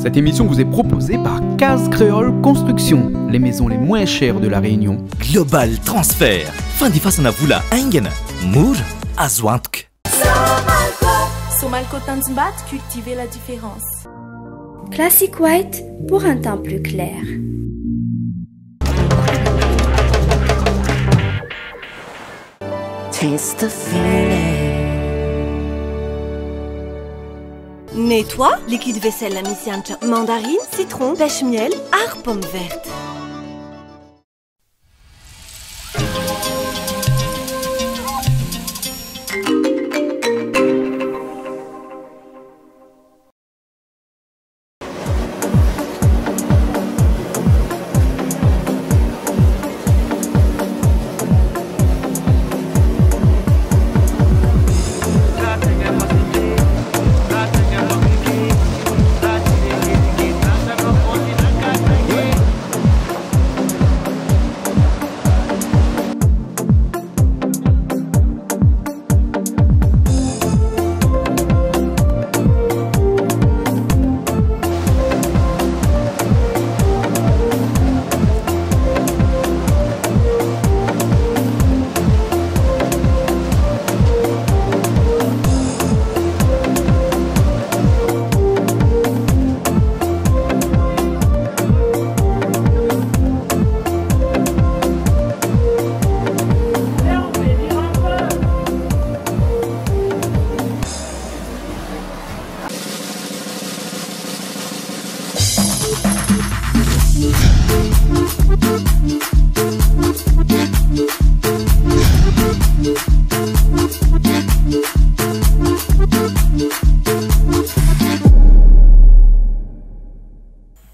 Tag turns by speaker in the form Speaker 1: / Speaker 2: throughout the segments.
Speaker 1: Cette émission vous est proposée par Case Créole Construction, les maisons les moins chères de la Réunion.
Speaker 2: Global Transfer, fandefasana vola haingana, mora, azo antoka.
Speaker 3: Somalco Tanjombato, cultivez la différence.
Speaker 4: Classic White pour un teint plus clair.
Speaker 5: Taste the feeling.
Speaker 6: Nettoie, liquide vaisselle misy hanitra mandarine, citron, pêche miel ary pomme verte.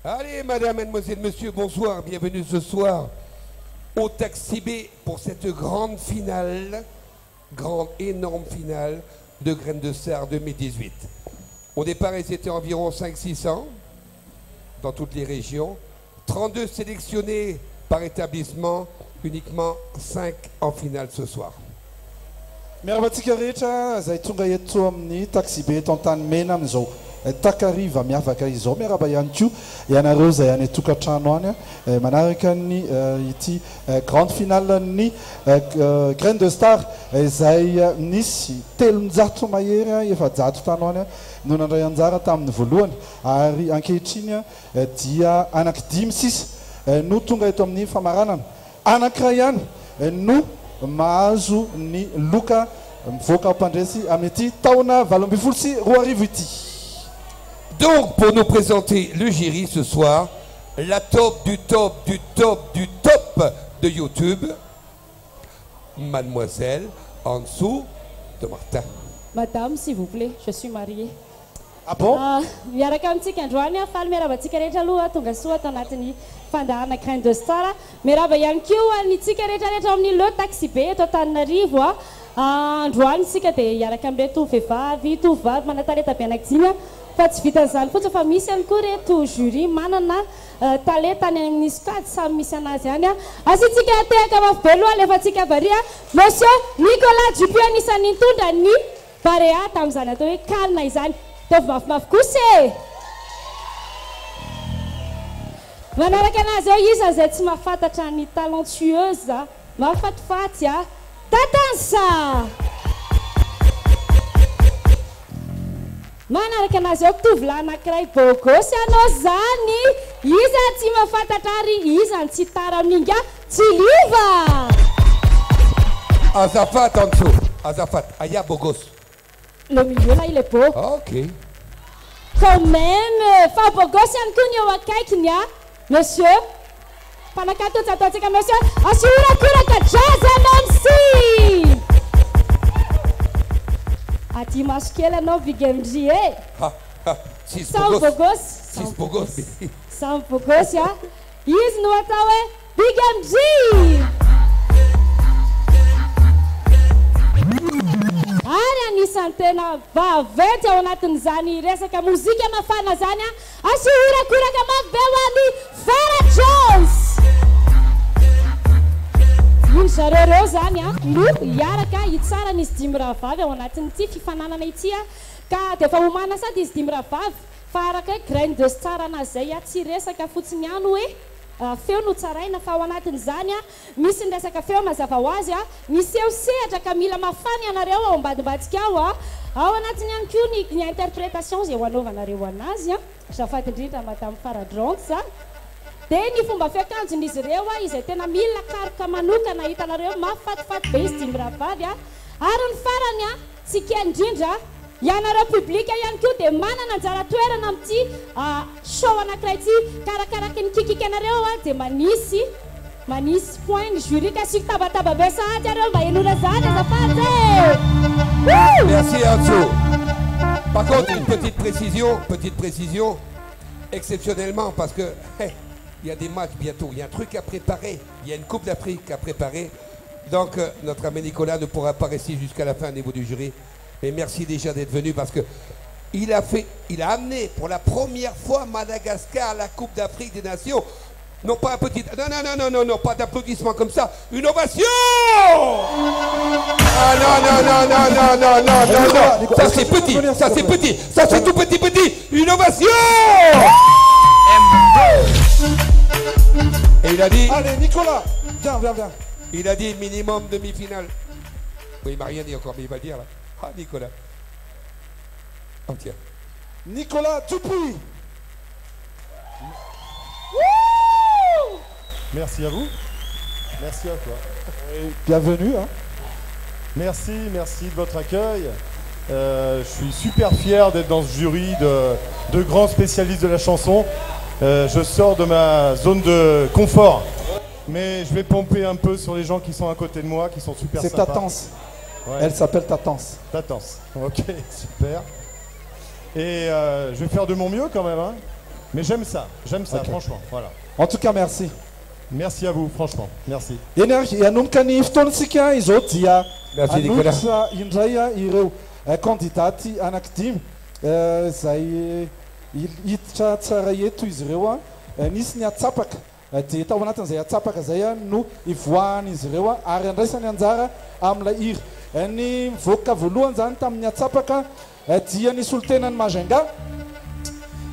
Speaker 7: Allez, madame, mademoiselle, monsieur, bonsoir. Bienvenue ce soir au Taxi B pour cette grande finale, grande, énorme finale de Graines de Star 2018. Au départ, ils étaient environ 500-600 dans toutes les régions. 32 sélectionnés par établissement, uniquement 5 en finale ce soir.
Speaker 8: Miarahaba antsika rehetra izay tonga eto amin'ny taxibe eto Antanimena amin'izao takariva miavaka izao. Miarahaba ihany koa ianareo izay any an-tokantrano any manaraka ny ity grande finale ny Graine de Star izay nisy 300 mahery 400 tany ho any no nandray anjara tamin'ny voalohany ary ankehitriny dia anankidimy sisa no tonga eto amin'ny famaranana. Anankiray ihany no mahazo ny loka mivoaka ho mpandresy amin'ity taona 2018 ity.
Speaker 7: Donc, pour nous présenter le jury ce soir, la top du top du top du top de YouTube, mademoiselle Antso de Martin.
Speaker 9: Madame, s'il vous plaît, je suis mariée.
Speaker 8: Ah bon?
Speaker 9: Miaraka amintsika androany aho, faly miarahaba antsika rehetra aloha, tonga soa ato anatin'ny fandaharana Graine de Star. Miarahaba ihany koa antsika rehetra rehetra ao amin'ny Le Taxi Be eto Antananarivo. Androany isika dia hiaraka amin'ireto vehivavy, tovovavy manan-talenta be anankidimy. Fa tsy vitan'izany fotsiny fa misy ihany koa ireto jury manana talenta any amin'ny sokajy samy misy anazy ihany. Asiantsika tehaka mafy be aloha, alefantsika varia. Monsieur Nicolas Dupuis anisan'ny nitondra ny Barea tamin'izany atao hoe calme izany. Ataovy mafimafy kosa e! Manaraka anazy eo iza izay tsy mahafantatra ny talentueuse mahafatifaty a! Tatansa! Manaraka anazy eo tovolahy anankiray beau gosse ianao zany! Iza tsy mahafantatra ary iza no tsy tara amin'ingahy Tsiliova!
Speaker 7: Azafady Antso, azafady, aia beau gosse?
Speaker 9: Le milieu là il est beau.
Speaker 7: Ok.
Speaker 9: Quand même, fa beau gosse ihany koa ny eo akaikiny a! Monsieur, mpanakanto tsy ataontsika monsieur, asio horakoraka Jazz MMC! Aty maso kely anao Big MJ e!
Speaker 7: Ha ha, tsisy
Speaker 9: Samy
Speaker 7: beau
Speaker 9: beau
Speaker 7: gosse,
Speaker 9: gosse.
Speaker 7: tsisy beau gosse be.
Speaker 9: Samy beau gosse a! Izy no atao hoe Big MJ! Ary anisan'ny tena vaventy ao anatin'izany resaka mozika mafana izany, asio horakoraka mafy be ho an'i Farah Jones! Iny zareo ireo izany no hiaraka hitsara an'izy dimy rahavavy ao anatin'ity fifaninanana ity, ka dia efa homana sady izy dimy rahavavy. Fa araka hoe graine de star anazy izay a, tsy resaka fotsiny ihany hoe feo no tsaraina fa ao anatin'izany a, misy ny resaka feo mazava ho azy a, miseho sehatra ka mila mafana ianareo ao ambadimbadika ao a, ao anatiny ihany koa ny ny interprétation izay ho anaovanareo anazy a, azafady indrindra madame Faradronx a. Dia ny fomba fiakanjon'izy ireo a, izay tena mila karoka manokana, hitanareo mahafatifaty be izy dimy rahavavy a, ary ny farany a, tsy kely indrindra, ianareo public ihany koa dia manana anjara toerana amin'ity show anankiray ity, ka arakaraky ny kikikanareo a dia manisy manisy point ny jury ka asiko tabataba be sahady areo mba henoina zany azafady e! Woo!
Speaker 7: Merci Antso. Par contre, une petite précision, petite précision, exceptionnellement, parce que il y a des matchs bientôt, il y a un truc à préparer, il y a une Coupe d'Afrique à préparer. Donc, notre ami Nicolas ne pourra pas rester jusqu'à la fin au niveau du jury. Mais merci déjà d'être venu parce que il a fait, il a amené pour la première fois Madagascar à la Coupe d'Afrique des Nations. Non pas un petit... Non, non, non, non, non, non, pas d'applaudissements comme ça. Une ovation! Ah non, non, non, non, non, non, non, non, non. Ça c'est petit, ça c'est petit, ça c'est tout petit, petit. Une ovation! Et il a dit...
Speaker 8: Allez, Nicolas, viens, viens, viens.
Speaker 7: Il a dit minimum demi-finale. Oui, il m'a rien dit encore, mais il va le dire là. Ah, Nicolas. Oh, tiens.
Speaker 8: Nicolas Dupuis.
Speaker 10: Merci à vous. Merci à toi.
Speaker 8: Bienvenue. Hein.
Speaker 10: Merci, merci de votre accueil. Je suis super fier d'être dans ce jury de grands spécialistes de la chanson. Je sors de ma zone de confort. Mais je vais pomper un peu sur les gens qui sont à côté de moi, qui sont super
Speaker 8: C'est
Speaker 10: sympas.
Speaker 8: Tatance.
Speaker 10: Ouais.
Speaker 8: Elle s'appelle Tatance.
Speaker 10: Tatance. Ok, super. Et je vais faire de mon mieux quand même. Hein. Mais j'aime ça, j'aime ça,
Speaker 8: Ok.
Speaker 10: franchement. Voilà.
Speaker 8: En tout cas, merci.
Speaker 10: Merci à vous, franchement. Merci.
Speaker 8: Eny ary, hanomboka ny fotoantsika izao dia
Speaker 7: Merci, Nicolas.
Speaker 8: hanolotra indray a ireo kandidaty anankidimy izay hiditra tsara eto izy ireo a. Nisy ny atsapaka dia tao anatin'izay atsapaka izay a no ivoahan'izy ireo a ary andraisany anjara amin'ilay hira. Ny mivoaka voalohany zany tamin'ny atsapaka dia ny solontenan'ny Majunga,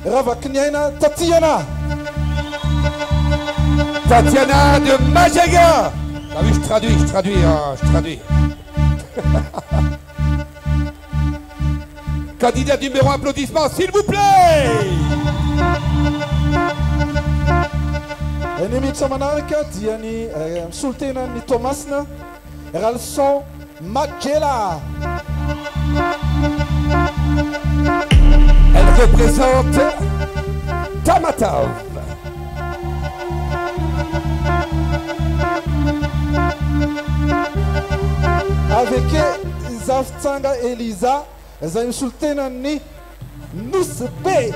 Speaker 8: Ravakiniaina Tatiana.
Speaker 7: Tatiana de Majunga. Ah oui, je traduis, je traduis, hein, je traduis. Candidat numéro 1, applaudissements, s'il vous plaît.
Speaker 8: Ny miditra manaraka dia ny solontenan'ny Toamasina, Ralson Magela.
Speaker 7: Elle représente Tamatave.
Speaker 8: Avec Zaftsanga Elisa, izay misolotenan'ny Nosy Be.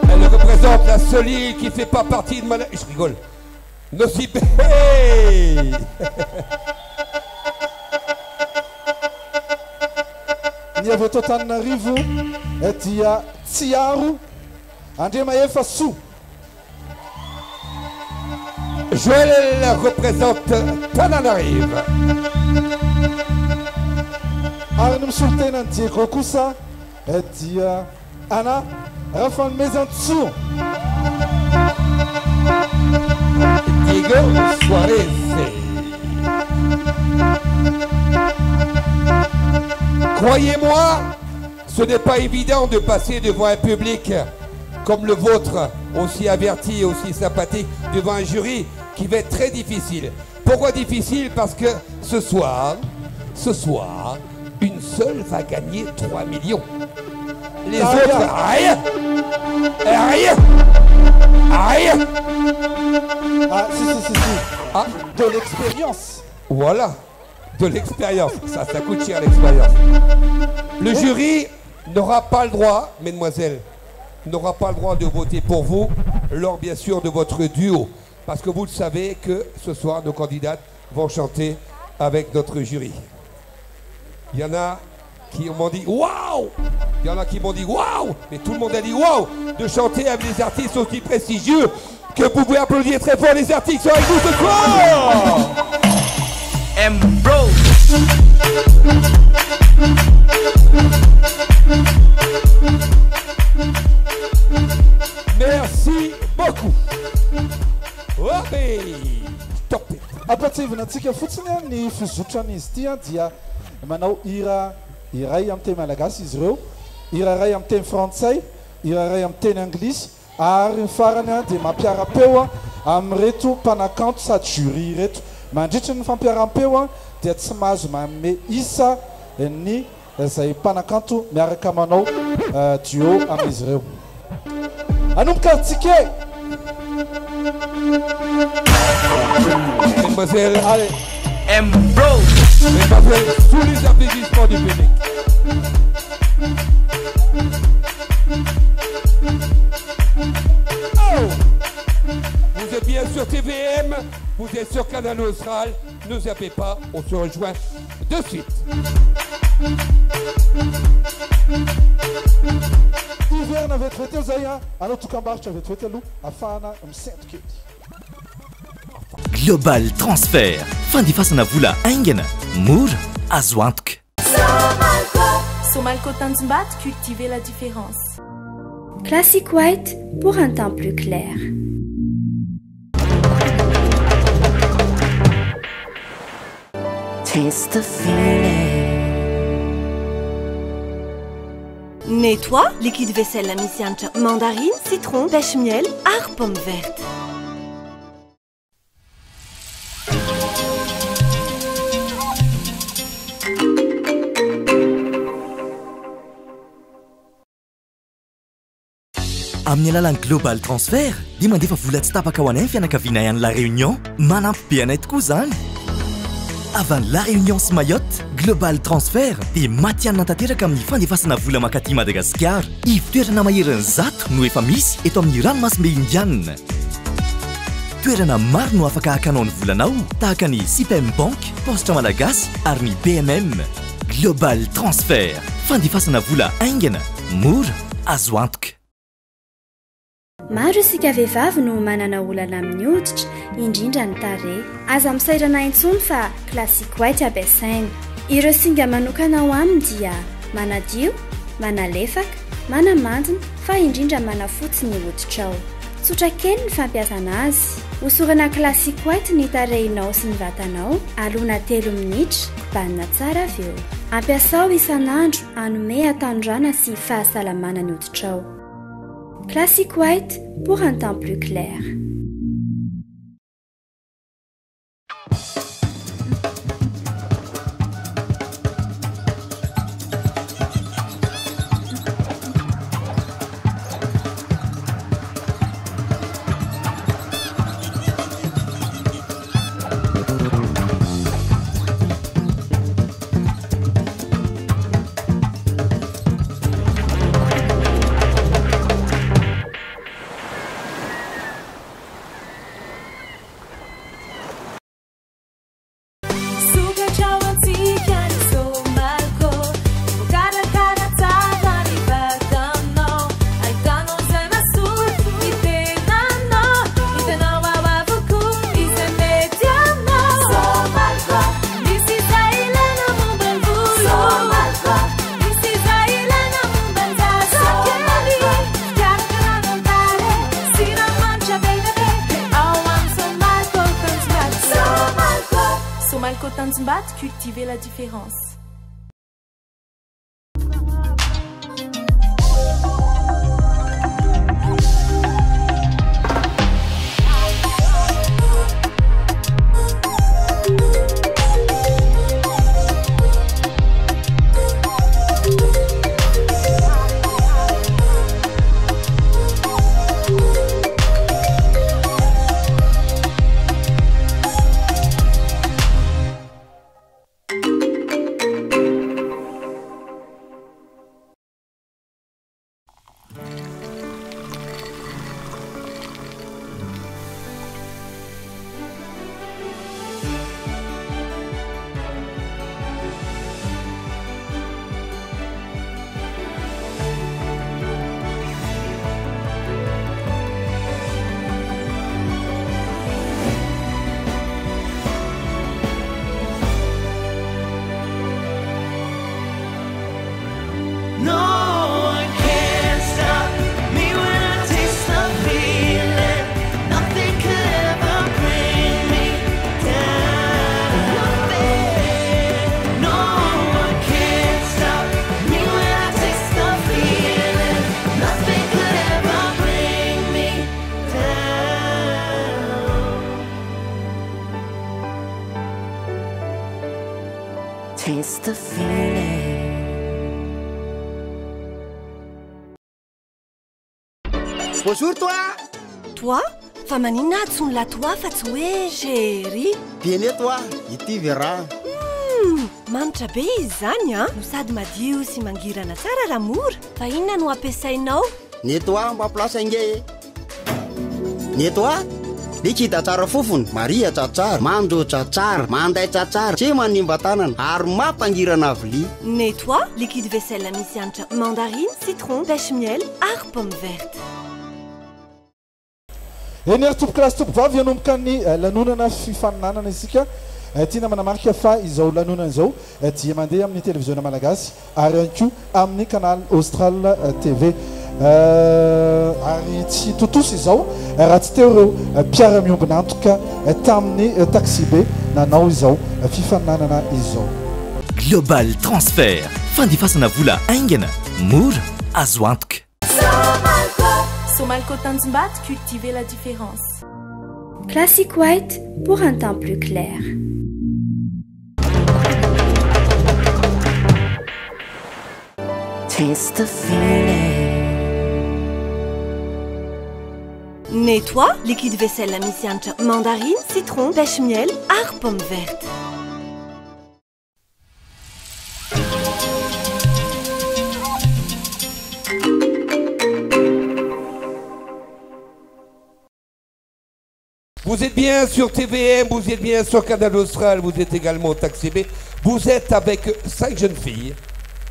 Speaker 7: Elle représente la seule île qui fait pas partie de Madagascar. Je rigole. Nosy Be.
Speaker 8: Ny avy eto Antananarivo dia Tsiaro Andriamahefa Soa.
Speaker 7: Joël représente Tananarive.
Speaker 8: Ary ny misolotenan'i Diego kosa dia Anna Rafanomezantsoa.
Speaker 7: Diego Suarez. Croyez-moi, ce n'est pas évident de passer devant un public comme le vôtre, aussi averti et aussi sympathique, devant un jury qui va être très difficile. Pourquoi difficile? Parce que ce soir, une seule va gagner 3 millions. Les
Speaker 8: Ah,
Speaker 7: autres,
Speaker 8: bien.
Speaker 7: rien. Rien. Rien.
Speaker 8: Ah, si, si, si, si.
Speaker 7: Ah.
Speaker 8: De l'expérience.
Speaker 7: Voilà. De l'expérience. Ça, ça coûte cher, l'expérience. Le jury n'aura pas le droit, mesdemoiselles, n'aura pas le droit de voter pour vous lors, bien sûr, de votre duo. Parce que vous le savez que ce soir, nos candidates vont chanter avec notre jury. Il y en a qui m'ont dit waouh! Il y en a qui m'ont dit waouh! Mais tout le monde a dit waouh! De chanter avec des artistes aussi prestigieux que vous pouvez applaudir très fort les artistes qui sont avec nous ce soir!
Speaker 2: M-Bro!
Speaker 7: Merci beaucoup. Stop it.
Speaker 8: Ampatsiahivina antsika fotsiny ny fizotran'izy ity dia manao hira iray amin'ny teny malagasy izy ireo, hira iray amin'ny teny frantsay, hira iray amin'ny teny anglisy ary ny farany dia mampiara-peo amin'ireto mpanakanto sady jury ireto. Mandritry ny fampiaram-peo dia tsy mahazo manome isa ny izay mpanakanto miaraka manao duo amin'izy ireo. Hanomboka ry Tsike!
Speaker 7: Mesdemoiselles,
Speaker 8: Allez.
Speaker 2: M Bro.
Speaker 7: Mesdemoiselles, sous les applaudissements du public. Oh. Vous êtes bien sur TVM, vous êtes sur Canal Austral. Ne zappez pas, on se rejoint de suite.
Speaker 8: Hiverina vetivety eo zay a, anao dokam-barotra vetivety aloha ahafahana misento kely.
Speaker 2: Global Transfer, fandefasana vola haingana, mora, azo antoka.
Speaker 3: Somalco Tanjombato, cultivez la différence.
Speaker 4: Classic White pour un teint plus clair.
Speaker 5: Taste the feeling.
Speaker 6: Nettoie, liquide vaisselle misy hanitra mandarine, citron, pêche miel ary pomme verte.
Speaker 2: Amin'ny alalan'ny Global Transfer dia mandefa vola tsy tapaka ho anay ny fianakavianay any La Réunion. Manampy be anay tokoa izany. Avy any La Réunion sy Mayotte, Global Transfer dia matihanina tanteraka amin'ny fandefasana vola mankaty Madagasikara. Ivon-toerana maherin'ny 100 no efa misy eto amin'ny ranomasimbe Indianina. Toerana maro no afaka hakanao ny volanao, tahaka ny Sipem Bank, Paositra Malagasy ary ny BMM. Global Transfer, fandefasana vola haingana, mora, azo antoka.
Speaker 4: Maro isika vehivavy no manana olana amin'ny hoditra, indrindra ny tarehy. Aza misairana intsony fa Classic White ampiasaina. Ireo singa manokana ao aminy dia manadio, manalefaka, manamandina fa indrindra manafotsy ny hoditrao. Tsotra kely ny fampiasana azy. Hosorana Classic White ny tarehinao sy ny vatanao, alona 3 minitra, kobanina tsara avy eo. Ampiasao isan'andro hanome hatanorana sy fahasalamana ny hoditrao. Classic White pour un teint plus clair.
Speaker 3: Sokatra ho antsika ny Somalco, voakarakara tsara ny vatanao, ahitanao izay mahasoa ny tenanao, hitanao ao avokoa izay mety aminao. Somalco, misy izay ilaina momba ny volo. Somalco, misy izay ilaina momba ny zaza kely. Fikarakarana ny tarehy, siramamy be dia be, ao amin'ny Somalco Tanjombato. Somalco. Somalco Tanjombato, cultivez la différence.
Speaker 5: No one can stop me when I taste the feeling. Nothing could ever bring me down. Nothing. No one can stop me when I taste the feeling. Nothing could ever bring me down. Taste the feeling.
Speaker 11: Bonjour toi.
Speaker 6: Toi? Fa maninona antsoin'la toi fa tsy hoe chéri?
Speaker 11: Bien toi, ity vera.
Speaker 6: Manitra be izy zany a, no sady madio sy mangirana tsara raha mora. Fa inona no ampiasainao?
Speaker 11: Nettoie mba place ange. Nettoie? Liquide tsara fofony, marihatra tsara, mandroatra tsara, mandaitra tsara, tsy manimba tanana ary mampangirana vilia.
Speaker 6: Nettoie, liquide vaisselle misy hanitra mandarine, citron, pêche miel ary pomme verte.
Speaker 8: Eny ary tompoko lahy sy tompoko vavy, hanomboka ny lanonana fifaninanana isika. Tiana manamarika fa izao lanonana izao dia mandeha amin'ny televiziona malagasy ary ihany koa amin'ny canal Austral TV. Ary tsy tontosa izao raha tsy teo ireo mpiara-miombon'antoka tamin'ny taxibe nanao izao fifaninanana izao.
Speaker 2: Global Transfer, fandefasana vola haingana, mora, azo antoka.
Speaker 3: Somalco, Somalco Tanjombato, cultivez la différence.
Speaker 4: Classic White pour un teint plus clair.
Speaker 5: Taste the feeling.
Speaker 6: Nettoie, liquide vaisselle misy hanitra mandarine, citron, pêche miel ary pomme verte.
Speaker 7: Vous êtes bien sur TVM, vous êtes bien sur Canal Austral, vous êtes également au Taxi B. Vous êtes avec 5 jeunes filles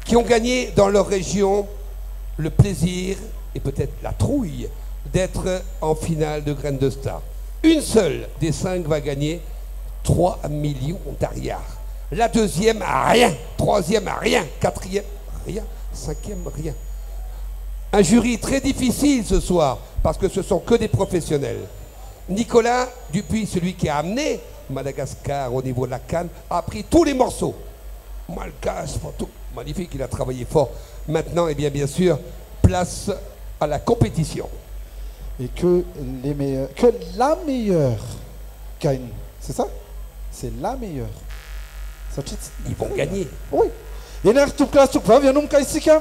Speaker 7: qui ont gagné dans leur région le plaisir et peut-être la trouille d'être en finale de Graines de Star. Une seule des 5 va gagner 3 millions d'ariary. La deuxième, rien. Troisième, rien. Quatrième, rien. Cinquième, rien. Un jury très difficile ce soir, parce que ce sont que des professionnels. Nicolas Dupuis, celui qui a amené Madagascar au niveau de la CAN, a pris tous les morceaux. Malgache, tout. Magnifique, il a travaillé fort. Maintenant, eh bien, bien sûr, place à la compétition.
Speaker 8: Et que les meilleurs, que la meilleure gagne, c'est ça? C'est la meilleure.
Speaker 7: Ils vont gagner.
Speaker 8: Oui. Eny ary tompoko lahy sy tompoko vavy, hanomboka isika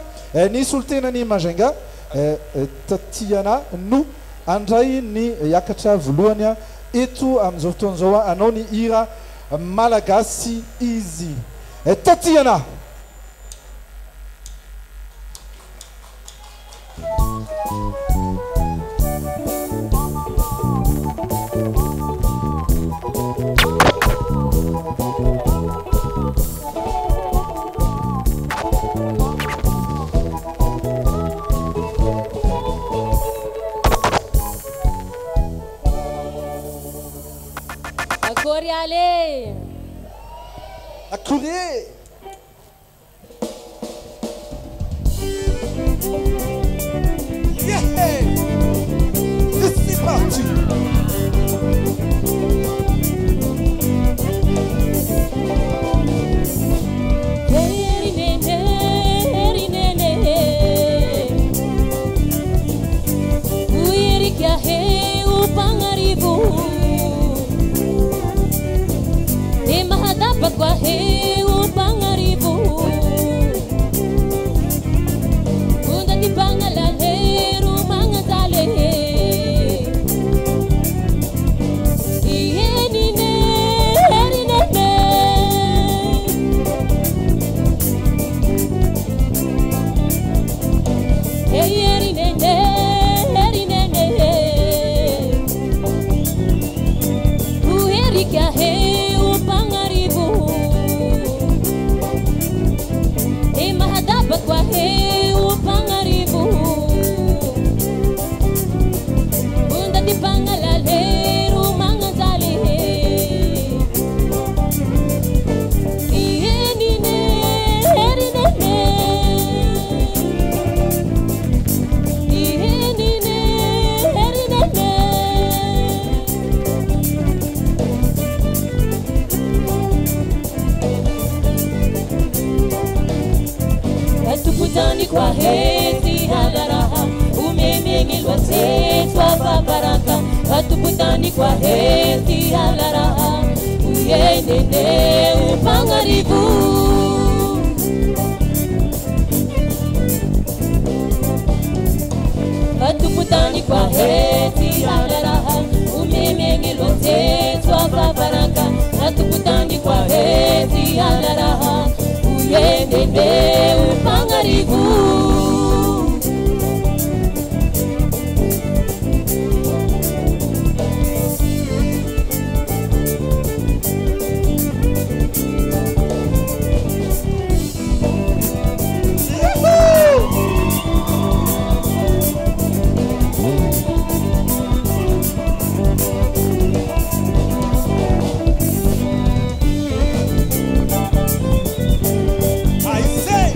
Speaker 8: ny solontenan'i Majunga, Tatiana no handray ny hiakatra voalohany eto amin'izao fotoana izao hanao ny hira malagasy izy. Tatiana.
Speaker 9: Akory ale.
Speaker 8: Akory. Yeah! Et c'est parti.
Speaker 3: He Tompotany koahety halaraha omemegny loatsetso afabaraka fa tompotany koahety halaraha oenene ompagnarivo. Fa tompotany koahety halaraha omemegny loatsetso afabaraka fa tompotany koahety halaraha oenene ompagnarivo.
Speaker 5: I say.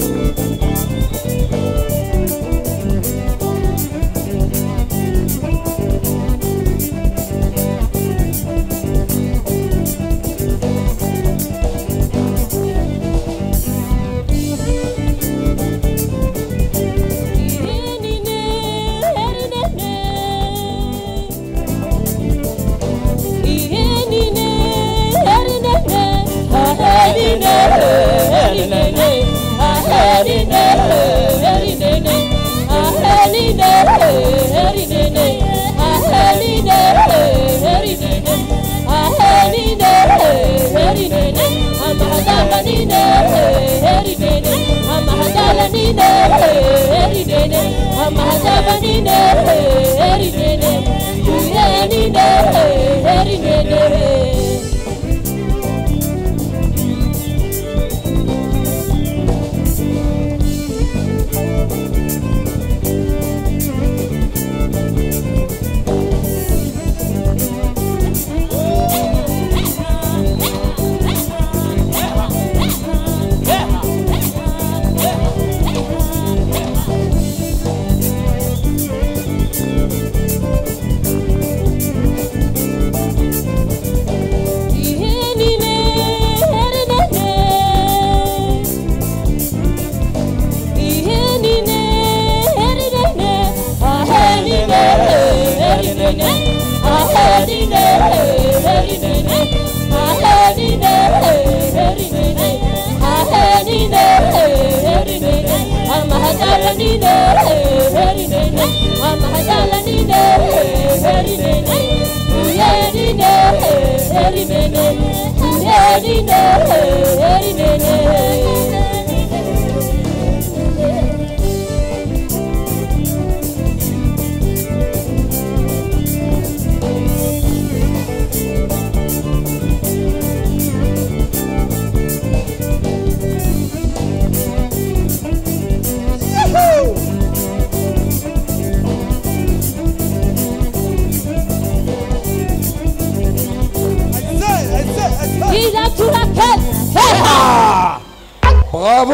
Speaker 7: Bravo,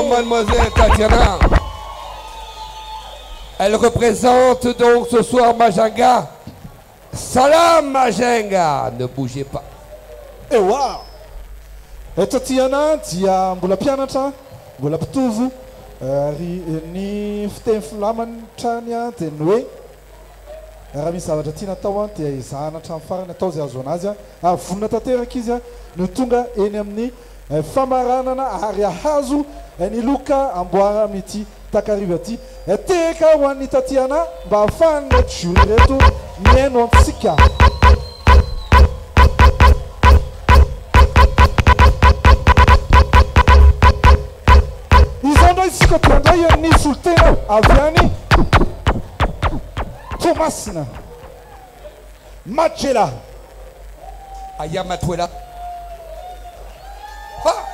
Speaker 7: mademoiselle Tatiana. Elle représente donc ce soir Majunga. Salam Majunga. Ne bougez pas.
Speaker 8: Ewa Tatiana dia mbola mpianatra, mbola mpitovo, ary ny fiteny filamatra-ny a dia ny hoe raha misy zavatra tiana atao a dia ezahana hatramin'ny farany atao izay azo anazy a, ary vonona tanteraka izy a no tonga eny amin'ny famaranana ary ahazo ny loka amboara amin'ity takariva ity. Tehaka ho an'ny Tatiana mba ahafahan'ny reto jury reto mihaino antsika. Izao indray isika dia handray ny solontena avy any Toamasina. Majela.
Speaker 7: Ayamatoela. Ah!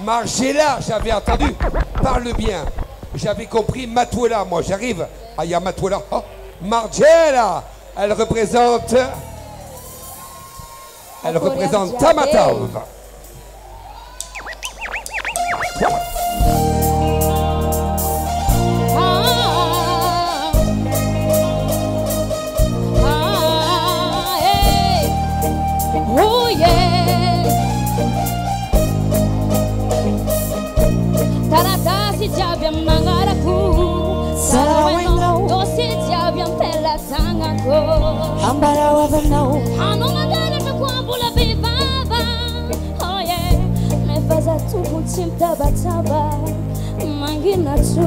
Speaker 7: Margela, j'avais entendu. Parle bien. J'avais compris Matuela. Moi, j'arrive. Ayamatoela. Oh. Margela. Elle représente. Elle représente Tamatave.
Speaker 3: Ah, hey. Oh yeah. Taratasy
Speaker 9: Dossier jiaby amin'ny agnarako.
Speaker 5: Tsara ho hainao.
Speaker 9: Dossier jiaby am-pelatagnako.
Speaker 5: Ambarao havanao.
Speaker 9: Anao mangalatra koa mbola be vava. Oh yeah. Nefa za tompony tsy mitabataba. Mangina tso.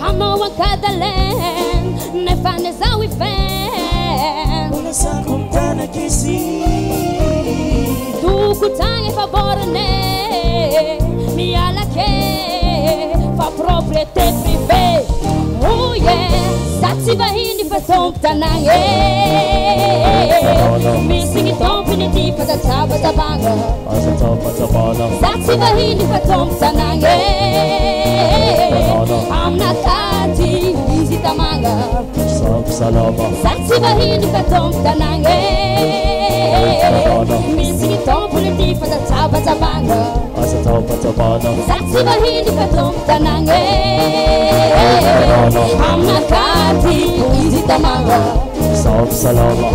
Speaker 9: Anao ankadalen. Nefa nezaho ifen.
Speaker 5: Mbola sako mitanaka izy.
Speaker 9: Tokotagny efa borne. Miala ke. Fa propriété privée. Oh yeah. Za tsy vahiny fa tompon-tanàgna e. Misy ny tompony ty fa tsabatsabagna.
Speaker 12: Aza tsabatsabana.
Speaker 9: Za tsy vahiny fa tompon-tanàgna e. Aminakaty izy tamagna.
Speaker 12: Samby salama.
Speaker 9: Za tsy vahiny fa tompon-tanàgna e. Misy ny tompony ty fa tsabatsabagna.
Speaker 12: Aza tsabatsabana.
Speaker 9: Za tsy vahiny fa tompon-tanàgna e. Aminakaty izy tamagna.
Speaker 12: Samby salama.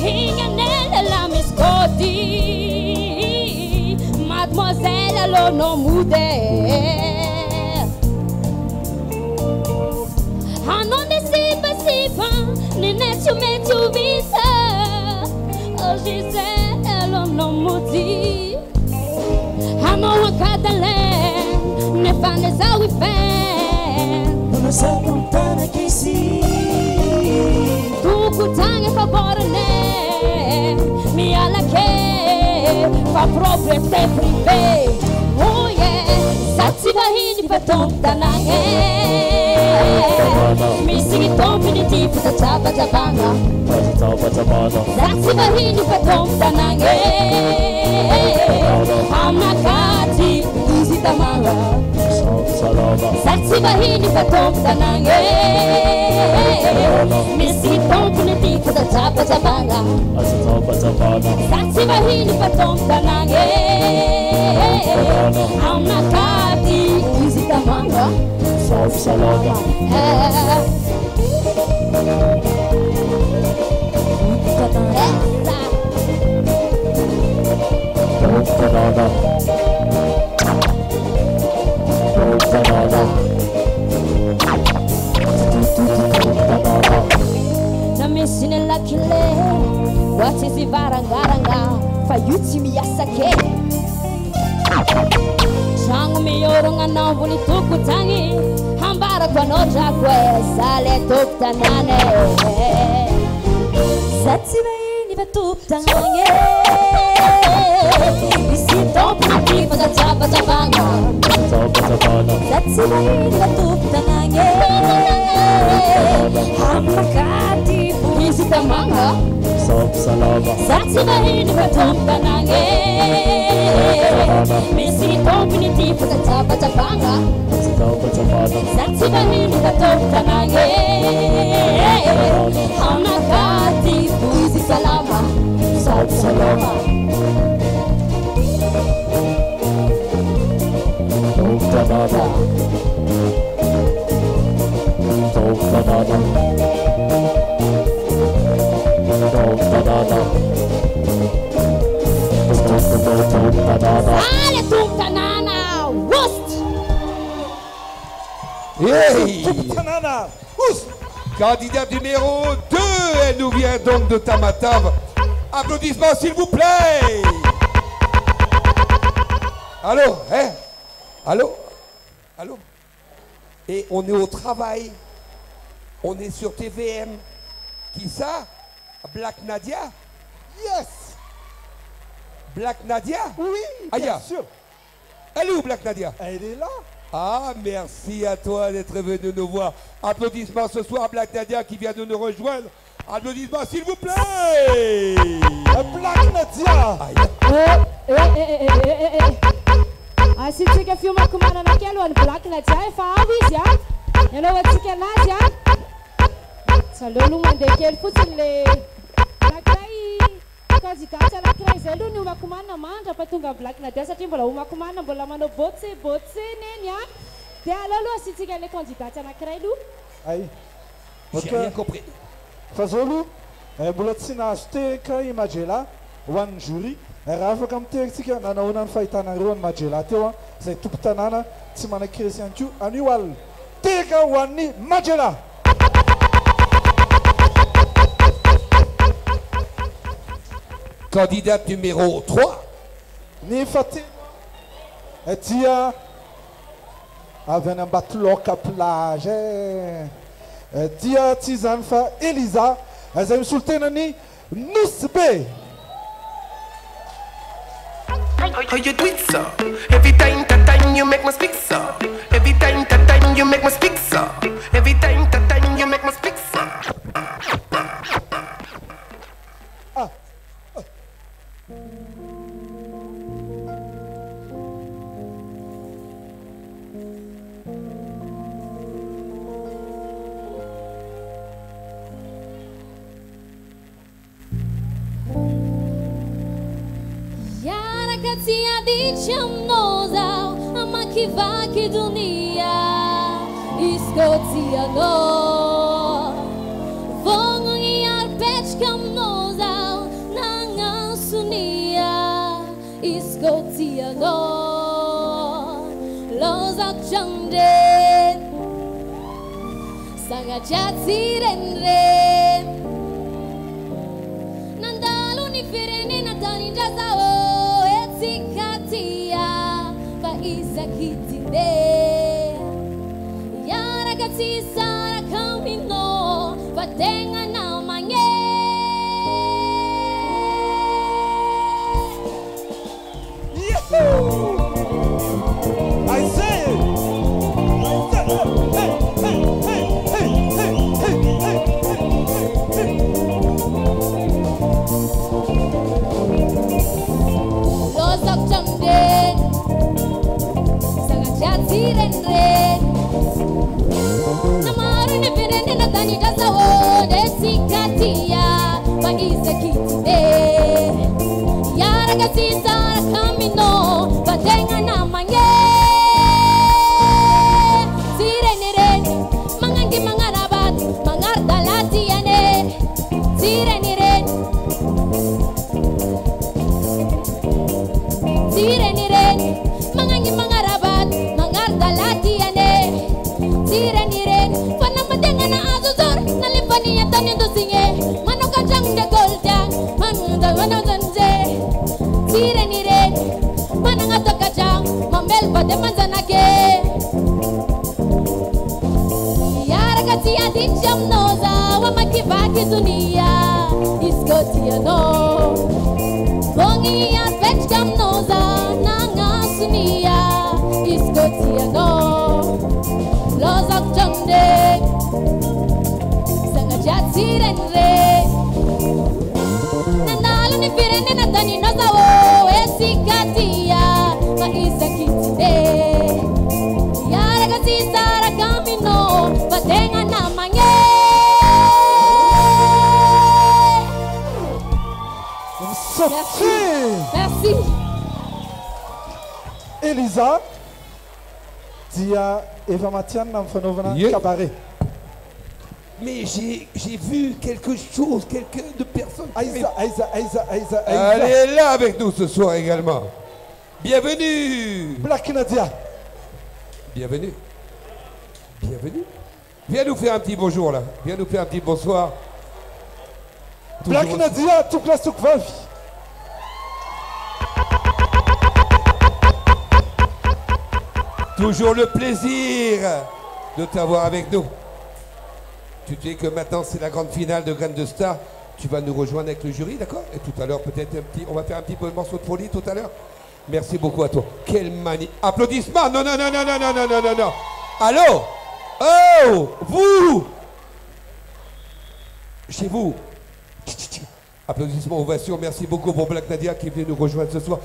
Speaker 9: Inganela la miscoti, mademoiselle lo mude. Hanone sipa sipa, nene tu me tu vita. Oh Giselle no mudi. Hano wakadale, ne fane zawi fen.
Speaker 5: Mbola sako mitanaka izy.
Speaker 9: Tokotagny efa borne. Miala ke fa propriété privée. Oh yeah, za tsy vahiny fa tompon-tanàgna e. Misy ny tompony ty fa tsabatsabagna.
Speaker 12: Aza tsabatsabana.
Speaker 9: Za tsy vahiny fa tompon-tanàgna e. Aminakaty izy tamagna.
Speaker 12: Samby salama.
Speaker 9: Za tsy vahiny fa tompon-tanàgna e. Misy ny tompony ty fa tsabatsabagna.
Speaker 12: Aza tsabatsabana.
Speaker 9: Za tsy vahiny fa tompon-tanàgna e. Aminakaty izy tamagna.
Speaker 12: Samby salama. Tompon-tanàna. Tompon-tanàna. Tompon-tanàna.
Speaker 9: Na misy ny lakile ohatsy izy varangaranga fa io tsy miasa ke. Tragno miorogna anao ambony tokotagny hambarako anao drako e za le tompon-tanàna e.
Speaker 3: Za tsy vahiny fa tompon-tanàgna e.
Speaker 9: Misy tompony ty fa tsabatsabagna.
Speaker 12: Tsabatsabana.
Speaker 3: Za tsy vahiny fa tompon-tanàgna e.
Speaker 9: Aminakaty izy tamagna.
Speaker 12: Samby salama.
Speaker 9: Za tsy vahiny fa tompon-tanàgna e. Misy ny tompony ty fa tsabatsabagna.
Speaker 12: Aza tsabatsabana.
Speaker 9: Za tsy vahiny fa tompon-tanàgna e. Aminakaty izy salama.
Speaker 12: Samby salama. Tompon-tanàna. Tompon-tanàna. Tompon-tanàna. Tompon-tanàna.
Speaker 9: Ale tompon-tanàna ost.
Speaker 7: Hey! Candidat numéro 2, elle nous vient donc de Tamatave. Applaudissements s'il vous plaît. Allô, hein? Allô? Allô? Et on est au travail. On est sur TVM. Qui ça? Black Nadia?
Speaker 8: Yes!
Speaker 7: Black Nadia?
Speaker 8: Oui,
Speaker 7: Aya.
Speaker 8: bien sûr.
Speaker 7: Elle est où Black Nadia?
Speaker 8: Elle est là.
Speaker 7: Ah, merci à toi d'être venu nous voir. Applaudissements ce soir, Black Nadia qui vient de nous rejoindre. Applaudissements s'il vous plaît.
Speaker 8: Black Nadia.
Speaker 7: Aïe.
Speaker 9: Eh, eh, eh, eh, eh, eh. Asiantsika fiomakomanana kely ho an'ny Black Nadia efa avy izy a. Ianao antsika anazy a. Tsy aleo aloha mandeha kely fotsiny le anankiray candidat anankiray izay aloha ny omakomanina mandra-pahatonga ny Black Nadia satria mbola omakomanina mbola manao botse botse neny a. Dia aleo aloha asiantsika le candidat anankiray aloha.
Speaker 8: Ay.
Speaker 7: J'ai rien compris.
Speaker 8: Fa zao aloha mbola tsy nahazo tehaka i Majella ho an'ny jury. Raha afaka mitehaka tsika, nanahoana ny fahitanareo an'i Majella teo an, izay tompon-tanàna tsy manan-kiresy ihany koa anio alina. Tehaka ho an'i Majella!
Speaker 7: Candidate numéro 3.
Speaker 8: Ny fahatelo dia avy any Ambatolaoka plage eh! Dia tsy izany fa Eliza izay misolo tena ny Nosy Be!
Speaker 13: How you do it so? Every time, ta time you make me speak so. Every time, ta time you make me speak so. Every time, ta time you make me speak so.
Speaker 3: Hiaraka tsy haditra aminao zaho hamakivaky donia izy koa tianao Vogno hiaro-petraka aminao zaho nagnansonia izy koa tianao Lozako tragnon-dreny Sagnatria tsy renireny Nandalo ny firenena tanindraza ô Etsika tia fa isaky tinde Hiaraka tsy hisaraka aminao fa tegna namagna e. Lozako tragnon-dreny Sagnatria tsy renireny Namaro ny firenena tanindraza ô Netsika tia fa isaky tine Hiaraka tsy hisaraka aminao fa tegna namagna e Tsy renireny magnangy magnarabaty magnari-dalà tiane Tsy renireny Tsy renireny magnangy magnarabaty magnari-dalà tiane Tsy renireny fa nama-tegna nahazo zoro nalefany an-tany andosigny Manoka-tragno ndraiky olo tiagna manonja Tsy renireny managna tokantragno mamelo vady aman-janake Hiaraka tsy haditra aminao zaho hamakivaky donia izy koa tianao Vogny hiapetraka aminao zaho nagnansonia izy koa tianao Lozako tragnon-dreny Sagnatria tsy renireny Nandalo ny firenena taninao zaho Etsika tia fa isaky tine Hiaraka tsy hisaraka aminao fa tegna namagna e.
Speaker 8: Misaotra!
Speaker 3: Merci.
Speaker 8: Eliza dia efa matihanina amin'ny fanaovana
Speaker 7: Ie.
Speaker 8: cabaret.
Speaker 7: Mais j'ai j'ai vu quelque chose, quelqu'un de personne. qui
Speaker 8: Aiza, aiza, aiza, aiza, aiza.
Speaker 7: Elle est là avec nous ce soir également. Bienvenue.
Speaker 8: Black Nadia.
Speaker 7: Bienvenue. Bienvenue. Viens nous faire un petit bonjour là. Viens nous faire un petit bonsoir.
Speaker 8: Black
Speaker 7: Toujours-
Speaker 8: Nadia, tompokolahy sy tompokovavy.
Speaker 7: Toujours le plaisir de t'avoir avec nous. Tu sais que maintenant c'est la grande finale de Graines de Star. Tu vas nous rejoindre avec le jury, d'accord? Et tout à l'heure, peut-être un petit. On va faire un petit peu de morceau de folie tout à l'heure. Merci beaucoup à toi. Quelle manie. Applaudissements. Non, non, non, non, non, non, non, non, non, non. Allô? Oh! Vous! Chez vous. Applaudissements, ovation. Merci beaucoup pour Black Nadia qui est venu nous rejoindre ce soir.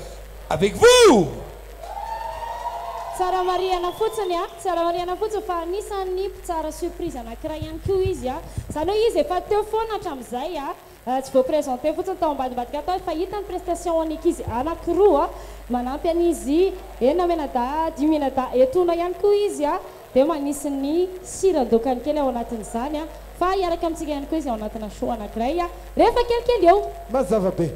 Speaker 7: Avec vous!
Speaker 9: Tsara marihana fotsiny a, tsara marihana fotsiny fa anisan'ny mpitsara surprise anankiray ihany koa izy a. Izany hoe izy efa teo foana hatramin'izay a, tsy voa-présenté fotsiny tao ambadimbadika tao fa hita ny prestation an'ny ankizy anankiroa a, manampy an'izy enina mianadahy, dimy mianadahy etona ihany koa izy a, dia manisy ny siran-dokany kely ao anatin'izany a. Fa hiaraka amintsika ihany koa izy ao anatina show anankiray rehefa kelikely eo.
Speaker 8: Mazava be.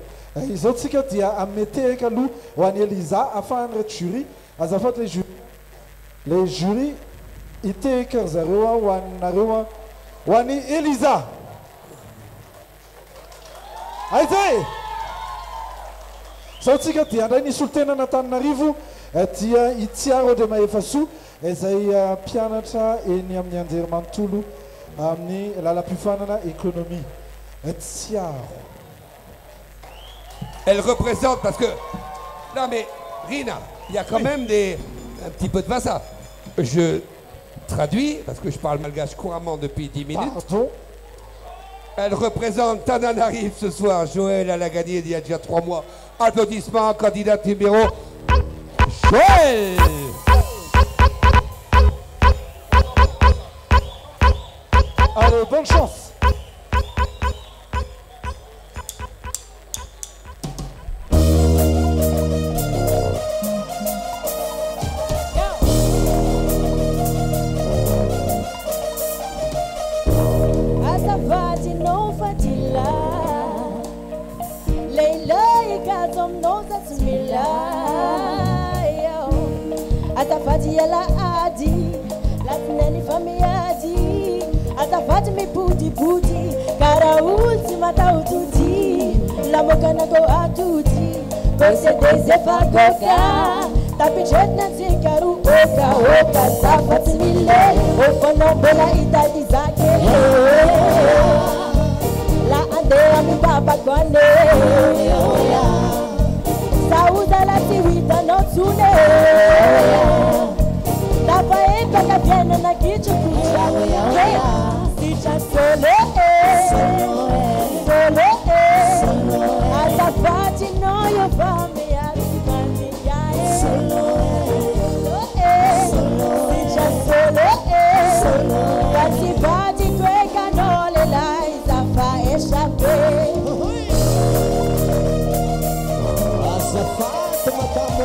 Speaker 8: Izao tsika dia hanome tehaka aloha ho an'i Eliza ahafahan'ireto jury, azafady le jury, le jury hitehaka ry zareo ho anareo ho an'i Eliza. Aiza e! Izao tsika dia handray ny solontenan'Antananarivo dia i Tsiaro Andriamahefasoa izay mpianatra eny amin'ny anjerimanontolo amin'ny lalam-piofanana Économie. Tsiaro.
Speaker 7: Elle représente parce que non mais Rina, il y a quand même des un petit peu de ça. Je traduis parce que je parle malgache couramment depuis 10 minutes.
Speaker 8: Pardon.
Speaker 7: Elle représente Tananarive ce soir. Joël, elle a gagné il y a déjà 3 mois. Applaudissements, candidate numéro Joël.
Speaker 8: Allez, bonne chance.
Speaker 3: Azafady nao fa ty lahy Lehilahy ikato aminao za tsy mila Azafady alahady Latsinainy fa miady Azafady mipodipody Karaha olo tsy matahotody Lamokanako atody Kosede zefa koka Tapitretina antsika roa Oka oka za fa tsy mile Ofanao mbola hitady za kely La andeha mibabako ane Saozala tsy ho hitanao tsony Tafaepaka fiainana kitrokotra Ke sitra solo Solo Azafady nao io fa miady mandinga Solo Sitra solo Fa tsy vadiko ekanao lehilahy za fa échappé.
Speaker 5: Azafady madame.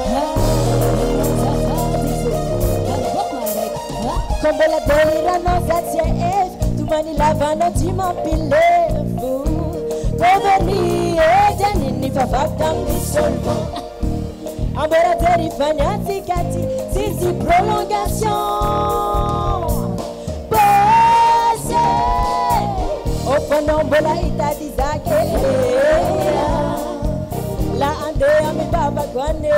Speaker 3: Ko mbola deliranao za tsy haef Tomany lavanao tsy mampilefo Kovany edy aniny fa vaky tamin'ny solvant Amboara terifany antsika ty tsisy prolongation Bose Ofanao mbola hitady za kely La andeha mibabako ane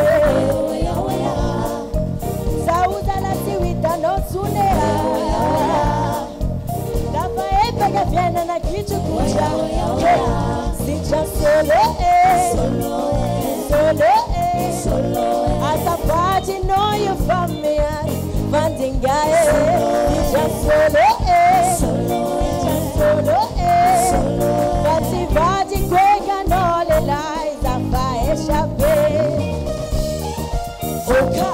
Speaker 3: Saozala tsy ho hitanao tsony Tafaepaka fiainana kitrokotra Ke sitra solo Solo Azafady nao io fa miady Mandinga Sitra solo Sitra solo Fa tsy vadiko ekanao lehilahy za fa échappé Oka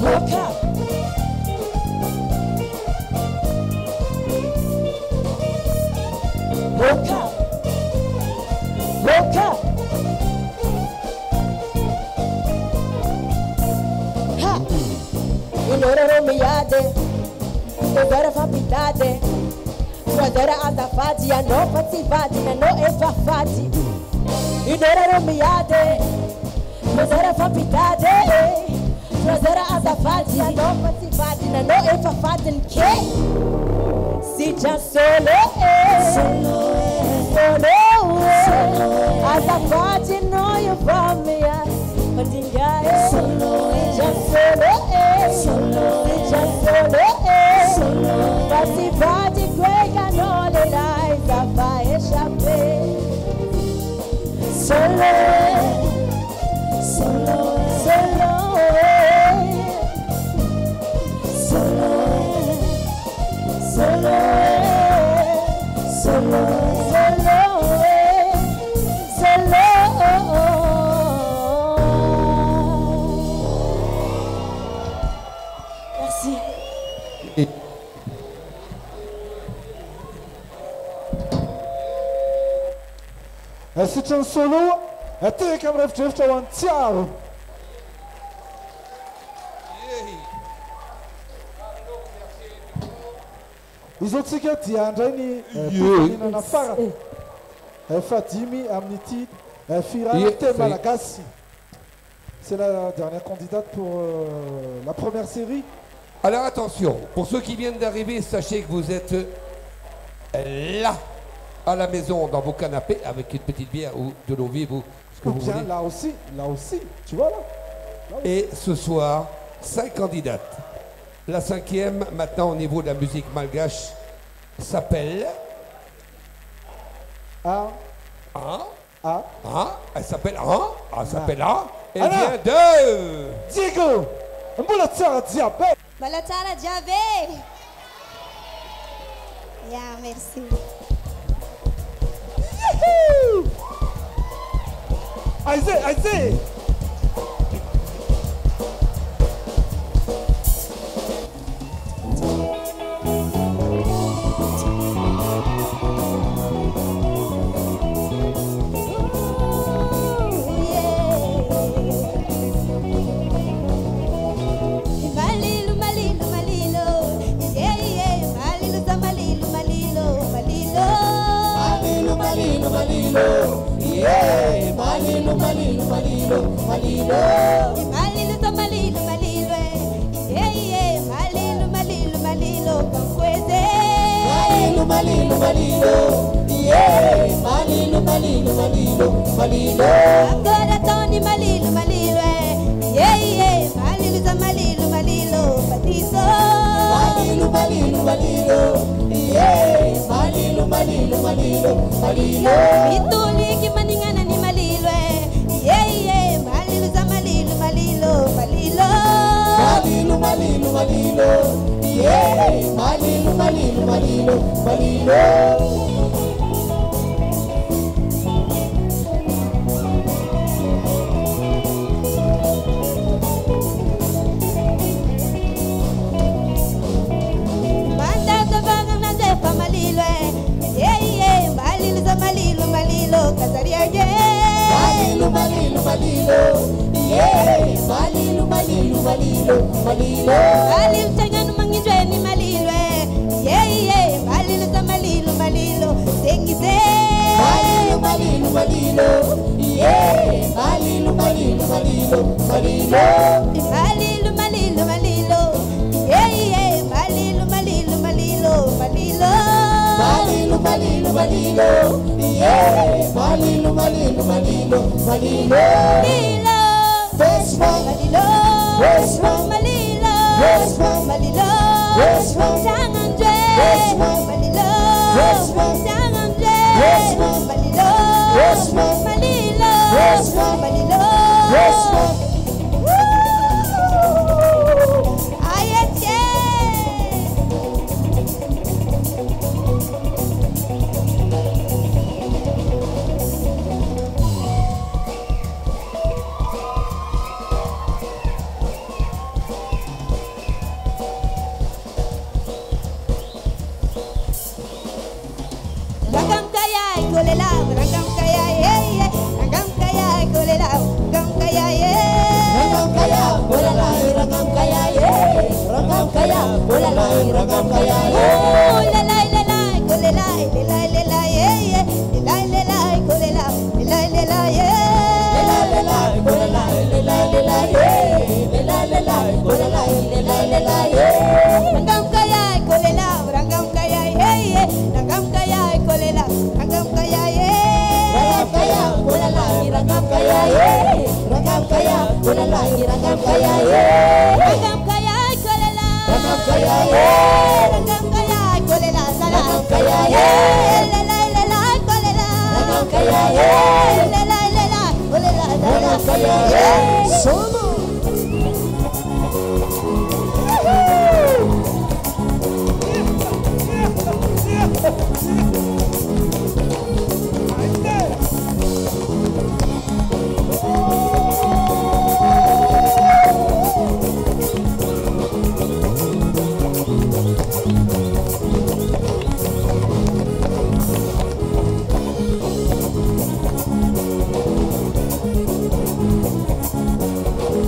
Speaker 3: Oka Oka Oka Ha! Inoraro miady Deux heures fampitady Trois heures azafady Ianao fa tsy vadiny anao efa faty Inoraro miady Trois heures fampitady Trois heures azafady Ianao fa tsy vadiny anao efa fatiny ke Sitra solo Solo Azafady nao io fa miady Mandinga Sitra solo Sitra solo Fa tsy vadiko ekanao lehilahy za fa échappé Solo Solo Solo Solo Solo Solo Solo Solo Merci.
Speaker 8: Sitrany solo tehaka mirefodrefotra ho an'i Tsiaro. Izao tsika dia handray ny mpifaninana farany fahadimy amin'ity fihirana teny malagasy. C'est la dernière candidate pour la première série.
Speaker 7: Alors attention, pour ceux qui viennent d'arriver, sachez que vous êtes là, à la maison, dans vos canapés, avec une petite bière ou de l'eau vive ou ce que
Speaker 8: Ou
Speaker 7: vous
Speaker 8: bien
Speaker 7: voulez.
Speaker 8: là aussi, tu vois là. Là aussi.
Speaker 7: Et ce soir, 5 candidates. La 5e, maintenant au niveau de la musique malgache, s'appelle...
Speaker 8: A.
Speaker 7: A.
Speaker 8: A.
Speaker 7: A. Elle s'appelle A. Elle s'appelle A. Elle
Speaker 8: Anna.
Speaker 7: vient de...
Speaker 8: Diego. Mbola tsara jiaby.
Speaker 14: Mbola tsara jiaby. Ya, merci.
Speaker 8: Youhou! Aizé, aizé!
Speaker 14: Malilo, malilo, malilo. Yeah, yeah. Malilo sa malilo, malilo, malilo.
Speaker 5: Malilo, malilo, malilo. Yeah. Malilo, malilo, malilo, malilo.
Speaker 14: Malilo sa malilo, malilo. Yeah, yeah. Malilo, malilo, malilo. Kankweze.
Speaker 5: Malilo, malilo, malilo. Yeah. Malilo, malilo, malilo, malilo.
Speaker 14: Agora Tony malilo, malilo. Yeah, yeah. Malilo sa malilo, malilo. Patiso.
Speaker 5: Malilo, malilo, malilo. Yeah. Malilo, malilo, malilo, malilo.
Speaker 14: Mituliki maningana ni malilo. Yeah, yeah. Malilo sa malilo, malilo, malilo.
Speaker 5: Malilo, malilo, malilo. Yeah. Malilo, malilo, malilo, malilo.
Speaker 14: Manda tabanga na jefa malilo. Yeah, yeah. Malilo sa malilo, malilo. Kasaria, yeah.
Speaker 5: Malilo, malilo, malilo. Yeah. Malilo, malilo, malilo, malilo.
Speaker 14: Malilo changano mangizweni malilo. Yeah, yeah. Malilo sa malilo, malilo. Sengize.
Speaker 5: Malilo, malilo, malilo. Yeah. Malilo, malilo, malilo, malilo.
Speaker 14: Malilo, malilo, malilo. Yeah, yeah. Malilo, malilo, malilo, malilo.
Speaker 5: Malilo, malilo, malilo. Yeah. Malilo, malilo, malilo, malilo.
Speaker 14: Malilo.
Speaker 5: Vespa.
Speaker 14: Malilo.
Speaker 5: Vespa.
Speaker 14: Malilo.
Speaker 5: Vespa.
Speaker 14: Malilo.
Speaker 5: Vespa.
Speaker 14: Changanjwe.
Speaker 5: Vespa.
Speaker 14: Malilo.
Speaker 5: Vespa.
Speaker 14: Changanjwe.
Speaker 5: Vespa.
Speaker 14: Malilo.
Speaker 5: Vespa.
Speaker 14: Malilo.
Speaker 5: Vespa.
Speaker 14: Malilo.
Speaker 5: Vespa.
Speaker 14: Woo! Ayetye. Ragam kaya kolela, ragam kaya ye ye, ragam kaya kolela, ragam kaya ye.
Speaker 5: Ragam kaya, bolala, ragam kaya ye. Ragam kaya, bolala, ragam kaya ye.
Speaker 14: Oh la la la la kolela, la la la ye ye, la la la kolela, la la la ye.
Speaker 5: La la la, bolala, la la la ye. La la la, bolala, la la la ye.
Speaker 14: Ragam kaya kolela, ragam kaya ye ye, ragam kaya kolela, ragam kaya ye.
Speaker 5: Ragam kaya, bolala, ragam kaya ye. Ragam kaya, bolala, ragam kaya ye.
Speaker 14: Ragam kaya kolela,
Speaker 5: Ragam kaya ye.
Speaker 14: ragam kaya kolela, sala.
Speaker 5: Ragam kaya ye.
Speaker 14: La la la la kolela.
Speaker 5: Ragam kaya ye.
Speaker 14: La la la la kolela, sala.
Speaker 5: Ragam kaya ye. Solo.
Speaker 14: Thank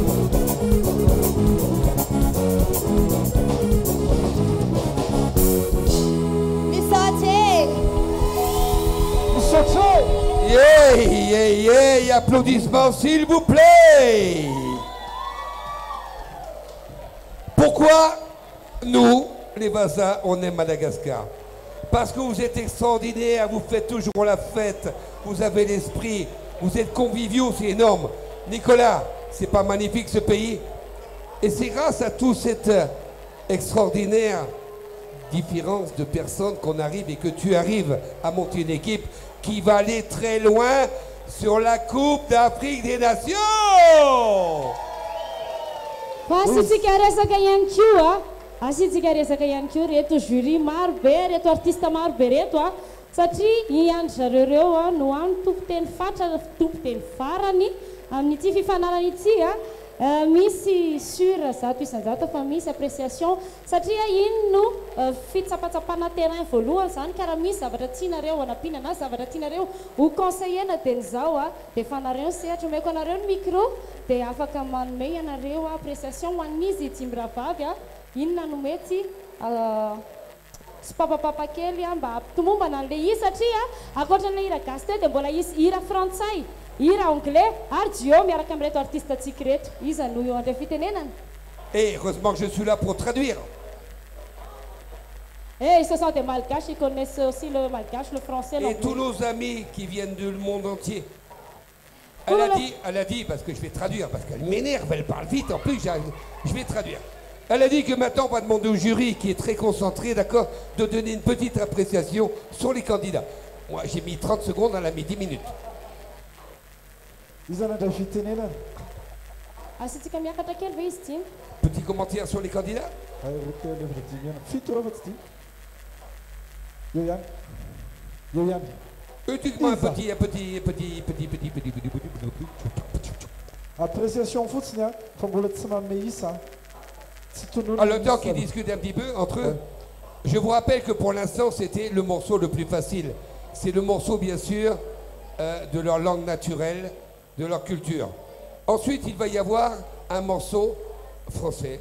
Speaker 8: Misaotra e!
Speaker 7: Yeah, yeah, yeah, applaudissements s'il vous plaît. Pourquoi nous, les Vazas, on aime Madagascar Parce que vous êtes extraordinaires, vous faites toujours la fête, vous avez l'esprit, vous êtes conviviaux, c'est énorme. Nicolas, c'est pas magnifique ce pays Et c'est grâce à toute cette extraordinaire différence de personnes qu'on arrive et que tu arrives à monter une équipe qui va aller très loin sur la Coupe d'Afrique des Nations.
Speaker 9: Fa asiantsika resaka ihany koa a, asiantsika resaka ihany koa reto jury maro be, reto artiste maro be reto a, satria i andry zareo reo a no hany tompon-teny fatra, tompon-teny farany amin'ity fifaninanana ity a. Misy sur 100% fa misy appréciation satria iny no fitsapatsapana terrain voalohany zany ka raha misy zavatra tianareo hanampiana na zavatra tianareo ho conseiller-na dia ny zao a dia efa anareo ny sehatra omeko anareo ny micro dia afaka manome ianareo appréciation ho an'izy dimy rahavavy a inona no mety sopapapapa kely mba hampitomombana an'ilay izy satria ankoatra an'ilay hira gasy teo dia mbola hisy hira frantsay, hira anglais ary duo miaraka amin'ireto artiste-ntsika ireto. Iza no handray fitenenana?
Speaker 7: Et heureusement que je suis là pour traduire.
Speaker 9: Eh, ce sont des malgaches, ils connaissent aussi le malgache, le français,
Speaker 7: Et
Speaker 9: l'anglais.
Speaker 7: tous nos amis qui viennent du monde entier. Elle a dit, elle a dit, parce que je vais traduire, parce qu'elle m'énerve, elle parle vite, en plus je vais traduire. Elle a dit que maintenant on va demander au jury, qui est très concentré, d'accord, de donner une petite appréciation sur les candidats. Moi j'ai mis 30 secondes, elle a mis 10 minutes.
Speaker 8: Iza nandray fitenenana?
Speaker 9: Asiantsika miakatra kely ve izy dimy?
Speaker 7: Petit commentaire sur les candidats?
Speaker 8: Ay, roa telo efatra dimy enina fito ireo fa tsy dimy. Eo ihany. Eo ihany.
Speaker 7: Uniquement un
Speaker 8: Iza.
Speaker 7: petit, un petit, petit, petit, petit, petit, petit, petit, petit, petit.
Speaker 8: Appréciation fotsiny a, fa mbola tsy manome isa a. Tsy tononina
Speaker 7: Alors, le temps
Speaker 8: ny
Speaker 7: qu'ils
Speaker 8: isa.
Speaker 7: discutent un petit peu entre eux, je vous rappelle que pour l'instant, c'était le morceau le plus facile. C'est le morceau, bien sûr, de leur langue naturelle, de leur culture. Ensuite, il va y avoir un morceau français,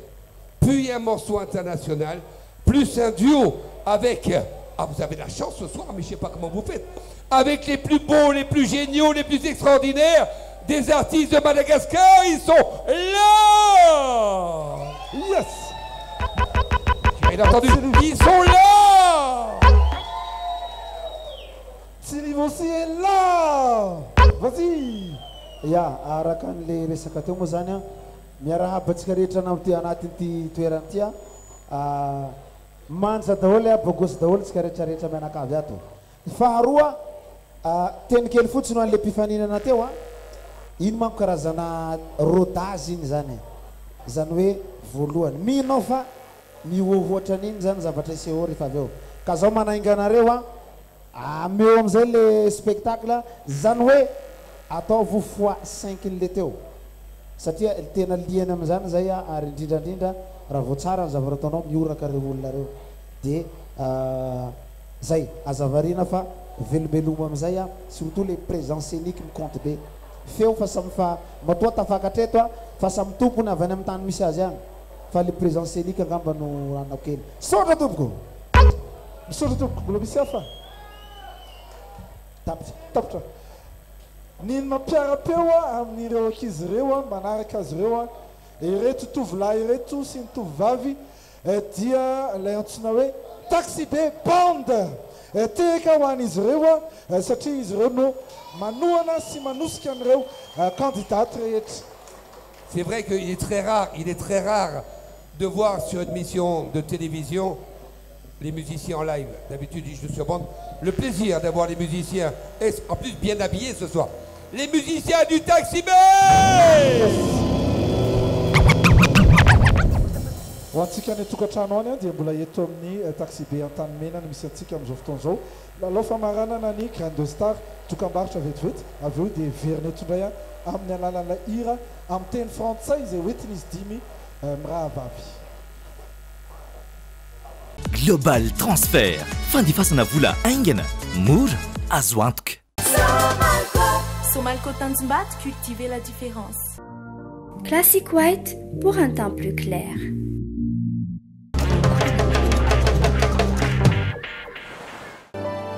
Speaker 7: puis un morceau international, plus un duo avec... Ah, vous avez de la chance ce soir, mais je ne sais pas comment vous faites. Avec les plus beaux, les plus géniaux, les plus extraordinaires des artistes de Madagascar, ils sont là.
Speaker 8: Yes.
Speaker 7: J'ai rien entendu. Ils sont là.
Speaker 8: Tsirivo aussi est là. Vas-y.
Speaker 15: Ya, araka an'le resaka teo moa zany a, miarahaba antsika rehetra anamty anatin'ity toerana ity a. Manja daholo a, bogosy daholo tsika rehetrarehetra mianakavy ato. Faharoa, teny kely fotsiny ho an'le mpifaninana teo a. Ino manko karazana rodage iny zany e. Zany hoe voalohany. Mino aho fa mihoahoatra an'iny zany zavatra iseho rehefa avy eo. Ka zao manainga anareo a, ameo amizay le spectacle, zany hoe ataovo fois cinq n'le teo. Satria tena liana amin'izany zay a, ary indrindrandrindra raha vao tsara ny zavatra ataonao mioraka reo olona reo. De zay, aza variana fa velombeloma amizay a, surtout le présence scénique mi-compte be. Feo fa samy fa matoa tafakatra eto a, fa samy tompony avy any amin'ny tany misy azy any. Fa le présence scénique angamba no ranako kely. Misaotra tompoko.
Speaker 8: Misaotra tompoko, mbola misy hafa?
Speaker 15: Tapitra.
Speaker 8: Tapitra. Ny mampiara-peo a amin'ireo ankizy ireo a, manaraka azy ireo a, ireto tovolahy ireto sy ny tovovavy dia ilay antsoina hoe Taxi Be Band. Tehaka ho an'izy ireo a, satria izy ireo no manohana sy manosika an'ireo candidat rehetra.
Speaker 7: C'est vrai qu'il est très rare, il est très rare de voir sur une mission de télévision les musiciens en live. D'habitude, je suis sur bande. Le plaisir d'avoir les musiciens, et en plus bien habillés ce soir. Les musiciens du Taxi B!
Speaker 8: Ho antsika any an-tokantrano any dia mbola eto amin'ny Taxi Be Antanimena no misy antsika amin'izao fotoana izao. Lalao famaranana ny Graine de Star, dokam-barotra vetivety, avy eo dia heverina eto indray amin'ny alalan'ilay hira amin'ny teny frantsay izay hoentin'izy dimy mirahavavy.
Speaker 2: Global Transfer, fandefasana vola haingana, mora, azo antoka.
Speaker 3: Somalco, Somalco Tanjombato, cultiver la différence.
Speaker 4: Classic White pour un teint plus clair.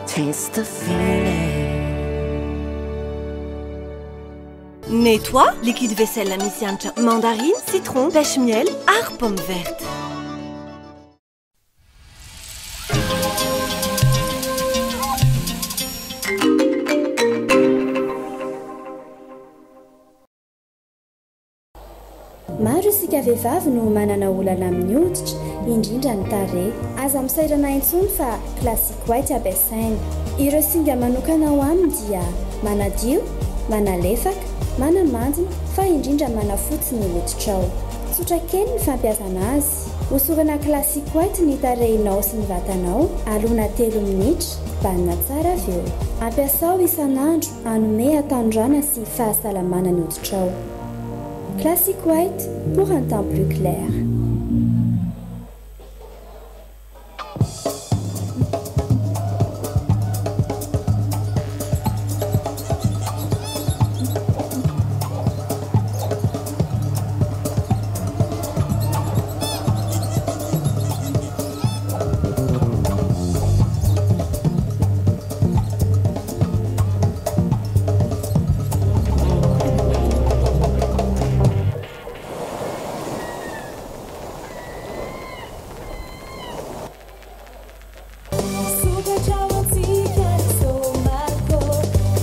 Speaker 5: Taste the feeling.
Speaker 6: Nettoie, liquide vaisselle misy hanitra mandarine, citron, pêche miel ary pomme verte.
Speaker 4: Maro isika vehivavy no manana olana amin'ny hoditra, indrindra ny tarehy. Aza misairana intsony fa Classic White ampiasaina. Ireo singa manokana ao aminy dia manadio, manalefaka, manamandina fa indrindra manafotsy ny hoditrao. Tsotra kely ny fampiasana azy. Hosorana Classic White ny tarehinao sy ny vatanao alona telo minitra, banina tsara avy eo. Ampiasao isan'andro hanome hatanorana sy fahasalamana ny hoditrao. Classic White pour un teint plus clair.
Speaker 3: Misokatra ho antsika ny Somalco.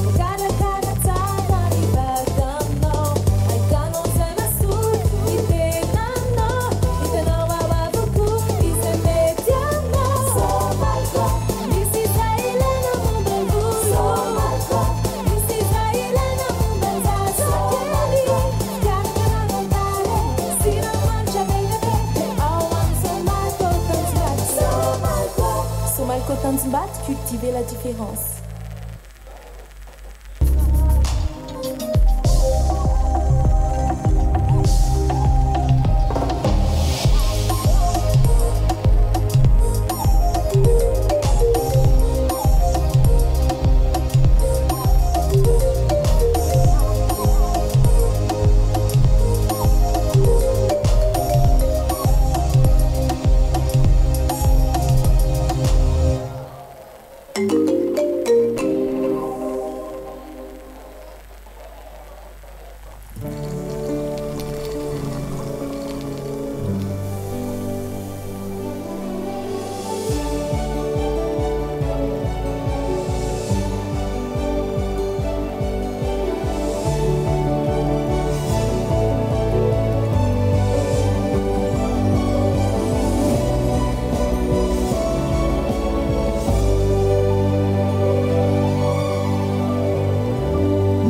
Speaker 3: Voakarakara tsara ny vatanao. Ahitanao izay mahasoa ny tenanao. Hitanao ao avokoa izay mety aminao. Somalco, misy izay ilaina momba ny volo. Somalco, misy izay ilaina momba ny zaza kely. Fikarakarana ny tarehy, siramamy be dia be ao amin'ny Somalco Tanjombato. Somalco.
Speaker 16: Somalco Tanjombato, cultivez la différence.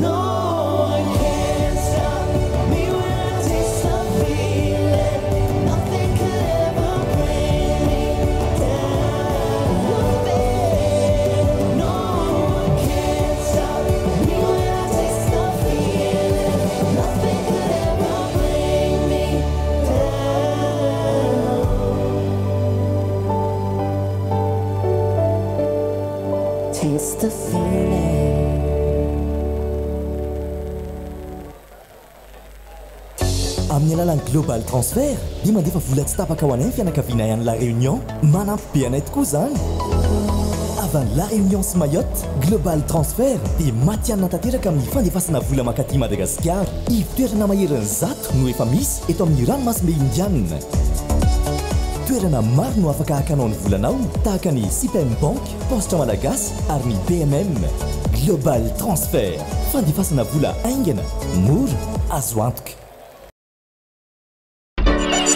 Speaker 5: No one can stop me when I taste the feeling. Nothing could ever bring me down. No one can stop me when I taste the feeling. Nothing could ever bring me down. Taste the feeling.
Speaker 2: Amin'ny alalan'ny Global Transfer dia mandefa vola tsy tapaka ho anay ny fianakavianay any La Réunion. Manampy be anay tokoa izany. Avy any La Réunion sy Mayotte, Global Transfer dia matihanina tanteraka amin'ny fandefasana vola mankaty Madagasikara. Ivon-toerana maherin'ny 100 no efa misy eto amin'ny ranomasimbe Indianina. Toerana maro no afaka hakanao ny volanao tahaka ny Sipem Bank, Paositra Malagasy ary ny BMM. Global Transfer, fandefasana vola haingana, mora, azo antoka.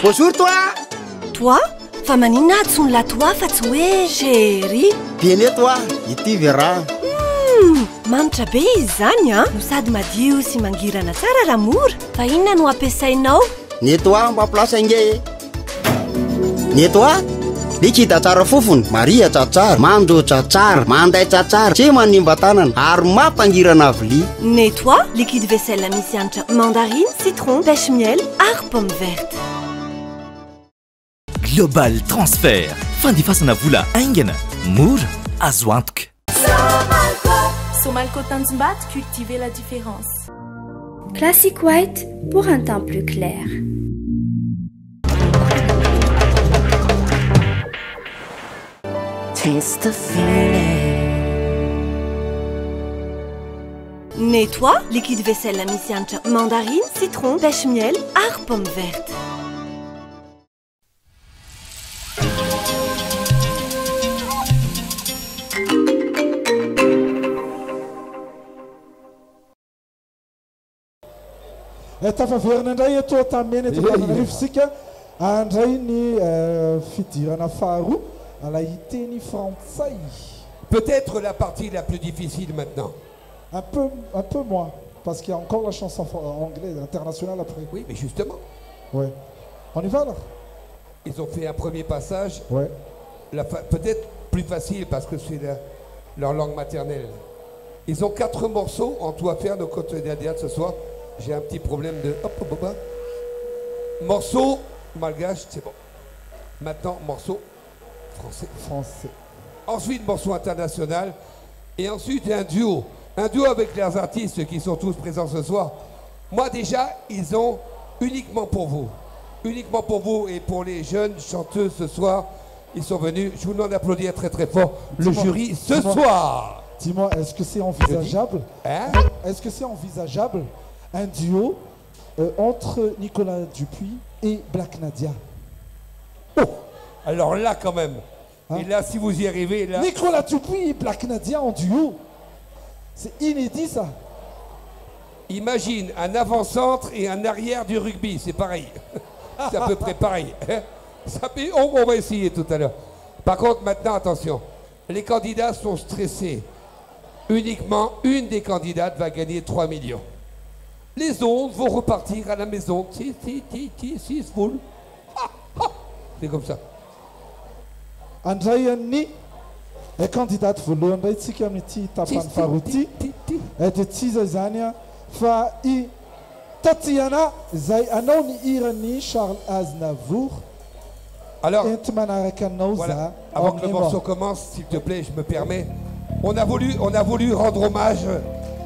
Speaker 11: Bonjour toi!
Speaker 6: Toi? Fa maninona antsoin'lah toi fa tsy hoe chérie?
Speaker 11: Bien toi, ity ve raha?
Speaker 6: Humm! Manitra be izy izany an! No sady madio sy mangirana tsara raha mora. Fa inona no ampiasainao?
Speaker 11: Nettoie mba place ange e! Nettoie? Liquide tsara fofona, marihatra tsara, mandotra tsara, mandaitra tsara, tsy manimba tanana ary mampangirana vilia.
Speaker 6: Nettoie, liquide vaisselle misy hanitra mandarine, citron, pêche miel ary pomme verte.
Speaker 2: Global Transfer, fandefasana vola haingana, mora, azo antoka.
Speaker 16: Somalco, Somalco Tanjombato, cultivez la différence.
Speaker 4: Classic White pour un teint plus clair.
Speaker 5: Taste the feeling.
Speaker 6: Nettoie, liquide vaisselle misy hanitra mandarine, citron, pêche miel ary pomme verte.
Speaker 8: Eh, tafaverina indray eto Antanimena eto Antananarivo isika handray ny eh, fidirana faharoa ilay hiteny frantsay.
Speaker 7: Peut-être la partie la plus difficile maintenant.
Speaker 8: Un peu, un peu moins, parce qu'il y a encore la chanson anglaise internationale après.
Speaker 7: Oui, mais justement.
Speaker 8: Ouais. On y va alors
Speaker 7: Ils ont fait un premier passage.
Speaker 8: Ouais.
Speaker 7: Peut-être plus facile parce que c'est leur langue maternelle. Ils ont quatre morceaux en tout à faire, nos côtes ce soir. J'ai un petit problème de. Hop, hop, hop, hop. Morceau malgache, c'est bon. Maintenant, morceau français.
Speaker 8: Français.
Speaker 7: Ensuite, morceau international. Et ensuite, un duo. Un duo avec les artistes qui sont tous présents ce soir. Moi, déjà, ils ont uniquement pour vous. Uniquement pour vous et pour les jeunes chanteuses ce soir. Ils sont venus. Je vous demande d'applaudir très très fort le jury ce soir.
Speaker 8: Dis-moi, est-ce que c'est envisageable
Speaker 7: Hein?
Speaker 8: Est-ce que c'est envisageable un duo entre Nicolas Dupuis et Black Nadia?
Speaker 7: Oh! Alors là, quand même. Et là, si vous y arrivez, là.
Speaker 8: Nicolas Dupuis et Black Nadia en duo. C'est inédit, ça.
Speaker 7: Imagine un avant-centre et un arrière du rugby, c'est pareil. C'est à peu près pareil. Ça, mais on va essayer tout à l'heure. Par contre, maintenant, attention. Les candidats sont stressés. Uniquement une des candidates va gagner 3 millions. Les autres vont repartir à la maison. Ti, ti, ti, ti, six boules. Ah, ah. C'est comme ça.
Speaker 8: Handray an'ny candidate voalohany indray tsika amin'ity tapany faharoa ity. Dia tsy iza izany fa i Tatiana izay hanao ny hiran'i Charles Aznavour.
Speaker 7: Alors,
Speaker 8: Enti-manaraka anao
Speaker 7: voilà.
Speaker 8: za.
Speaker 7: Avant que le
Speaker 8: Emmenez-moi.
Speaker 7: morceau commence, s'il te plaît, je me permets. On a voulu rendre hommage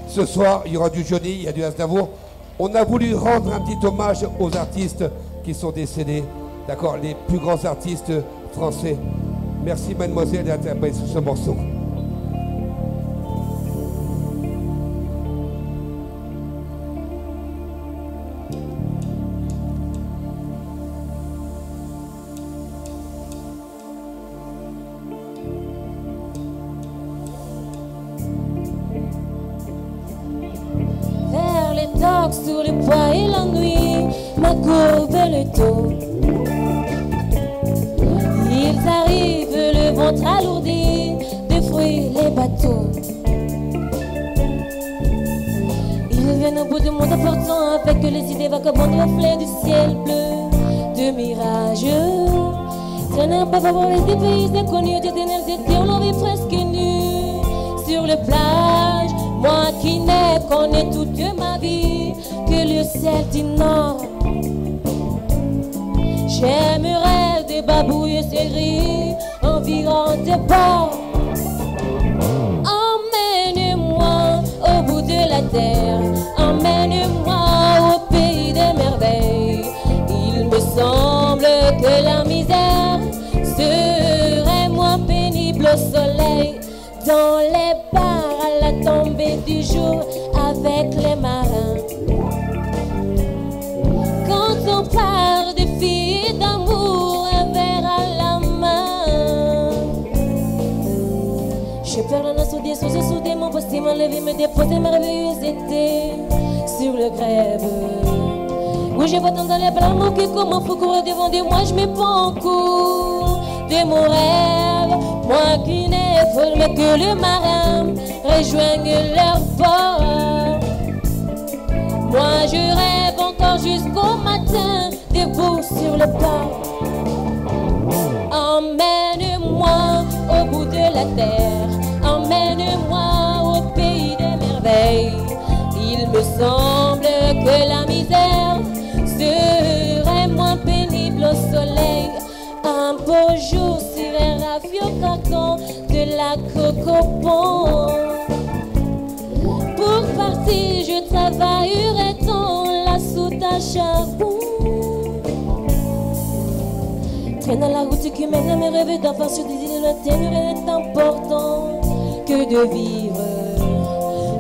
Speaker 7: ce soir. Il y aura du Johnny, il y a du Aznavour. On a voulu rendre un petit hommage aux artistes qui sont décédés. D'accord, les plus grands artistes français. Merci mademoiselle d'interpréter ce morceau.
Speaker 3: Vers les docks, sous le poids et l'ennui, ma courbe le dos. Ils arrivent, le ventre alourdi, de fruits les bateaux. Ils viennent au bout du monde apportant avec les idées vagabondes reflets du ciel bleu, de mirages. Traînant parfois des pays inconnus, d'éternels étés où l'on vit presque nu. Sur les plages, moi qui n'ai connu toute ma vie que le ciel du Nord. J'aimerais débabouiller ces grilles environ des ports. Emmène-moi au bout de la terre, emmène-moi au pays des merveilles. Il me semble que la misère serait moins pénible au soleil, dans les bars à la tombée du jour avec les marins. Quand on parle de filles d'amour, un verre à la main. Je perds la notion des sources soudain, mon passé m'enlever, me déposer, merveilleux été sur le grève. Oui, je vois tant dans les bras, mon cul comme un fou courir devant de moi, je me prends en cours de mon rêve. Moi qui n'ai formé que le marin rejoigne leur port. Moi je rêve encore jusqu'au matin, debout sur le port. Emmène-moi au bout de la terre, emmène-moi au pays des merveilles. Il me semble que la misère serait moins pénible au soleil. Un beau jour sur un rafio carton de la cocopon. Pour partir, je travaillerai dans la soute à charbon. Traîne à la route qui mène à mes rêves d'enfant sur des îles lointaines, rien n'est important que de vivre.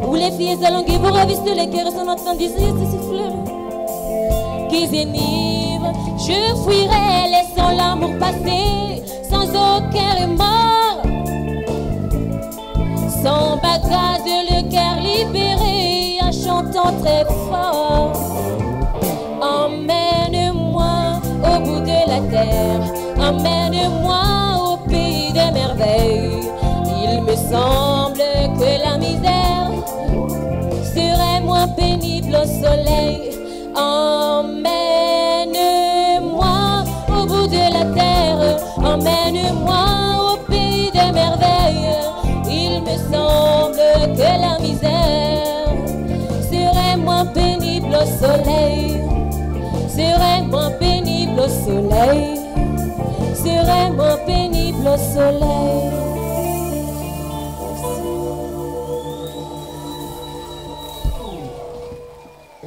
Speaker 3: Où les filles alanguies vous ravissent les cœurs sans entendre ces siffleurs qui enivrent. Je fuirai, laissant l'amour passer sans aucun remords, sans bagage, le cœur libéré, en chantant très fort. Emmène-moi au bout de la terre, emmène-moi au pays des merveilles. Il me semble que la misère serait moins pénible au soleil. Emmène-moi au bout de la terre, emmène-moi au pays des merveilles. Il me semble que la misère serait moins pénible au soleil, serait moins pénible au soleil, serait moins pénible au soleil.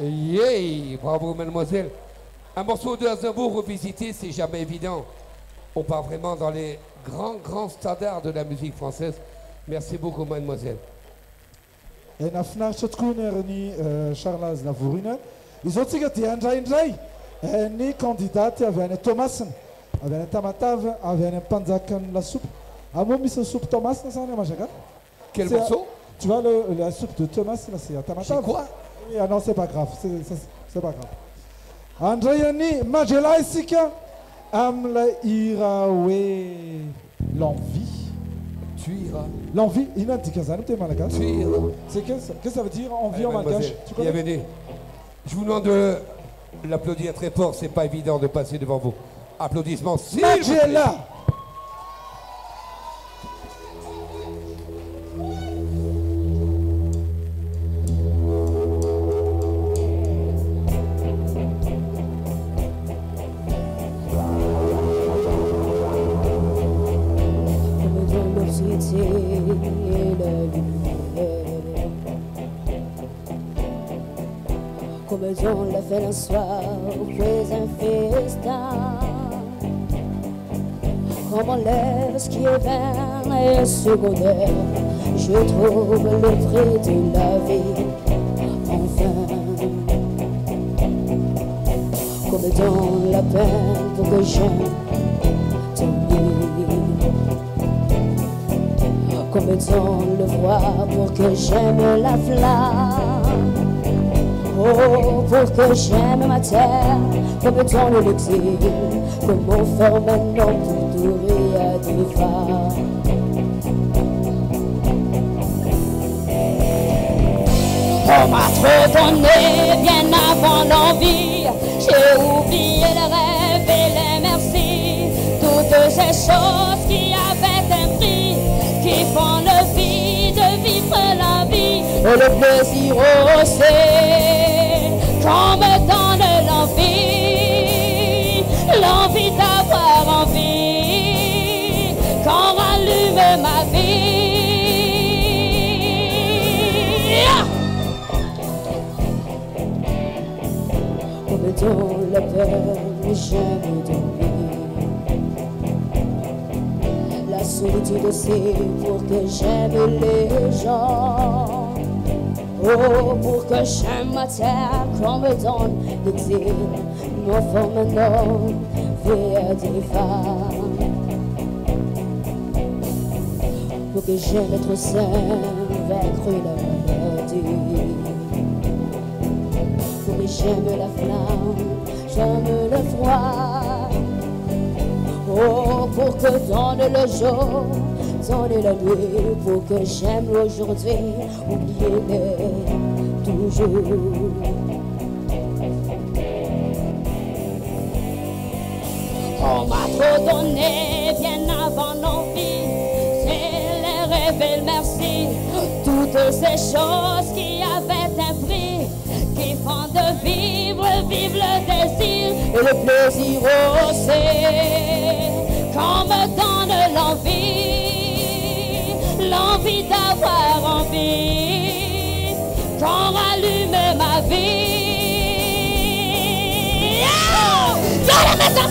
Speaker 7: Yeah, bravo mademoiselle. Un morceau de Aznavour revisité, c'est jamais évident. On part vraiment dans les grands, grands standards de la musique française. Merci beaucoup mademoiselle.
Speaker 8: E nafinaritra tokoa ny ary ny Charles Aznavour iny a. Izao tsika dia andraindray ny candidat avy any Toamasina, avy any Tamatave, avy any Ampanjakan'ny lasopy. Ah moa misy lasopy Toamasina sa any Majunga?
Speaker 7: Quel
Speaker 8: C'est à-
Speaker 7: morceau?
Speaker 8: Tu vois la soupe de Toamasina, c'est à Tamatave.
Speaker 7: C'est quoi?
Speaker 8: Oui, ah non, c'est pas grave, c'est pas grave. Andray any Majella isika amin'ilay hira hoe l'envie.
Speaker 7: Tu iras.
Speaker 8: L'envie, inona ny dikan'izany amin'ny teny malagasy?
Speaker 7: Tu iras.
Speaker 8: C'est qu'est-ce que ça veut dire envie
Speaker 7: Allez,
Speaker 8: en malgache?
Speaker 7: mademoiselle,
Speaker 8: Tu connais?
Speaker 7: bienvenue. Je vous demande de l'applaudir très fort, c'est pas évident de passer devant vous. Applaudissements, s'il vous plaît.
Speaker 8: Majella.
Speaker 3: Comme dans l'obscurité et la lumière, comme dans la fête un soir après un festin, comme on lève ce qui est vain et secondaire, je trouve le prix de la vie, enfin. Comme dans la peine pour que j'aime dormir, comme dans le froid pour que j'aime la flamme, oh, pour que j'aime ma terre, comme dans l'exil, comment faire maintenant pour durer à des femmes. On m'a trop donné bien avant l'envie, j'ai oublié le rêve et les merci, toutes ces choses qui avaient un prix, qui font le vide, vivre la vie et le plaisir aussi. Qu'on me donne l'envie, l'envie d'avoir envie, qu'on rallume ma vie. Comme dans la peur, j'aime dormir. La solitude aussi pour que j'aime les gens. Oh, pour que j'aime ma terre, qu'on me donne l'exil, me forme un homme, vers des femmes. Pour que j'aime être sain, vaincre la maladie. Pour que j'aime la flamme, j'aime le froid. Oh, pour que donne le jour, donne la nuit, pour que j'aime aujourd'hui, oubliez-les toujours. On m'a trop donné bien avant l'envie, c'est les rêves et le merci, toutes ces choses qui avaient un prix, qui font de vivre, vivre le désir et le plaisir aussi. Qu'on me donne l'envie, l'envie d'avoir envie, qu'on rallume ma vie. Oh, dans la maison.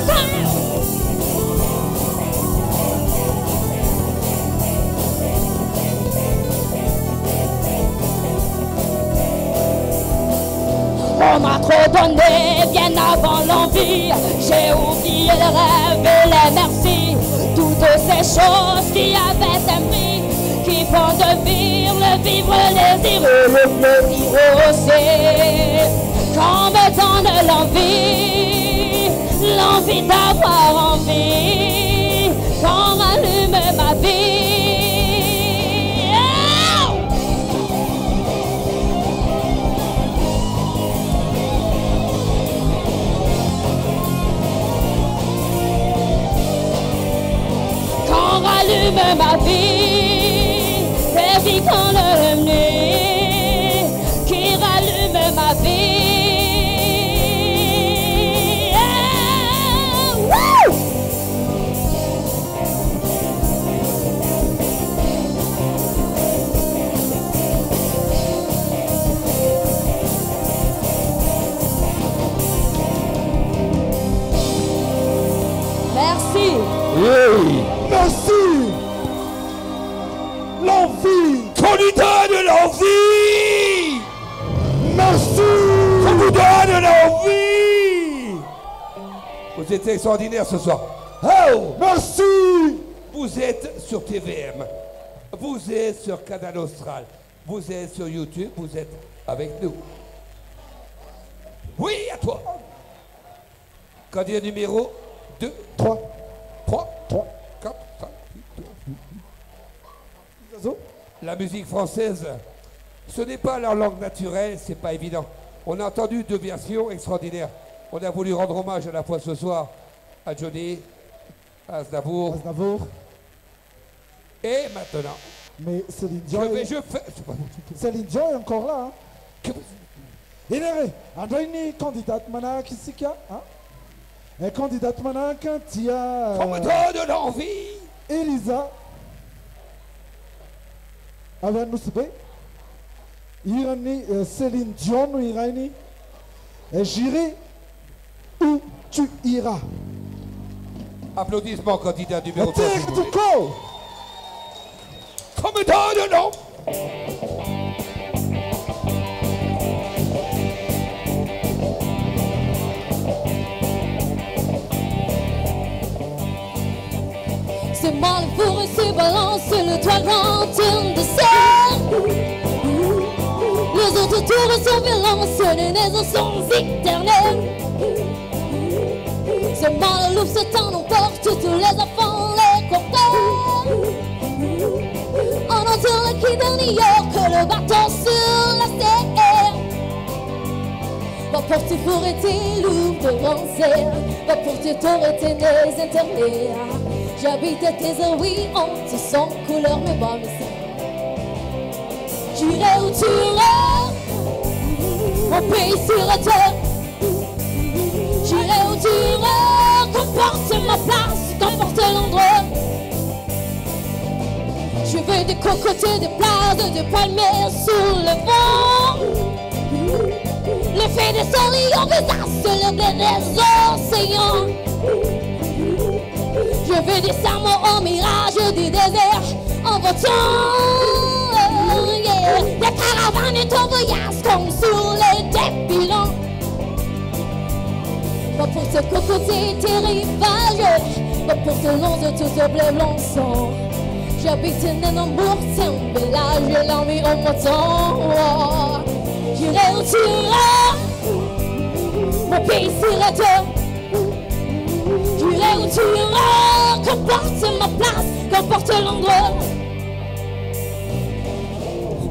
Speaker 9: abandonné bien avant l'envie. J'ai oublié le rêve et les merci. Toutes ces choses qui avaient un prix, qui font de vivre le vivre, le désir et le plaisir aussi. Qu'on me donne l'envie, l'envie d'avoir envie, qu'on rallume ma vie. Oh! Qu'on rallume ma vie, c'est vie qu'on le nuit, qui rallume ma vie. Yeah! Woo! Merci.
Speaker 7: Oui.
Speaker 8: Merci. L'envie.
Speaker 7: Qu'on lui donne l'envie.
Speaker 8: Merci.
Speaker 7: Qu'on vous donne l'envie. Vous êtes extraordinaire ce soir. Oh.
Speaker 8: Merci.
Speaker 7: Vous êtes sur TVM. Vous êtes sur Canal Austral. Vous êtes sur YouTube. Vous êtes avec nous. Oui, à toi. Candidat numéro 2,
Speaker 8: 3,
Speaker 7: 3,
Speaker 8: 3,
Speaker 7: 4, 5, 6, La musique française, ce n'est pas leur langue naturelle, c'est pas évident. On a entendu deux versions extraordinaires. On a voulu rendre hommage à la fois ce soir à Johnny, à Aznavour.
Speaker 8: Aznavour.
Speaker 7: Et maintenant,
Speaker 8: Mais Céline Dion.
Speaker 7: je vais,
Speaker 8: est-
Speaker 7: je fais.
Speaker 8: Céline Dion est encore là. Hein. Iny andray ny candidate manaraka isika a ny candidate manaraka dia
Speaker 7: On me donne l'envie.
Speaker 8: Elisa avy any Nosy Be hiran'ny Céline Dion no hirainy J'irai où tu iras.
Speaker 7: Applaudissements, candidat numéro 3.
Speaker 8: Terre du co.
Speaker 7: Qu'on me donne l'envie.
Speaker 9: C'est mal pour se balance le toit grand tourne de ciel. Les autres tours sont violents, les maisons sont éternelles. C'est mal le loup se tend, on porte tous les enfants, les copains. On entend le cri de New York, le bâton sur la terre. Va pour tes forêts, tes loups de lancer. Va pour tes torres, tes nez internés. J'habite tes oui, en sans couleur, mais bon, mais c'est. J'irai où tu iras, mon pays sur la terre. J'irai où tu iras, qu'importe ma place, qu'importe l'endroit. Je veux des cocotiers, des plages, des palmiers sous le vent. L'effet des soleils en visage, le blé des océans. Je veux des sermons en mirage, du désert en voiture. Yeah. Des caravanes et ton voyage comme sous les défilants. Va pour te cocotier tes rivages, va pour te lancer tout ce blé blanc sang. J'habite un amour, c'est un village, l'envie au montant. J'irai où tu iras, mon pays sera toi. J'irai où tu iras, qu'importe ma place, qu'importe l'endroit.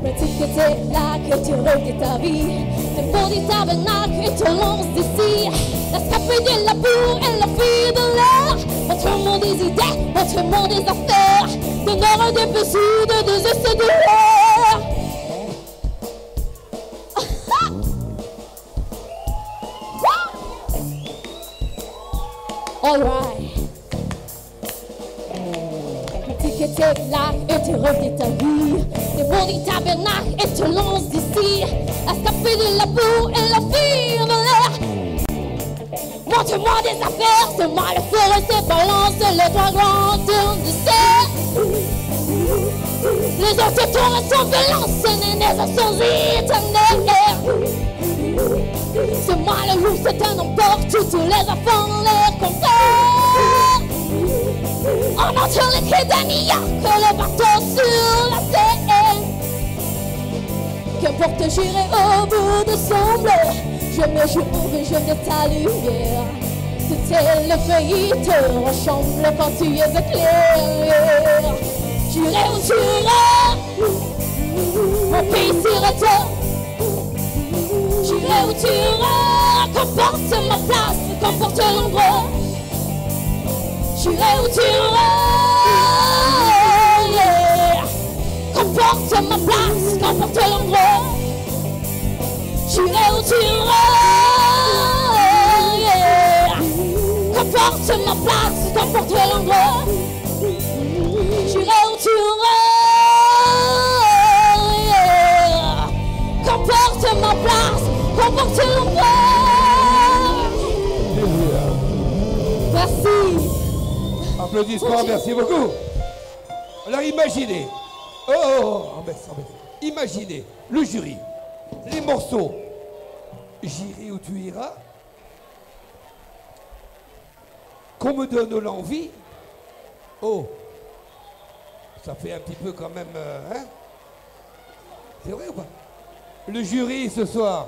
Speaker 9: Mais tu que t'es là, que tu rêves ta vie, Te maudit tabernacle et te lance d'ici. La scapée de la boue et la fille de l'air. Montre-moi des idées, montre-moi des affaires. De nord et de sud, de est et de l'air. All right. Ticket là et tu reviens ta vie. Des maudits tabernacles et te lance d'ici. À scapper de la boue et la fille de l'air. Montre-moi des affaires, c'est moi le feu et c'est balance. Le toit grand tourne du ciel. Les autres tournent sont violents, les naissances sont éternelles. C'est moi
Speaker 17: Moi le loup c'est un emporte tous les enfants les confrères. On entend les cris d'un York, le bateau sur la Seine. Qu'importe, j'irai au bout de son bleu. Je me jour et je de ta lumière. C'était le pays te ressemble quand tu es éclairé. J'irai où tu iras, mon pays sera toi. J'irai où tu iras, qu'importe ma place, qu'importe l'endroit. J'irai où tu iras, yeah. Qu'importe ma place, qu'importe l'endroit. J'irai où tu iras, yeah. Qu'importe ma place, qu'importe l'endroit. J'irai où tu iras, yeah. Qu'importe ma place, qu'importe l'endroit. Merci.
Speaker 7: Applaudissements, merci beaucoup. Alors imaginez, oh, oh, oh, baisse, on baisse. Imaginez le jury, les morceaux. J'irai où tu iras. Qu'on me donne l'envie. Oh, ça fait un petit peu quand même, hein? C'est vrai ou pas? Le jury ce soir,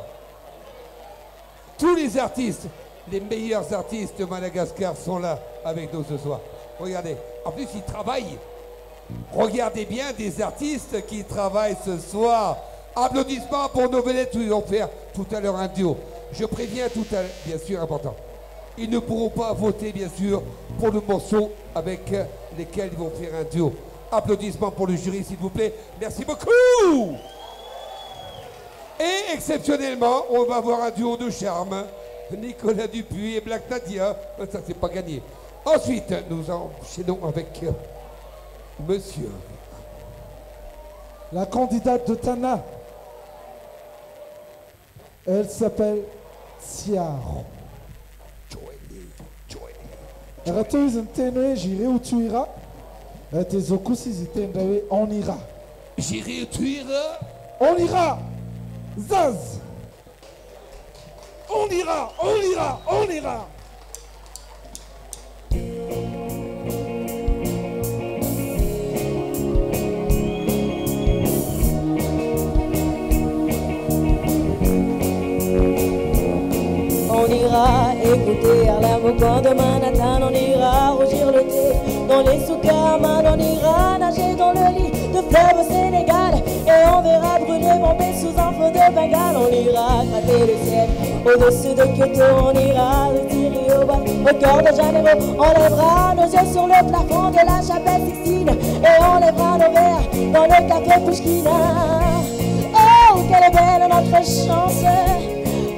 Speaker 7: tous les artistes, les meilleurs artistes de Madagascar sont là avec nous ce soir. Regardez, en plus ils travaillent. Regardez bien des artistes qui travaillent ce soir. Applaudissements pour nos vedettes qui vont faire tout à l'heure un duo. Je préviens tout à l'heure, bien sûr, important. Ils ne pourront pas voter, bien sûr, pour le morceau avec lesquels ils vont faire un duo. Applaudissements pour le jury, s'il vous plaît. Merci beaucoup. Et exceptionnellement, on va avoir un duo de charme. Nicolas Dupuis et Black Nadia. Ça, c'est pas gagné. Ensuite, nous enchaînons avec monsieur.
Speaker 8: La candidate de Tana. Elle s'appelle Tiaro. Raha teo izy niteny hoe j'irai où tu iras, dia izao kosa izy hiteny indray hoe on ira.
Speaker 7: J'irai où tu iras.
Speaker 8: On ira. Zaz. On ira, on ira, on ira.
Speaker 18: On ira écouter Harlem au coin de Manhattan, on ira rougir le thé dans les soukaman, on ira nager dans le lit de fleuve au Sénégal et on verra brûler Bombay sous un feu de Bengale. On ira gratter le ciel au-dessus de Kyoto, on ira le tirer au bas au cœur de Janeiro. On lèvera nos yeux sur le plafond de la chapelle Sixtine et on lèvera nos verres dans le café Pouchkine. Oh, quelle est belle notre chance!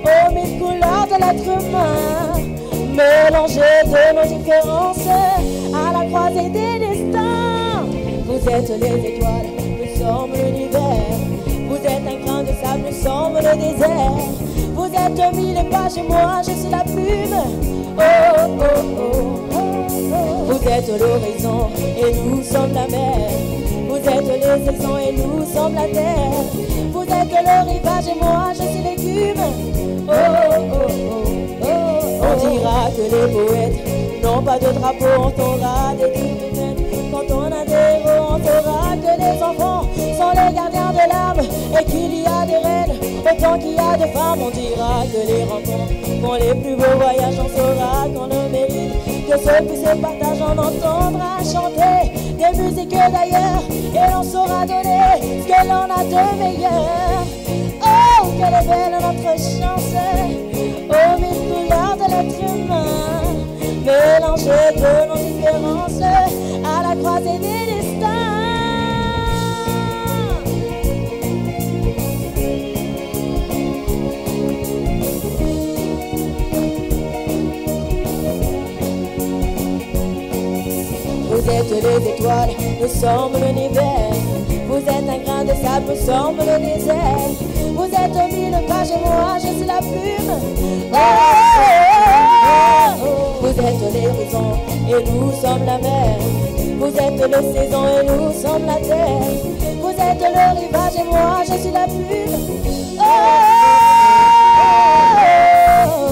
Speaker 18: Aux mille couleurs de l'être humain, mélangées de nos différences, à la croisée des destins. Vous êtes les étoiles, nous sommes l'univers. Vous êtes un grain de sable, nous sommes le désert. Vous êtes mille pages et moi je suis la plume. Oh oh oh, oh. Vous êtes l'horizon et nous sommes la mer. Vous êtes les saisons et nous sommes la terre. Vous êtes le rivage et moi je suis l'écume. Oh, oh, oh, oh, oh. On dira que les poètes n'ont pas de drapeau, on t'aura des fêtes. Quand on a des héros, on saura que les enfants sont les gardiens de l'âme et qu'il y a des reines autant qu'il y a de femmes. On dira que les rencontres font les plus beaux voyages, on saura qu'on le mérite, que ce qui se partage, on entendra chanter des musiques d'ailleurs et l'on saura donner ce que l'on a de meilleur. Oh, quelle est belle notre chance, aux mille couleurs de l'être humain, mélangées de nos différences, à la croisée des destins. Vous êtes les étoiles, nous sommes l'univers. Vous êtes un grain de sable, nous sommes le désert. Vous êtes mille pages et moi je suis la plume. Oh, oh, oh, oh. Vous êtes l'horizon et nous sommes la mer. Vous êtes le saison et nous sommes la terre. Vous êtes le rivage et moi je suis la plume. Oh, oh, oh, oh.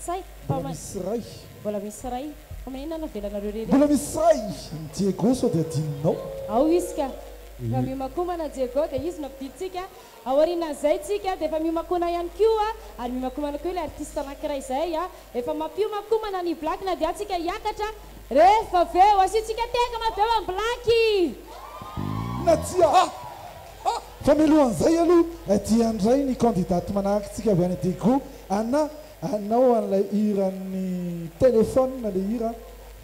Speaker 9: Say
Speaker 8: Mbola misy ray.
Speaker 9: Mbola misy ray. Fa maninona no avelanareo rery?
Speaker 8: Mbola misy ray! Diego sao dia adinonao.
Speaker 9: Ao izy ka. Efa miomakomana Diego dia izy no ampidintsika. Aorianan'izay tsika dia efa miomakona ihany koa ary miomakomana koa ilay artiste anankiray izay. Efa mampiomakomana ny Black Nadia tsika hiakatra rehefa avy eo. Asiantsika tehaka mafy be ho an'i Black!
Speaker 8: Nadia! Fa mialohan'izay aloha dia handray ny candidate manaraka tsika avy any Diego Anna Anao an'ilay hiran'ny téléphone le hira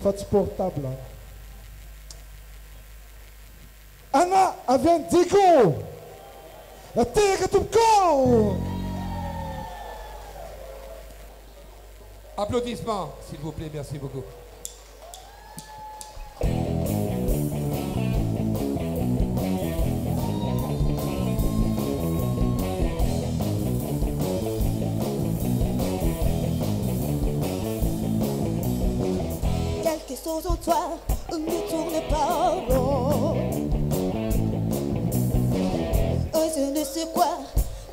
Speaker 8: fa tsy portable an. Anna avy any Diego! Tehaka tompoko!
Speaker 7: Applaudissements, s'il vous plaît, merci beaucoup.
Speaker 14: Quelque chose en toi ne tourne pas rond. Oh, je ne sais quoi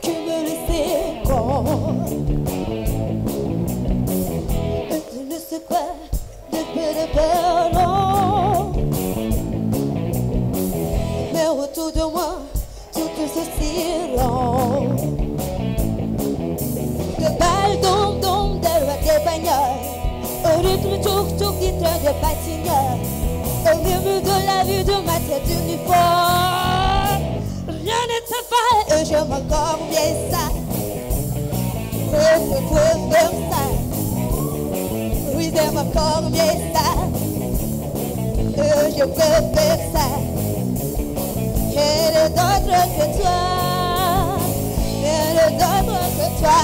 Speaker 14: qui me laissait con. Je ne sais quoi de peu de peur, non. Mais autour de moi, tout ce silence. De balles, dom, dom, de de bagnole. Au rythme tchouk tchouk du train de patineur. Au murmure de la vue de ma tête uniforme. Rien ne te fait et j'aime encore bien ça. Je préfère ça. Oui, j'aime encore bien ça. Et je préfère ça. Rien d'autre que toi. Rien d'autre que toi.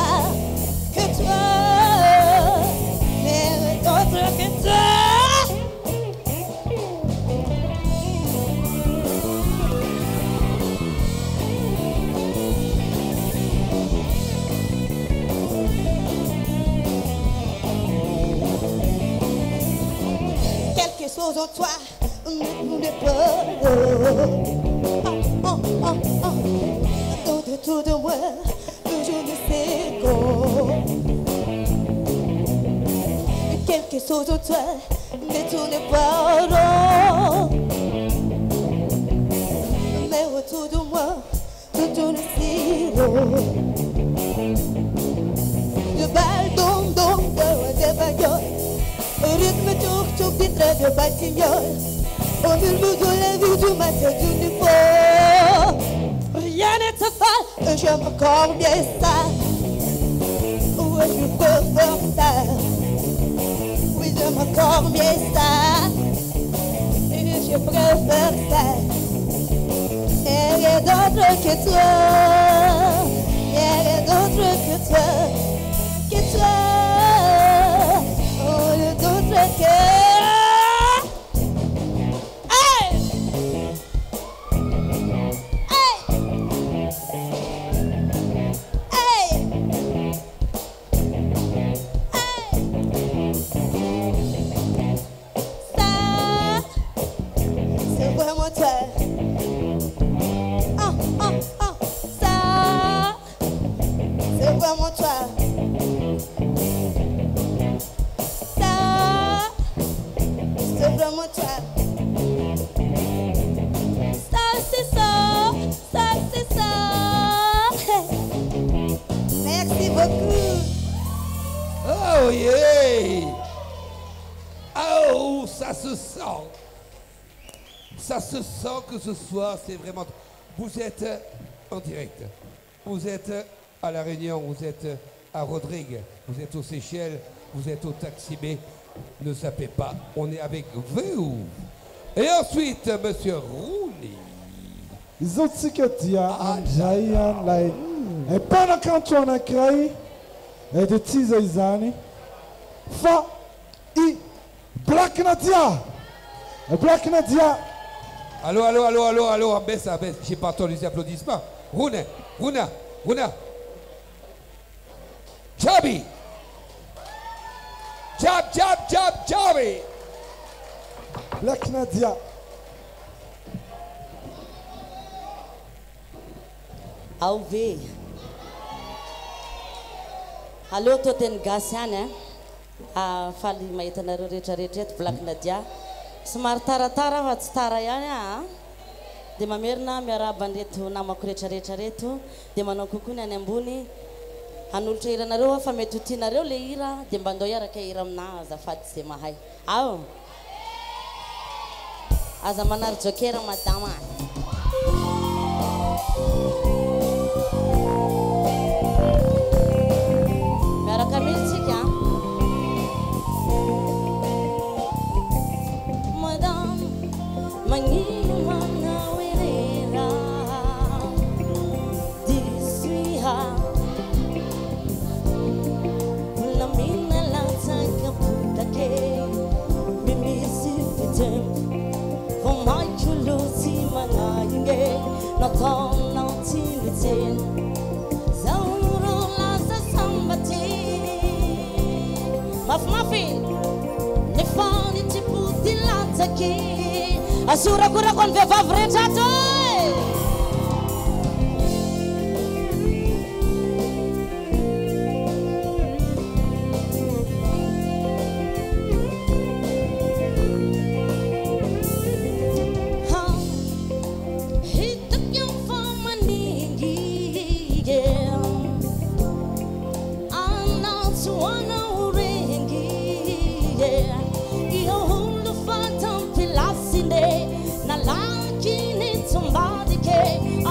Speaker 14: Que toi. Rien d'autre que toi. Quelque chose en toi ne me peur. Oh, oh, oh, oh. Autour de moi, je ne sais quoi. Quelque chose en toi ne tourne pas rond. Mais autour de moi, tout tourne si rond. De balles, dom, dom, de bagnole. Au rythme tchouk tchouk des trains de batignolles. Au murmure de la vie du matin du uniforme. Rien ne te fait, et j'aime encore bien ça. Ouais, je préfère ça. Oui, j'aime encore bien ça. Et je préfère ça. Et rien d'autre que toi. Rien d'autre que toi. Que toi. Oh, rien d'autre que. Hey! Hey! Hey! Ça, c'est vraiment toi. Ah, ah, ah, ça, c'est vraiment toi. Ça, c'est vraiment toi. Ça, c'est ça, ça, c'est ça. Merci beaucoup.
Speaker 7: Oh yeah! Oh, ça se sent. Ça se sent que ce soir, c'est vraiment... Vous êtes en direct. Vous êtes à La Réunion, vous êtes à Rodrigue, vous êtes aux Seychelles, vous êtes au Taxi B. Ne zappez pas, on est avec vous. Et ensuite, Monsieur Rooney.
Speaker 8: Izao tsika dia handray an'ilay mpanakanto anankiray dia tsy iza izany fa i Black Nadia. Black Nadia.
Speaker 7: Allô, allô, allô, allô, allô, baisse, baisse. J'ai pas entendu les applaudissements. Rouna, Rouna, Rouna. Chabi. Jab, jab, jab, Chabi.
Speaker 8: Black Nadia.
Speaker 18: Ao ve? Aleo atao teny gasy ihany a.
Speaker 19: Ah, faly mahita anareo rehetra rehetra eto Black Nadia. Somary taratara fa tsy tara ihany aho a. Dia mamerina miarahaba an'ireto namako rehetra rehetra reto. Dia manao kokoa ny any ambony. Hanolotra hira anareo aho fa mety ho tianareo le hira dia mba ndao hiaraka hihira aminà azafady ze mahay. Ao. Aza manary joker madama a. Miaraka mihitsy tsika a. Madame, magnino manao erera diso iha Volamena latsaka potake Be misy fitempo Vao mainka olo tsy manahy nge Nataonao tsy nitsena Zaho ro lasa sambaty Mafimafy Nefa ny tsipody latsaky Asorakorako ny vehivavy rehetra ato e! Hitako eo fa maningy yeah. Anatso anao rengy yeah. Io olo fatampilasine nalaky ny tsombadike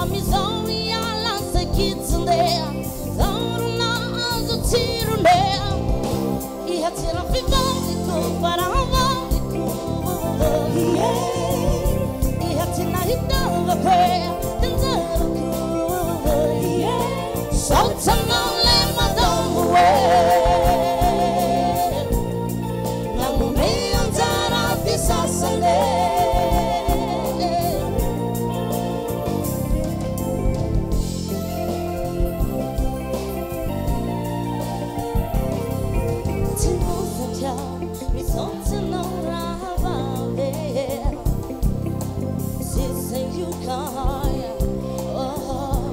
Speaker 19: amizao ialasa kitsinde zaorona azo tsirone iha tsy raha fivadiko fa raha vadiko yeah. Iha tsy nahitavako e tanjarako yeah. Saotranao le madamo e nanome anjara ty sasany Tsy mozatra misaotra anao rahavavy Sisa io kay oh.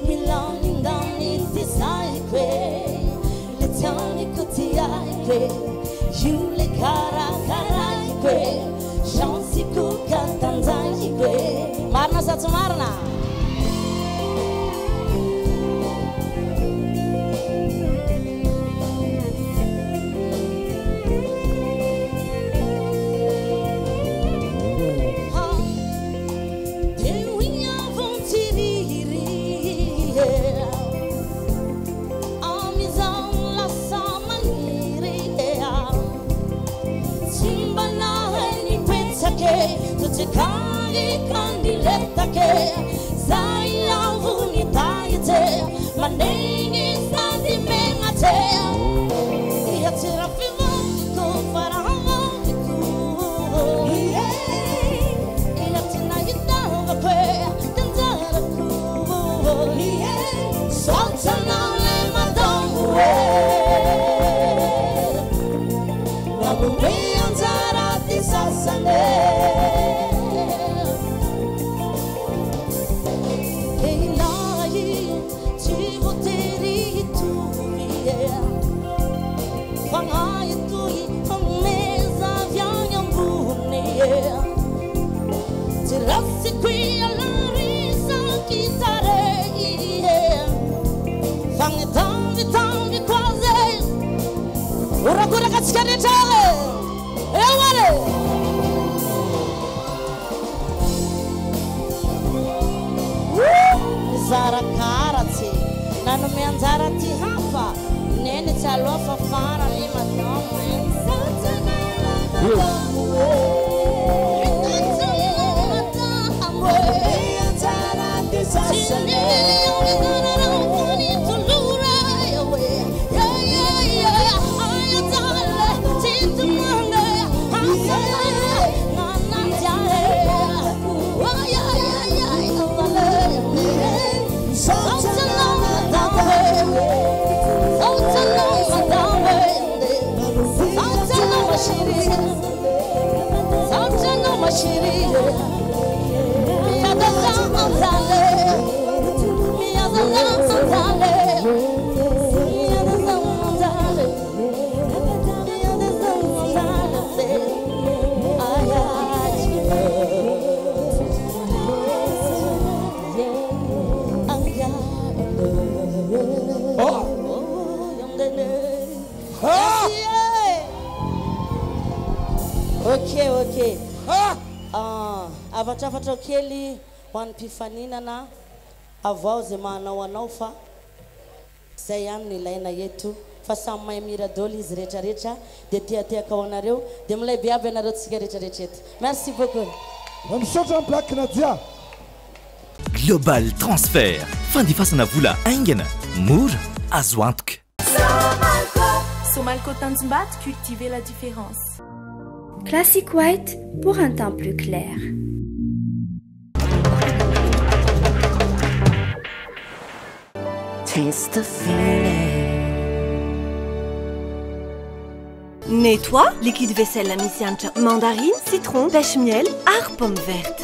Speaker 19: Milamindamy ty saiko e Le tianiko ty aiko e Io le karakaraiko e Chance-ko ka tanjahiko e Marina sa tsy marina? Teo iavon-tsiriry Amizao lasa maniry Tsy mba nahay nipetsake Totsikaly kandiletake Zay avo nitahitse Manegny sady megnatse Iha tsy raha fivadiko fa raha vadiko Iha tsy nahitavako e tanjarako Saotranao le madamo e Nanome anjara ty sasany Lehilahy tsy voatery hitovy Fagnahy toy fanomeza avy any ambony Tsy rasiko ialarisaky tarehy Fagnitambitamby azy Orakoraka antsika rehetra e Eo ary Nizarakaratsy nanome anjara ty hafa Neny tsy aloha fa farany madamo e Ok ok. Ah, Hafatrafatra kely ho an'ny mpifaninana avoaho zay mahanao anao fa zay ihany no ilaina eto fa samy mahay mihira daholo izy rehetra rehetra dia tiatiaka ho anareo dia milay be aby ianareo tsika rehetra rehetra eto. Merci beaucoup.
Speaker 8: Misaotra an'i Black Nadia.
Speaker 2: Global Transfer, fandefasana vola haingana, mora, azo antoka.
Speaker 16: Somalco Tanjombato, cultivez la différence.
Speaker 4: Classic White pour un teint plus clair.
Speaker 5: Taste the feeling.
Speaker 6: Nettoie, liquide vaisselle misy hanitra mandarine, citron, pêche miel ary pomme verte.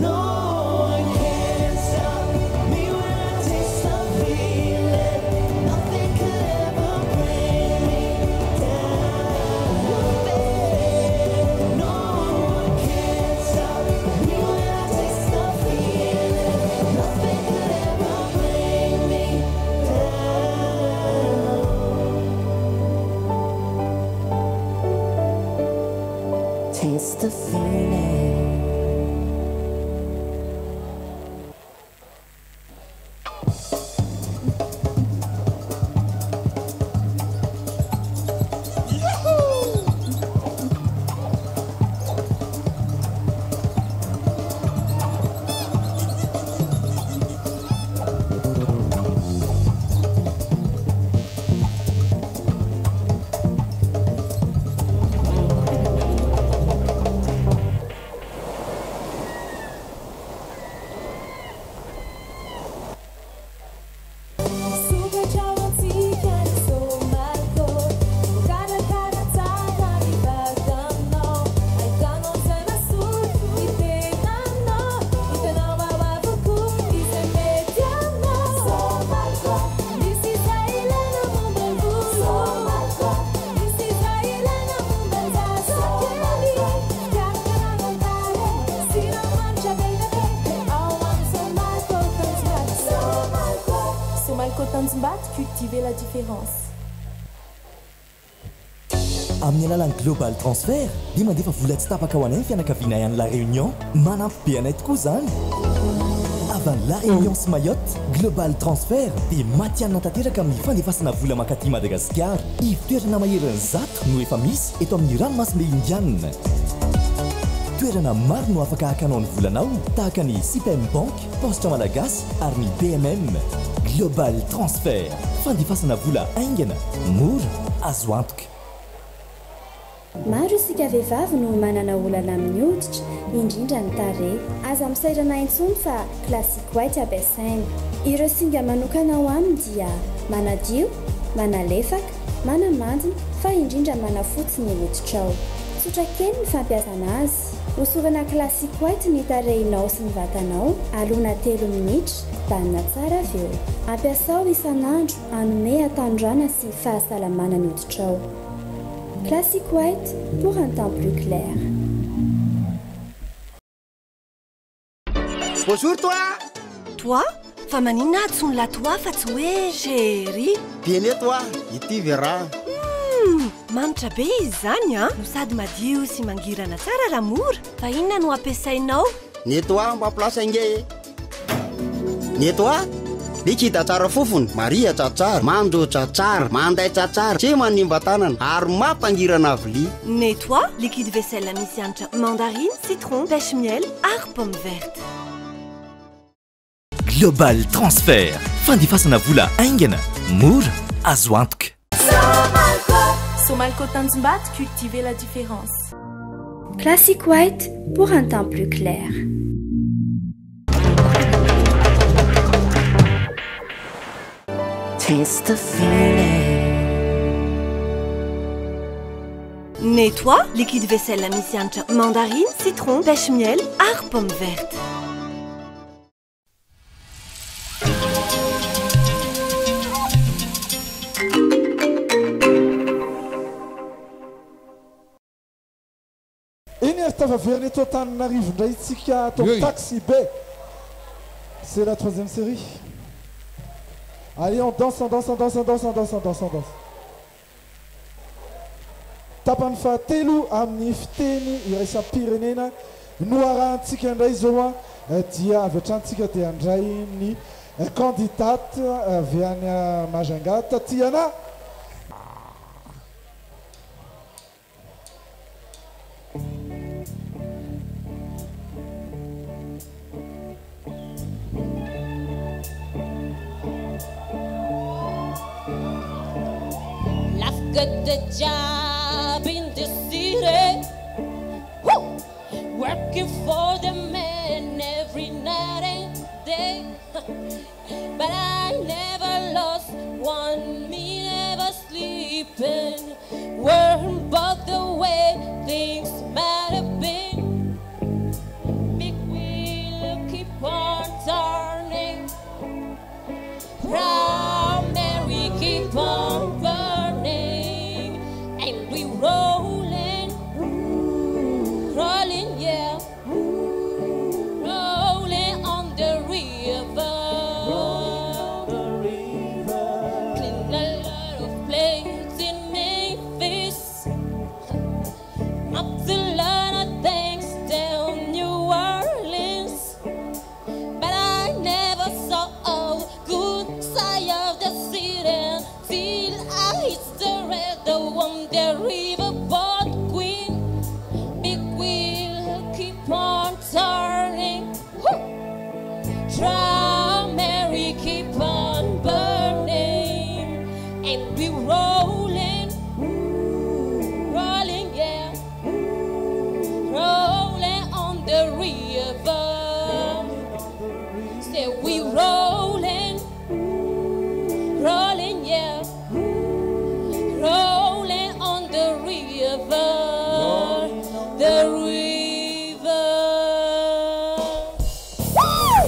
Speaker 5: No one can stop me when I taste the feeling. Nothing could ever bring me down. No one can stop me when I taste the feeling. Nothing could ever bring me down. Taste the feeling.
Speaker 16: Sokatra ho antsika ny Somalco. Vokarakara tsara ny vatanao. Ahitanao izay mahasoa ny tenanao. Hitanao ao avokoa izay mety aminao. Somalco, misy izay ilaina momba ny volo. Somalco, misy izay ilaina momba ny zaza kely. Fikarakarana ny tarehy, siramamy be dia be ao amin'ny Somalco Tanjombato. Somalco. Somalco Tanjombato, cultivez la différence.
Speaker 2: Amin'ny alalan'ny Global Transfer dia mandefa vola tsy tapaka ho anay ny fianakavianay any La Réunion. Manampy be anay tokoa izany. Avy any La Réunion sy Mayotte, Global Transfer dia matihanina tanteraka amin'ny fandefasana vola mankaty Madagasikara. Ivon-toerana maherin'ny 100 no efa misy eto amin'ny ranomasimbe Indianina. Toerana maro no afaka hakanao ny volanao tahaka ny Sipem Bank, Paositra Malagasy ary ny BMM. Global Transfer, fandefasana vola haingana, mora, azo antoka.
Speaker 4: Maro isika vehivavy no manana olana amin'ny hoditra, indrindra ny tarehy. Aza misairana intsony fa Classic White ampiasaina. Ireo singa manokana ao aminy dia manadio, manalefaka, manamandina fa indrindra manafotsy ny hoditrao. Tsotra kely ny fampiasana azy. Hosorana Classic White ny tarehinao sy ny vatanao alona telo minitra, kobanina tsara avy eo. Ampiasao isan'andro hanome hatanorana sy fahasalamana ny hoditrao. Classic White pour un teint plus clair.
Speaker 11: Bonjour toi.
Speaker 6: Toi? Fa maninona antsoin'la toi fa tsy hoe chéri?
Speaker 11: Bien toi, ity ve raha?
Speaker 6: Manitra be izy izany an! No sady madio sy mangirana tsara raha mora. Fa inona no ampiasainao?
Speaker 11: Nettoie mba place ange e! Nettoie, liquide tsara fofona, marihatra tsara, mandotra tsara, mandaitra tsara, tsy manimba tanana ary mampangirana vilia.
Speaker 6: Nettoie, liquide vaisselle misy hanitra mandarine, citron, pêche miel ary pomme verte.
Speaker 2: Global Transfer, fandefasana vola haingana, mora, azo antoka.
Speaker 3: Somalco, Somalco Tanjombato, cultivez la différence.
Speaker 4: Classic White pour un teint plus clair.
Speaker 5: Taste the feeling.
Speaker 6: Nettoie, liquide vaisselle misy hanitra mandarine, citron, pêche miel ary pomme verte.
Speaker 8: Eny ary tafaverina eto Antananarivo indray isika ato amin'ny Taxi Be. C'est la troisième série. Allez, on danse, on danse, on danse, on danse, on danse, on danse, on danse. Tapany fahatelo amin'ny fiteny iraisam-pirenena no arahantsika indray izao dia avy hatrany tsika dia handray ny candidate avy any Majunga, Tatiana.
Speaker 17: Life got the job in the city. Woo! Working for the man every night and day. But I never lost one minute of sleeping. Worrying about the way things might have been. Big wheel keep on turning. Proud Mary keep on burning. And we rolling, rolling, yeah. Rolling on the river. Clean a lot of plates in Memphis. Up the lot of things down New Orleans. But I never saw a good side of the city till I hit the red, the one, the riverboat queen. Big wheel keep on turning. Woo! Proud Mary keep on burning, and we rolling, rolling, yeah, rolling on the river. Say we rolling, rolling, yeah, rolling on the river, the river. Woo!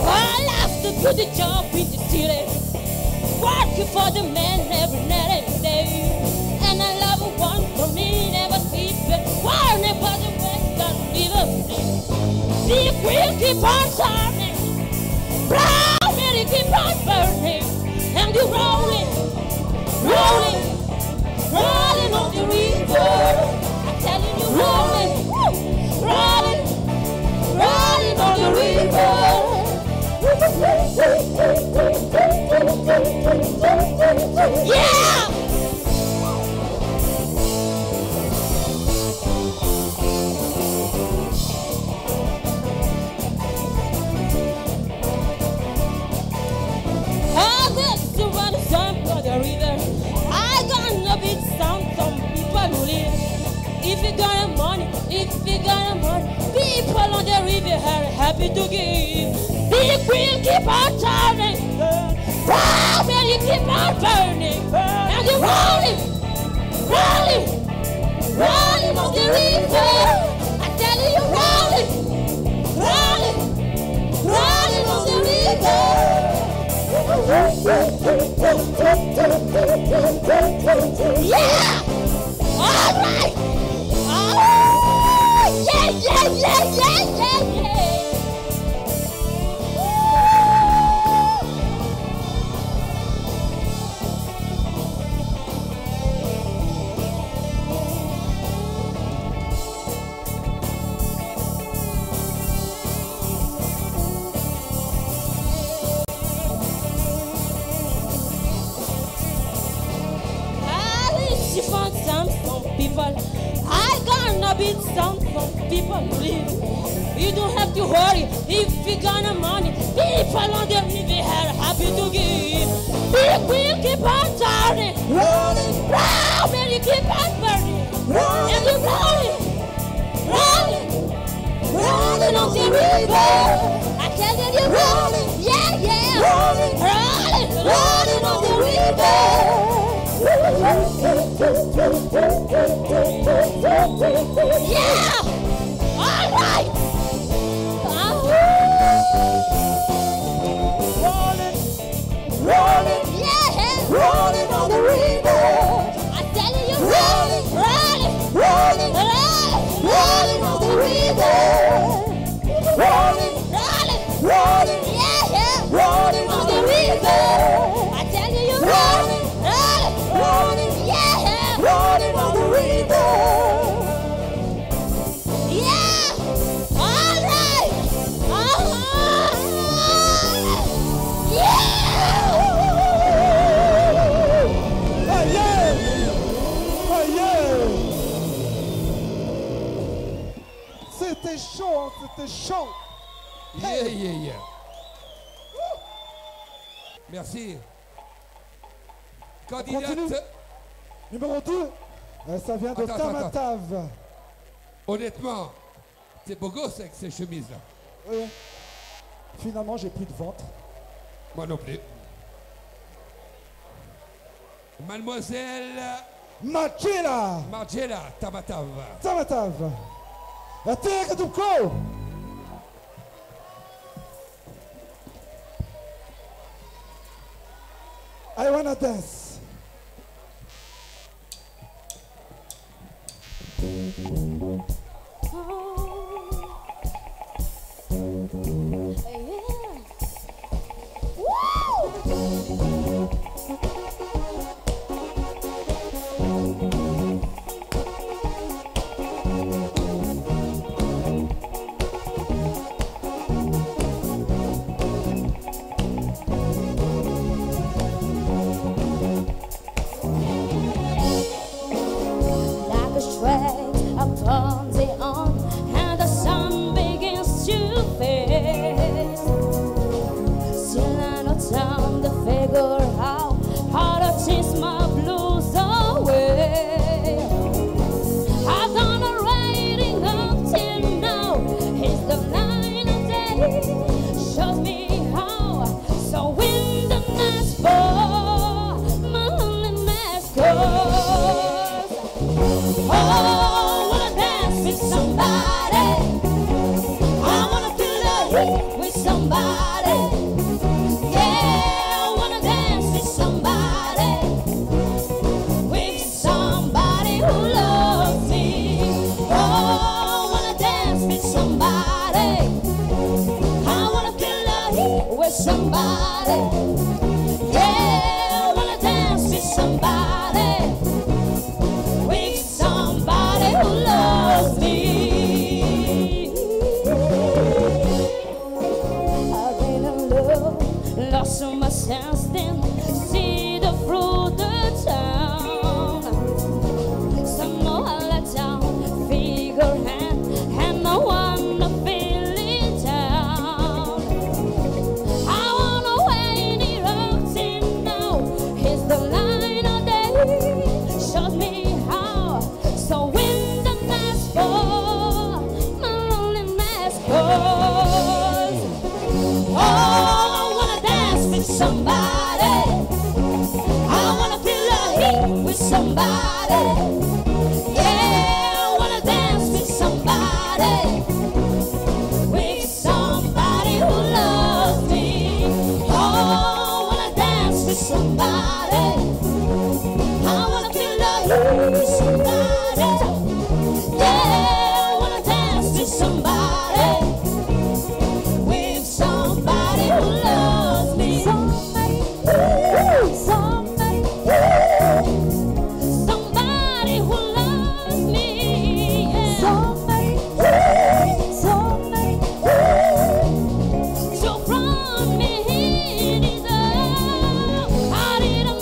Speaker 17: I love to do the job in the city, working for the man every night and day. And I love one for me, never sleeping, worrying about the rest that river. Big wheel keep on turning, brown Mary keep on burning, and you rolling, rolling, rolling on the river. I'm telling you, rolling, rolling, rolling on the river. Yeah! I just run some for the river. I got no big sound some people who live. If you got a money, if you got a money, people on the river are happy to give. Big wheel keep on turning, proud man, you keep on burning, and you're rolling, rolling, rolling on the river. I tell you, you're rolling, rolling, rolling on the river. Yeah! All right! Oh, yeah, yeah, yeah, yeah, yeah!
Speaker 18: a bit sound from people live. You don't have to worry if you got no money. People on the river are happy to give. Big wheel keep on turning, rolling, round, and you keep on burning, rolling, and you rolling, rolling, rolling on the river. I tell you, you're rolling, yeah, yeah, rolling, rolling, rolling on the river. Yeah! All right!
Speaker 5: Rolling, rolling,
Speaker 17: yeah,
Speaker 5: rolling on the river.
Speaker 17: I tell you, you're rolling, rolling,
Speaker 5: rolling,
Speaker 17: rolling,
Speaker 5: rolling on the river. Rolling,
Speaker 17: rolling,
Speaker 5: rolling,
Speaker 17: yeah, yeah,
Speaker 5: rolling on the river.
Speaker 17: I tell you, you're
Speaker 5: rolling,
Speaker 17: rolling,
Speaker 5: rolling,
Speaker 17: yeah,
Speaker 5: rolling on the river.
Speaker 17: Yeah! All right! Yeah!
Speaker 8: Aïe! Aïe! C'était chaud, hein, c'était chaud.
Speaker 7: Yeah, yeah, yeah. Merci.
Speaker 8: On
Speaker 7: Candidate.
Speaker 8: continue. Numéro 2, ça vient de
Speaker 7: Attends, attends, attends.
Speaker 8: Tamatave.
Speaker 7: Honnêtement, t'es beau gosse avec ces chemises-là.
Speaker 8: Oui. Finalement, j'ai plus de ventre.
Speaker 7: Moi non plus. Mademoiselle
Speaker 8: Margiela.
Speaker 7: Margiela Tamatave.
Speaker 8: Tamatave. La terre du co. I wanna dance.
Speaker 17: Like a shred upon the arm, and the sun begins to fade. Still I no time to figure out how to chase my blues away. I've done a writing up till now. It's the line of day shows me how. So when the night's fall, my loneliness goes. Oh, I wanna dance with somebody. I wanna feel the heat with somebody. Yeah, I wanna dance with somebody. With somebody who loves me. Oh, I wanna dance with somebody. I wanna feel the heat with somebody. Yeah, I wanna dance with somebody. With somebody who loves me. I've been in love, lost all my sense, then see the through the town. Some know I let down, figure hand, and no one to feel it down. I wanna wait it up till now. It's the line of day shows me how. So when the night's fall, my loneliness goes. Oh, I wanna dance with somebody. I wanna feel the heat with somebody. Yeah, I wanna dance with somebody. With somebody who loves me. Oh, I wanna dance with somebody. I wanna feel the heat with somebody. Yeah, I wanna dance with somebody. With somebody who loves me. Somebody, somebody, somebody who loves me. Yeah. Somebody, somebody, so from me it is I didn't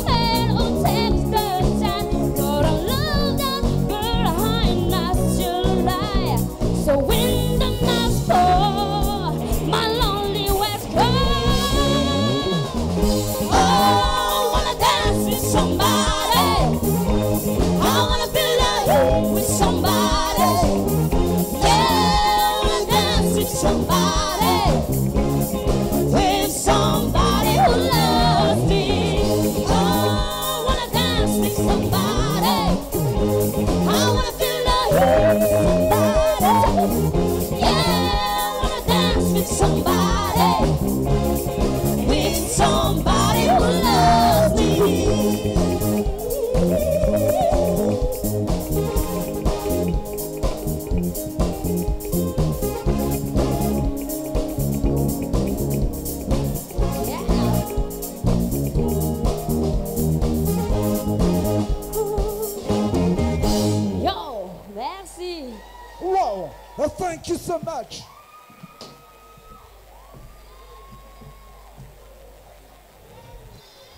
Speaker 8: Well, thank you so much.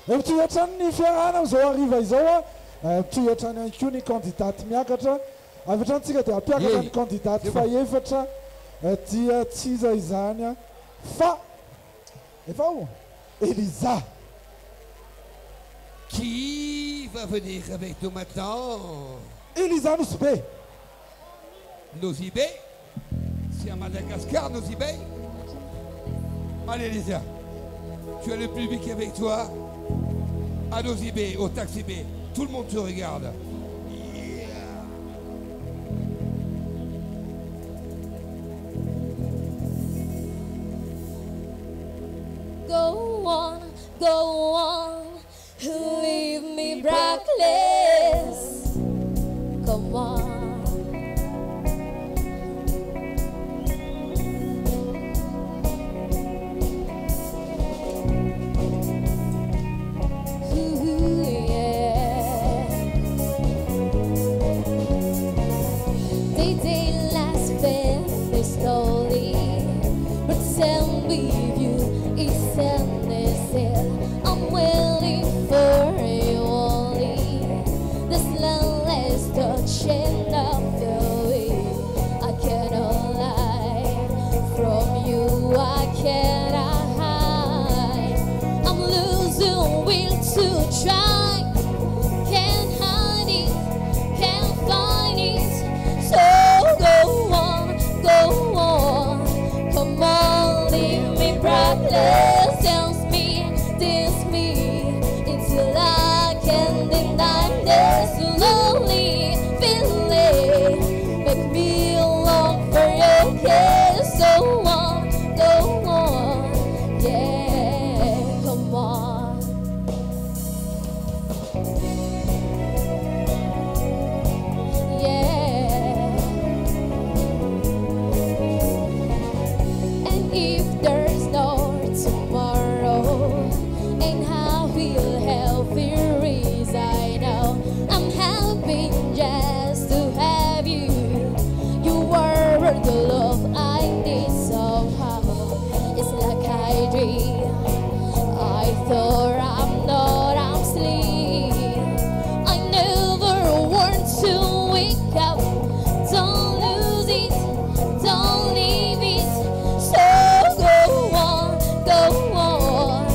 Speaker 8: Mitohy hatrany ny fiarahana amin'izao hariva izao a. Mitohy hatrany ihany koa ny candidat miakatra. Avy hatrany tsika dia hampiakatra ny candidat fahefatra dia tsy iza izany fa efa ao Eliza.
Speaker 7: Qui va venir avec nous maintenant?
Speaker 8: Eliza Nosy Be.
Speaker 7: Nosy Be? C'est à Madagascar, Nosy Be? Allez Elisa, tu as le public avec toi. À Nosy Be, au Taxi B, tout le monde te regarde.
Speaker 17: Go on, go on, leave me breathless. Come on. Ooh, yeah. They day last very slowly, but tell me if you is innocent. I'm waiting for you only. This last touch and I feel it. I cannot lie from you. I cannot hide. I'm losing will to try. Can't hide it, can't find it. So go on, go on. Come on, leave me breathless. Dance me, dance me until I can deny this lonely feeling. Make me long for your kiss. Go on, go on, yeah, come on. Yeah. And if there's no tomorrow, and I will have fears, I know I'm happy just to have you. You were the love I need somehow. It's like I dream. I thought I'm not, I'm asleep. I never want to wake up. Don't lose it, don't leave it. So go on, go on.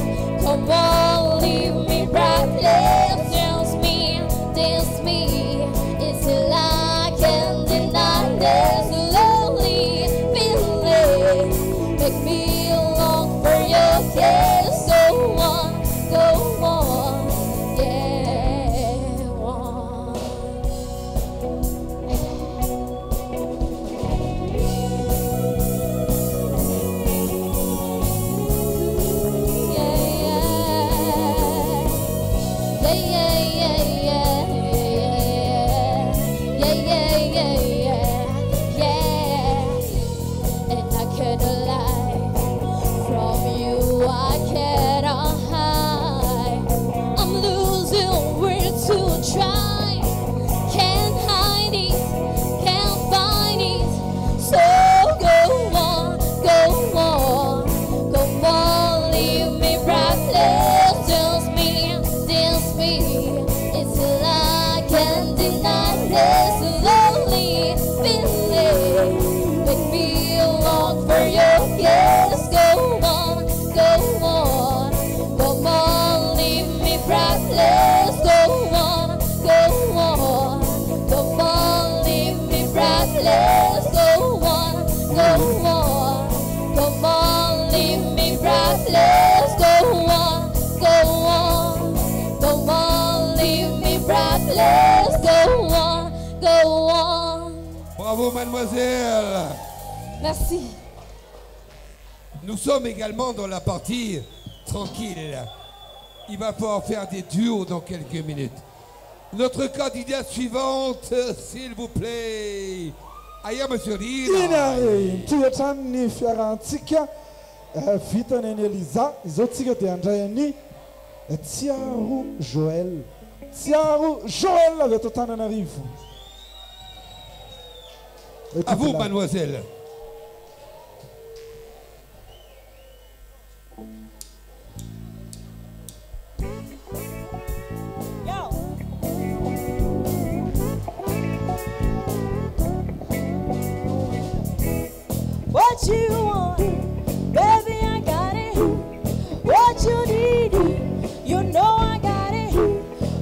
Speaker 17: Come on, leave me breathless. Dance me, dance me. It's like I can't deny this lonely feeling. Make me long for your kiss. Go on, go on, yeah. On. Yeah, yeah, yeah, yeah, yeah, yeah, yeah, yeah, yeah. And I cannot lie from you. I cannot hide. I'm losing will to try. Can't hide it, can't find it. So go on, go on, go on, leave me breathless. Dance me, dance me. It's like I can't deny this lonely feeling. Make me long for your kiss. Go on, go on, come on, leave me breathless. Go on, go on, come on, leave me breathless. Go on, go on, come on, leave me breathless. Go on, go on, come on, leave me breathless. Go on, go on.
Speaker 7: Bravo mademoiselle.
Speaker 17: Merci.
Speaker 7: Nous sommes également dans la partie tranquille. Il va falloir faire des duos dans quelques minutes. Notre candidate suivante, s'il vous plaît. Aya, monsieur
Speaker 8: Iny
Speaker 7: Rina.
Speaker 8: ary mitohy hatrany ny fiarahantsika vitany any Eliza izao tsika dia handray an'i Tsiaro Joël. Tsiaro Joël avy ato Antananarivo.
Speaker 7: À vous, mademoiselle.
Speaker 18: What you want, baby, I got it. What you need, you know I got it.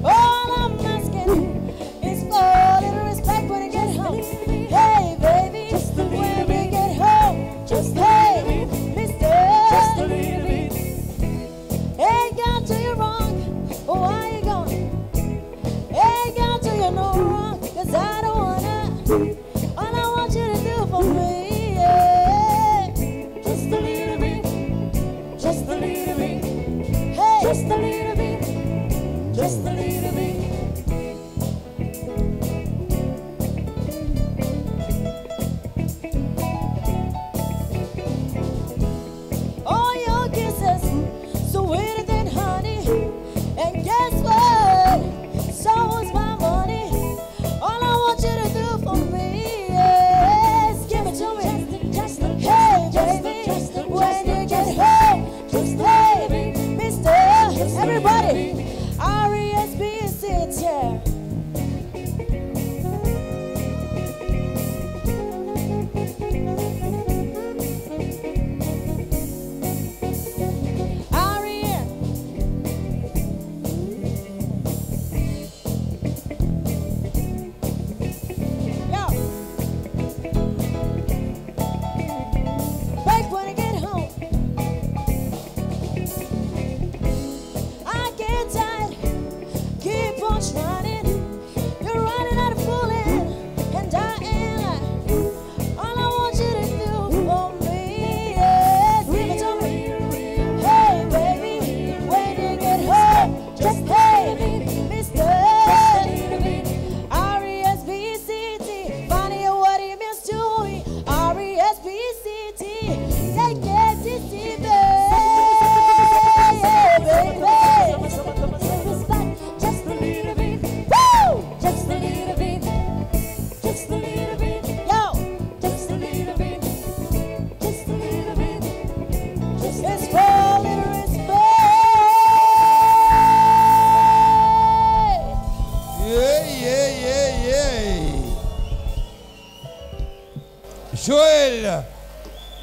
Speaker 18: All I'm asking is for a little respect when you get home. Hey, baby, when you get home, just hey, mister. Just a little bit. Hey, girl, do you wrong? Why you gone? Hey, girl, do you no wrong? 'Cause I don't wanna. All I want you to do for me, yeah. Just a little bit, just a little bit, hey, just a little bit, just a little bit. All your kisses, sweeter than honey. And guess what? So was my money. All I want you to do for me is give it to me. Hey, baby, when you get home, just hey, mister, everybody, R-E-S-P-E-C-T. R-E-S. Yo. Back when I get home, I get tired, keep on trying. You're running out of fooling, and I ain't like. All I want you to do for me is give it to me. Hey, baby, when you get home, just hey, mister. R-E-S-P-E-C-T, find out what it means to me. R-E-S-P-E-C-T, take it easy, baby. Respect, just a little bit. Woo! Just a little bit. Just a little bit. Yo! Just a little bit. Just a little bit. It's for a little respect.
Speaker 7: Yeah, yeah, yeah, yeah. Joël,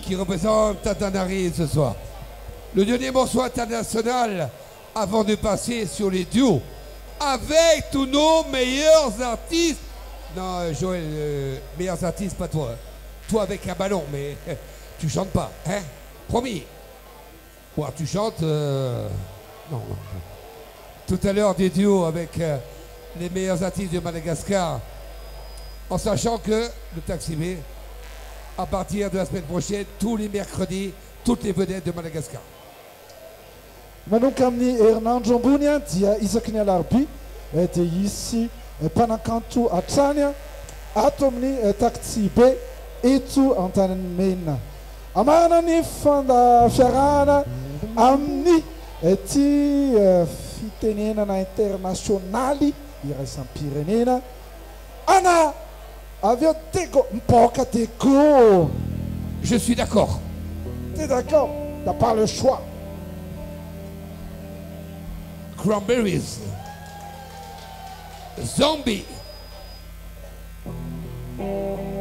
Speaker 7: qui représente Tananarive ce soir. Le dernier morceau international avant de passer sur les duos avec tous nos meilleurs artistes. Non, Joël, meilleurs artistes, pas toi. Toi avec un ballon, mais tu chantes pas, hein? Promis. Ou alors tu chantes. Non, non. Tout à l'heure, des duos avec les meilleurs artistes de Madagascar. En sachant que le Taxi B, à partir de la semaine prochaine, tous les mercredis, toutes les vedettes de Madagascar.
Speaker 8: Manomboka amin'ny herinandro ambony a dia isaky ny alarobia dia hisy mpanakanto hatrany a ato amin'ny Taxi B eto Antanimena. Amarana ny fanda fiarahana amin'ny ty fitenenana internasionaly iraisam-pirenena ana avy eo Diego mipoka Diego.
Speaker 7: Je suis d'accord.
Speaker 8: T'es d'accord? T'as pas le choix.
Speaker 7: Cranberries. Zombie.
Speaker 5: Thank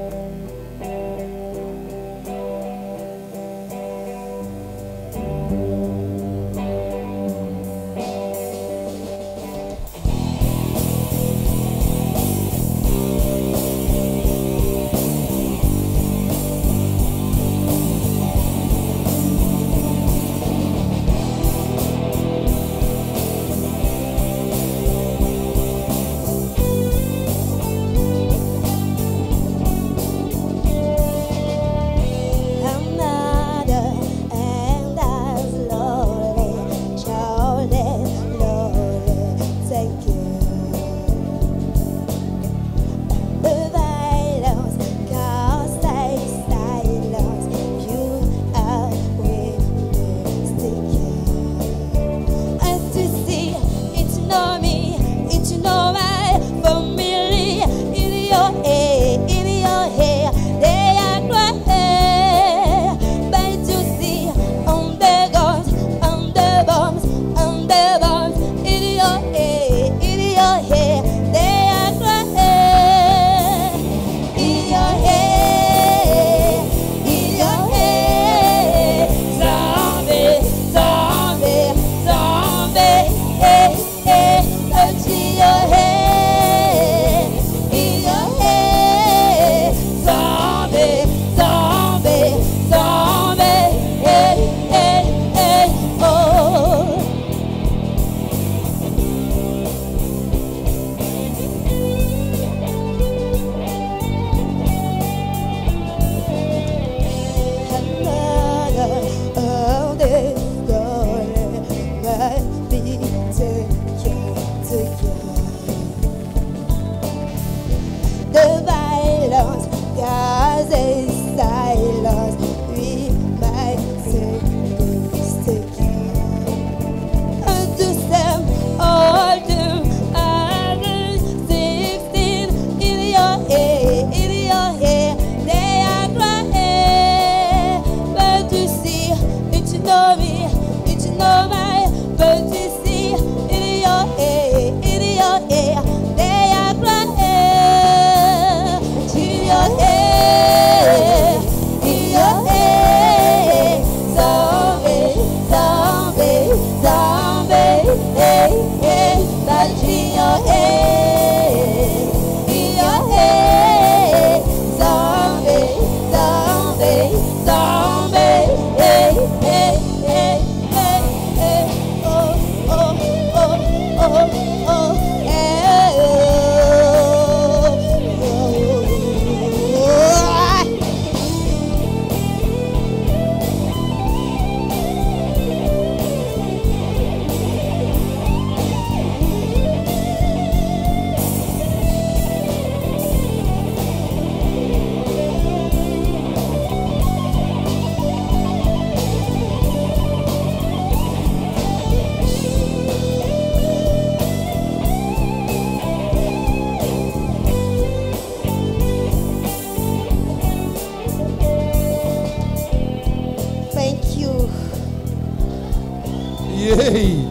Speaker 7: Hey.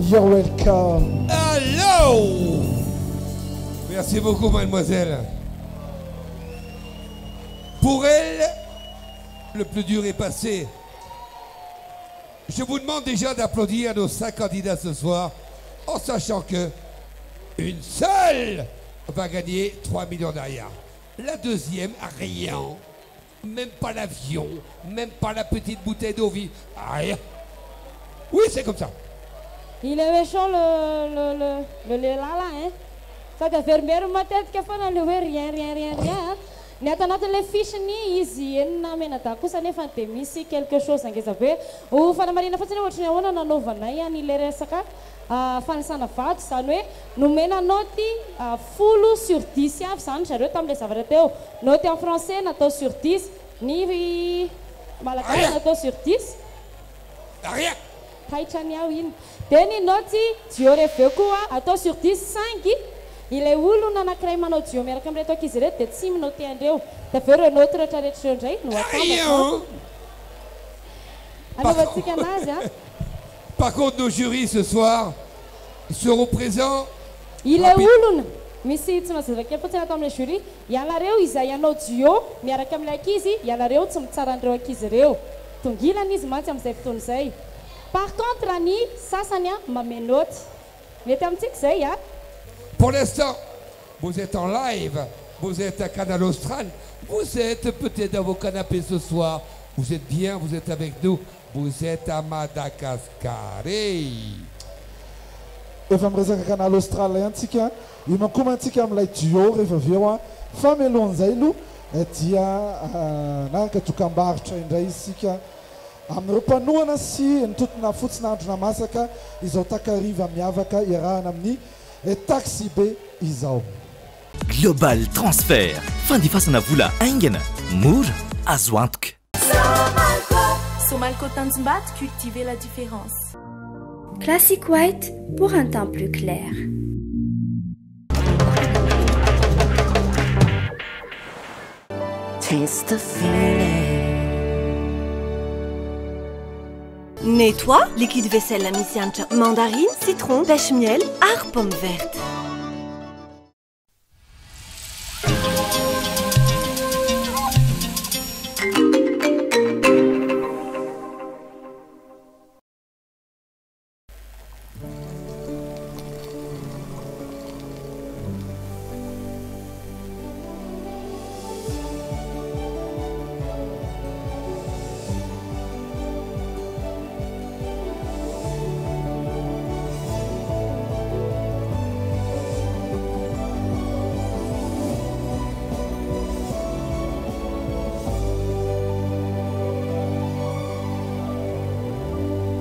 Speaker 8: You're welcome.
Speaker 7: Hello. Merci beaucoup, mademoiselle. Pour elle, le plus dur est passé. Je vous demande déjà d'applaudir nos cinq candidats ce soir, en sachant que une seule va gagner 3 millions d'arias. La deuxième, rien. Même pas l'avion, même pas la petite bouteille d'eau vive, rien. Oui, c'est comme ça.
Speaker 9: Il est méchant le lehilahy là, hein. Sady averimberiny matetika foana le hoe rien, rien, rien, rien a. Ny ato anatin'ilay fiche-ny izy enina mianadahy kosa nefa dia misy quelque chose ngeza be. Ho fanamarihana fotsiny hoe ohatry ny ahoana nanaovanay an'ilay resaka fanisana vato, izany hoe nomena naoty 10 sur 10 avy izany zareo tamin'ilay zavatra teo. Naoty en français natao sur 10, ny malagasy natao sur 10.
Speaker 7: Rien.
Speaker 9: Taitra ny aho iny. Dia ny naoty duo reveo koa atao sur 10, saingy ilay olona anankiray manao duo miaraka amin'ireto ankizy ireto dia tsy minote an'ireo. Dia avy eo ireo naoty rehetrarehetra ireo indray no atambatra. Anaovantsika anazy a.
Speaker 7: Par contre, nos jurys ce soir seront présents.
Speaker 9: Ilay olona misy tsy mazava kely fotsiny ato amin'ilay jury, ianareo izay hanao duo miaraka amin'ilay ankizy, ianareo tsy mitsara an'ireo ankizy ireo. Tongilana izy mantsy amin'izay fotoana izay. Par contre ny sasany a manome naoty. Mety amintsika izay a.
Speaker 7: Pour l'instant, vous êtes en live, vous êtes à Canal Austral, vous êtes peut-être dans vos canapés ce soir, vous êtes bien, vous êtes avec nous, vous êtes à Madagascar. Hey.
Speaker 8: Efa miresaka Canal Austral ihany tsika, iomankomana antsika amin'ilay duo rehefa avy eo a. Fa mialohan'izay aloha dia naraka dokam-barotra indray isika amin'ireo mpanohana sy nitotona fotsy nahandro masaka izao takariva miavaka iarahana amin'ny taxi be izao.
Speaker 2: Global Transfer, fandefasana vola haingana, mora, azo antoka.
Speaker 3: Somalco, Somalco Tanjombato, cultiver la différence.
Speaker 4: Classic White pour un teint plus clair.
Speaker 5: Taste the feeling.
Speaker 6: Nettoie, liquide vaisselle misy hanitra mandarine, citron, pêche miel ary pomme verte.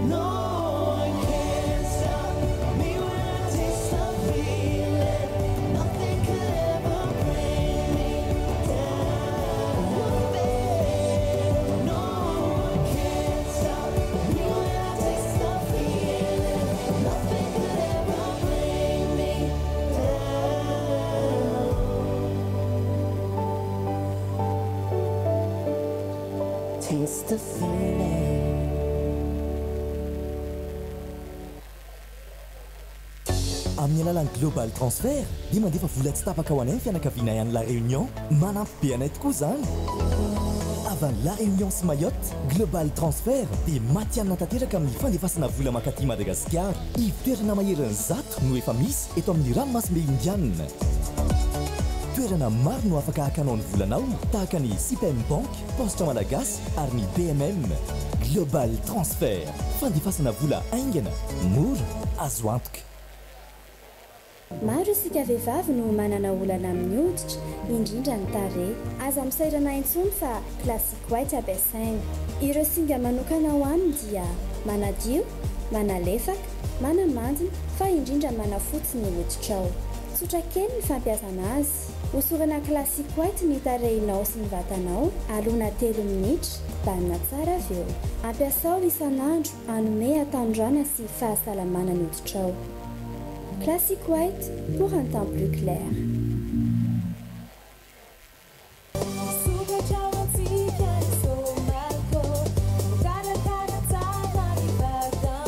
Speaker 5: No one can stop me when I taste the feeling. Nothing could ever bring me down. No one can stop me when I taste the feeling. Nothing could ever bring me down. Taste the feeling.
Speaker 2: Amin'ny alalan'ny Global Transfer dia mandefa vola tsy tapaka ho anay ny fianakavianay any La Réunion. Manampy be anay tokoa izany. Avy any La Réunion sy Mayotte, Global Transfer dia matihanina tanteraka amin'ny fandefasana vola mankaty Madagasikara. Ivon-toerana maherin'ny 100 no efa misy eto amin'ny ranomasimbe Indianina. Toerana maro no afaka hakanao ny volanao, tahaka ny Sipem Bank, Paositra Malagasy ary ny BMM. Global Transfer, fandefasana vola haingana, mora, azo antoka.
Speaker 4: Maro isika vehivavy no manana olana amin'ny hoditra, indrindra ny tarehy. Aza misairana intsony fa Classic White ampiasaina. Ireo singa manokana ao aminy dia manadio, manalefaka, manamandina fa indrindra manafotsy ny hoditrao. Tsotra kely ny fampiasana azy. Hosorana Classic White ny tarehinao sy ny vatanao alona 3 minitra, banina tsara avy eo. Ampiasao isan'andro hanome hatanorana sy fahasalamana ny hoditrao. Classic White pour un teint plus clair.
Speaker 3: Sokatra ho antsika ny Somalco, mikarakara tsara ny vatanao.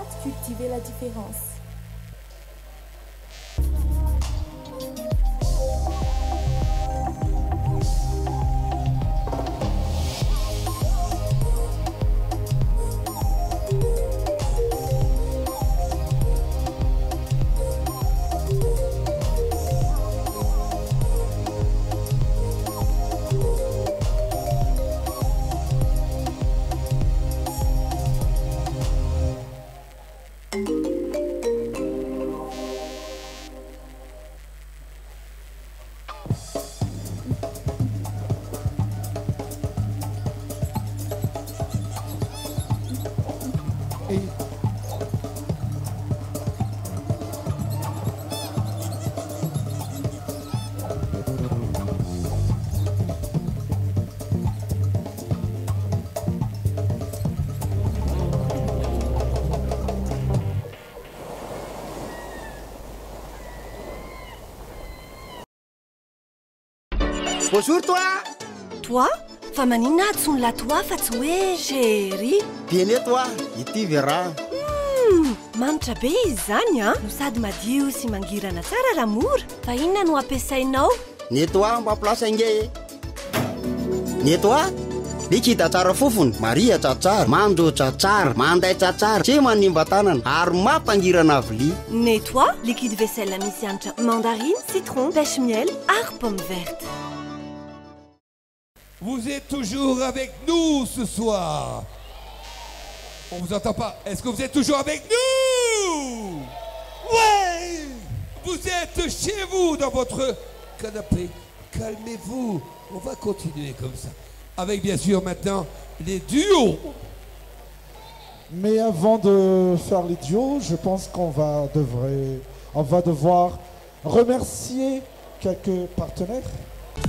Speaker 16: Tanjombato, cultivez la différence.
Speaker 11: Bonjour toi.
Speaker 6: Toi? Fa maninona antsoin'la toi fa tsy hoe chéri?
Speaker 11: Bien toi, ity vera.
Speaker 6: Manitra be izy izany an! No sady madio sy mangirana tsara raha mora. Fa inona no ampiasainao?
Speaker 11: Nettoie mba place ange e. Nettoie? Liquide tsara fofony, marihatra tsara, mandotra tsara, mandaitra tsara, tsy manimba tanana ary mampangirana vilia.
Speaker 6: Nettoie, liquide vaisselle misy hanitra mandarine, citron, pêche miel ary pomme verte.
Speaker 7: Vous êtes toujours avec nous ce soir. On vous entend pas. Est-ce que vous êtes toujours avec nous? Ouais! Vous êtes chez vous dans votre canapé. Calmez-vous. On va continuer comme ça. Avec bien sûr maintenant les duos.
Speaker 8: Mais avant de faire les duos, je pense qu'on va, devrait, on va devoir remercier quelques partenaires.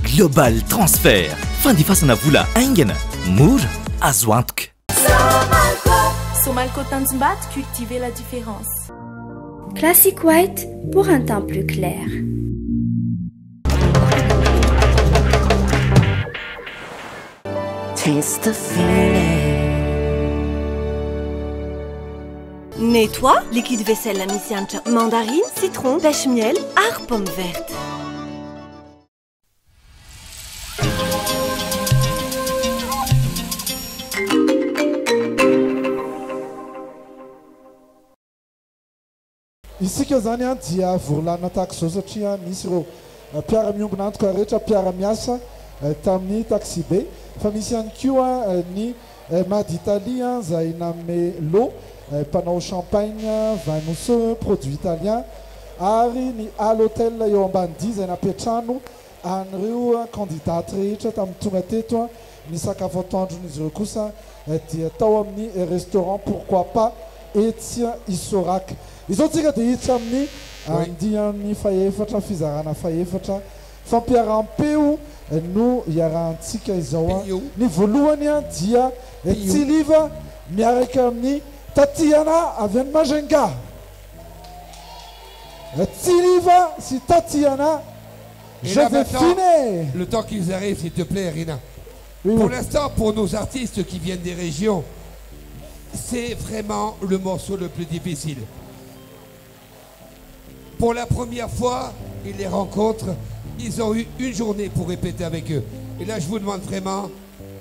Speaker 2: Global Transfer, fandefasana vola haingana, mora, azo antoka.
Speaker 16: Somalco, Somalco Tanjombato, cultivez la différence.
Speaker 4: Classic White pour un teint plus clair.
Speaker 5: Taste the feeling.
Speaker 6: Nettoie, liquide vaisselle misy hanitra mandarine, citron, pêche miel ary pomme verte.
Speaker 8: Isika zany an dia vory lanona tahaka izao satria nisy ireo mpiara-miombona antoka rehetra mpiara-miasa tamin'ny taxi-be, fa misy ihany koa ny Mad Italie izay nanome lot mpanao champagne, vin mousseux, produit italien, ary ny Al Hotel eo Ambanidia izay nampiantrano an'ireo candidat rehetra tamin'ny tonga teto. Ny sakafo atoandron'izy ireo kosa dia tao amin'ny restaurant Pourquoi Pas etsy Isoraka. Izao tsika dia hiditra amin'ny andiany fahefatra, fizarana fahefatra, fampiaraham-peo no iarahantsika izao. Ny voalohany dia Tsiliva miaraka amin'ny Tatiana avy any Majunga. Tsiliva sy Tatiana,
Speaker 7: Et là maintenant,
Speaker 8: Joséphine.
Speaker 7: le temps qu'ils arrivent, s'il te plaît, Rina.
Speaker 8: Oui,
Speaker 7: Pour
Speaker 8: oui.
Speaker 7: l'instant, pour nos artistes qui viennent des régions, c'est vraiment le morceau le plus difficile. Pour la première fois, ils les rencontrent. Ils ont eu une journée pour répéter avec eux. Et là, je vous demande vraiment,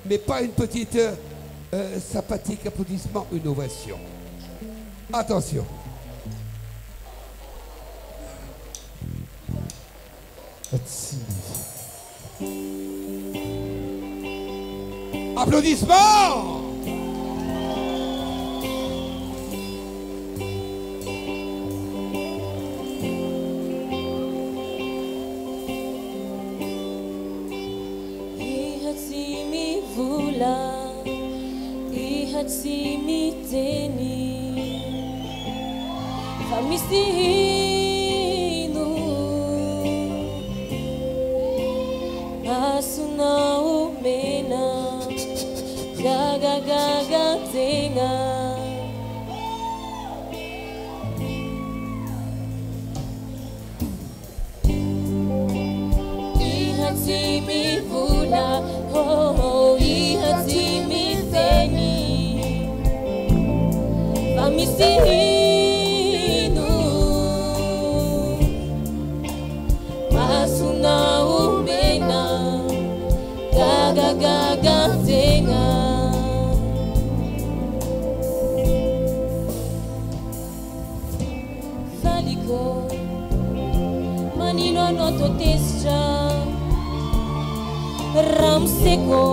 Speaker 7: mais pas une petite sympathique applaudissement, une ovation. Attention. Applaudissements!
Speaker 18: Iha tsy mivola, iha tsy miteny, fa misy ino masonao mena, gagagaga tegna. Iha tsy mivola, oh oh, iha tsy miteny, fa misy
Speaker 3: misy ino masonao mena gagagagantegna. Faliko manino anao tô tezitra ramoseko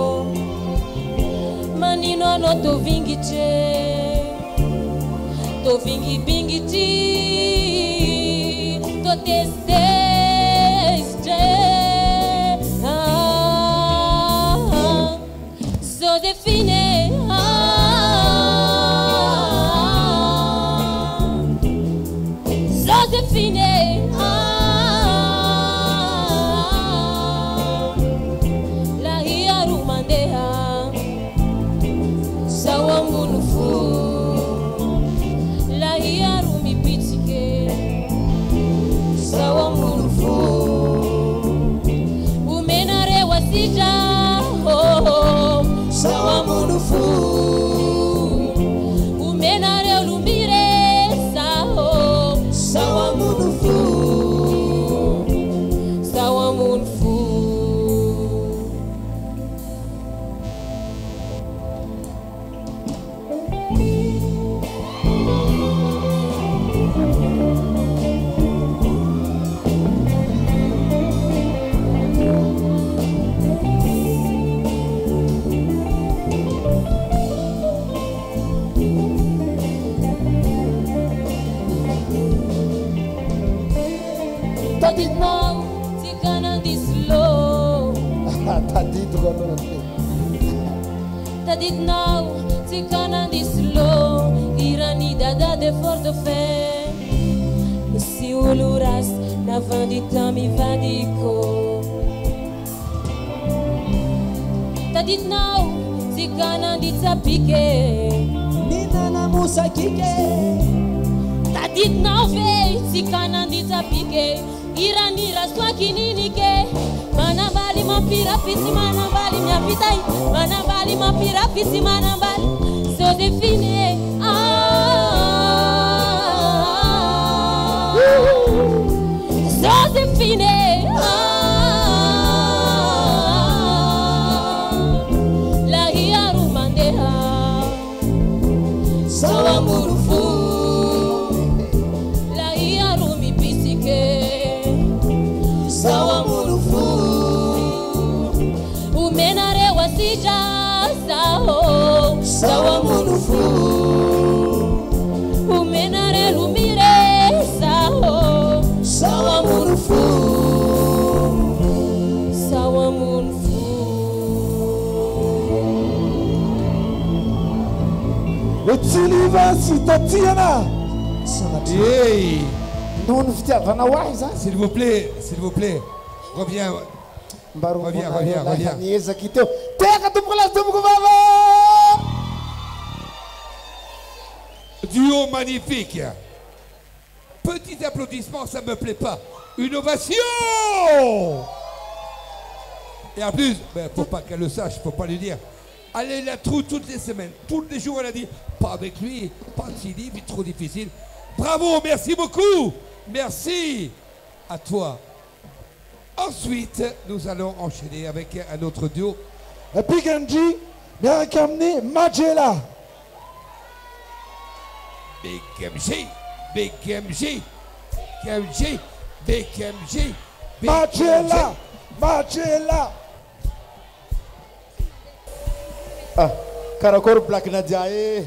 Speaker 3: manino anao tô vingitry tô vingibingitry tô tezitezitra. Ah, Josephine, ah, Josephine, ah, lahiaro mandeha zao ambony fo lahiaro mipitsike zao ambony fo omenareo asidra oh, oh, zao ambony fo omenareo lombire zao zao ambony fo zao ambony fo. Tadidinao tsika nandisy lo
Speaker 15: Tadidiko aloha ty.
Speaker 3: Tadidinao tsika nandisy lo irany dada de fort dauphin misy olo rasy navandy tamy vadiko. Tadidinao tsika nanditsapike
Speaker 5: ninana mosakike.
Speaker 3: Tadidinao ve tsika nanditsapike irany rasoakininike manambaly mampirafisy manambaly miampitay manambaly mampirafisy manambaly Josephine, ah, Josephine, ah, lahiaro mandeha zao ambony fo lahiaro mipitsike zao ambony fo omenareo asidra zao zao ambony fo omenareo lomire zao zao ambony fo zao ambony fo.
Speaker 8: Le Tsiliva sy Tatiana.
Speaker 7: Hey.
Speaker 15: Noho ny fitiavanao ahy zany.
Speaker 7: S'il vous plaît, s'il vous plaît. Reviens. Reviens, reviens, reviens.
Speaker 15: Niezaky teo. Teka tompoko lahy tompoko vava.
Speaker 7: Duo magnifique. Petit applaudissement, ça me plaît pas. Une ovation. Et en plus, ben, faut pas qu'elle le sache, faut pas lui dire. Allez la trouve toutes les semaines, tous les jours, elle a dit, pas avec lui, pas de Sylvie, trop difficile. Bravo, merci beaucoup. Merci à toi. Ensuite, nous allons enchaîner avec un autre duo.
Speaker 8: Big MG miaraka amin'ny Majela.
Speaker 7: Big MG, Big MG, MG, Big MG, Big
Speaker 8: Majela, Majela.
Speaker 20: Ah, karakory Black Nadia e.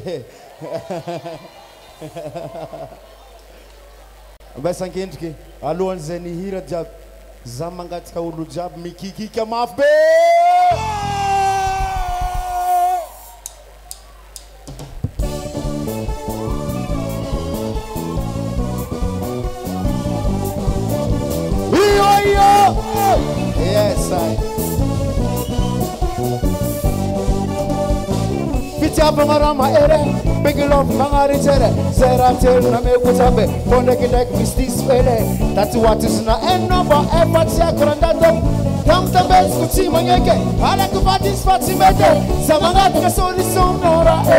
Speaker 20: Mba sankendriky alohan'izay nihira jiaby za mangatsika olo jiaby mikikika mafy be. Io io. Yes I. Fitiavagna raha mahery big love magnaritsere zay raha telo nameko jiaby fô ndraikindraiky misy diso hely taty ho aty izy na enina mba efa tsy haiko raha ndato tamitambeziko tsy magneky alaky vady izy fa tsy mety za magnataka solution aminao raha e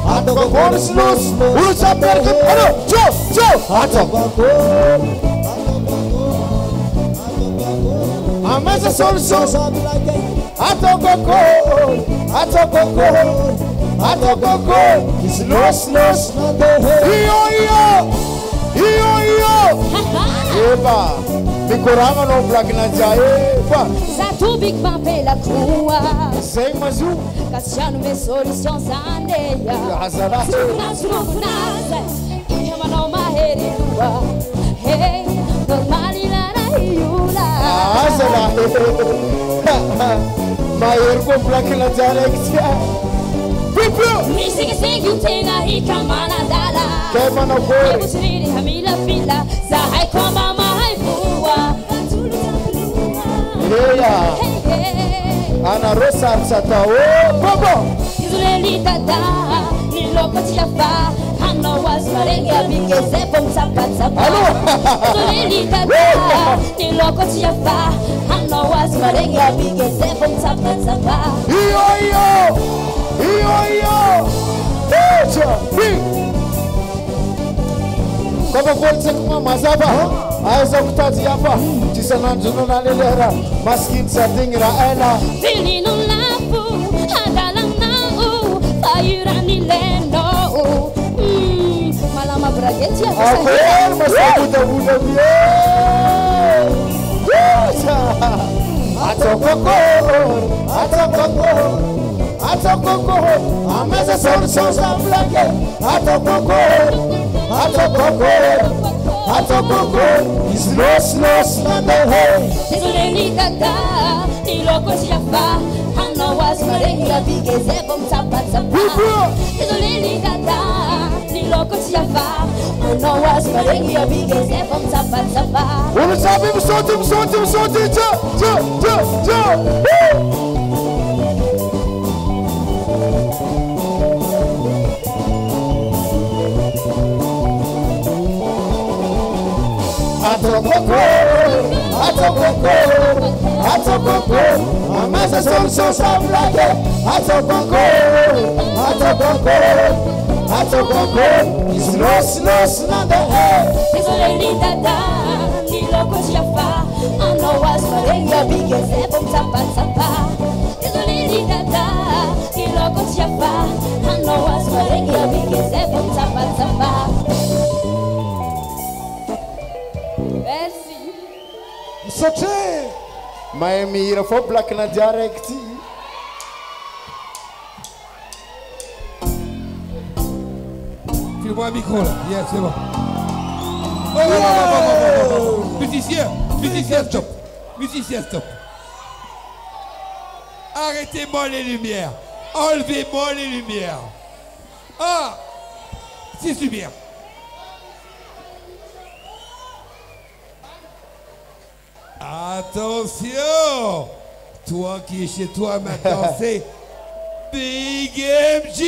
Speaker 20: Ataoko akory sinosy. Olo jiaby miaraka anao. Tso, tso. Ataoko akory. Amaiza solution. Ataoko akory. Ataoko akory. Ataoko akory. Izy losy losy. Io io. Io io. Eba. Mikoragna anao Black Nadia efa.
Speaker 17: Za tobiky mampelakoa.
Speaker 20: Zegny mazio.
Speaker 17: Ka tsy hanome solution zany e.
Speaker 20: Azalahy.
Speaker 17: Tsoronatsorofonazy. Iha manao mahery loha. Hey, normal ilana iola.
Speaker 20: Azalahy. Mahery koa Black Nadia raiky ty. Pipo.
Speaker 17: Misingisingy io tena hika manadala.
Speaker 20: Kay manao akory.
Speaker 17: Evotsiriri hamilafila. Zahay koa mba mahay voa.
Speaker 20: Eya. Anareo sarotsy atao. Oh, bobo.
Speaker 17: Désolé tata, ny loko tsy afa hanao azy maregny abike zay vao mitsapatsapa. Désolé tata, ny loko tsy afa hanao azy maregny abike zay vao mitsapatsapa.
Speaker 20: Io io. Io io. Tetra. Bi. Kôfa voly ma mazava. Aizako tady hafa. Tsy isan'andro no nalelera. Masikiny tsy adigny raha ela.
Speaker 17: Vilino lafo andalanao fa io raha nilainao. Malama bragety
Speaker 20: Akory masabodaboda be. Tetra. Ataoko akory. Ataoko akory. Ataoko akory. Amaiza solution za blague. Ataoko akory. Ataoko akory. Ataoko akory. Izy losy losy nandeha.
Speaker 17: Désolé ny tata, ny loko tsy afa hanao azy maregny abike zay vao mitsapatsapa. Désolé ny tata, ny loko tsy afa hanao azy maregny abike zay vao mitsapatsapa.
Speaker 20: Olo jiaby misaoty misaoty misaoty. Tso tso tso tso. Ataoko akory. Ataoko akory. Ataoko akory. Amaiza solution sa blague. Ataoko akory. Ataoko akory. Ataoko akory. Izy losy losy nandeha.
Speaker 17: Désolé ny tata, ny loko tsy afa hanao azy maregny abike zay vao mitsapatsapa. Désolé ny tata, ny loko tsy afa hanao azy maregny abike zay vao mitsapatsapa. Merci.
Speaker 20: Misaotra. Mahay mihira fô Black Nadia raiky ty.
Speaker 7: File-moi un micro là. Yes, c'est bon. Oh, non, non, non, non, non, non, non, non. Musicien, musicien, stop. Musicien, stop. Arrêtez-moi les lumières. Enlevez-moi les lumières. Ah, 6 lumières. Attention. Toi qui es chez toi maintenant, c'est Big MJ.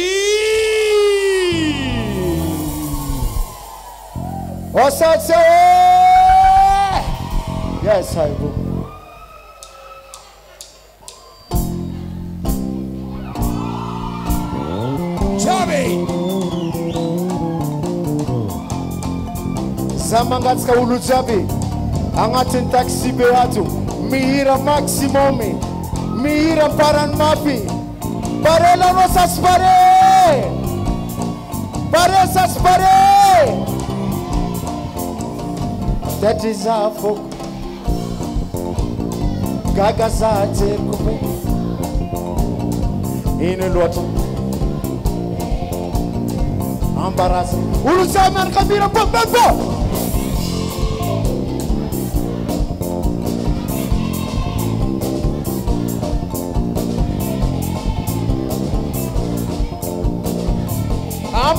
Speaker 20: What's up, sir? Yes, I will.
Speaker 7: Chubby.
Speaker 20: Za mangatsika olo jiaby agnatin'ny taxi be ato mihira maximum mihira amparany mafy. Pare lanao sa tsy pare? Pare sa tsy pare? Tetry za foko gaga za jeriko be ino loatra ambaraza olo jiaby miaraka mihira po po po.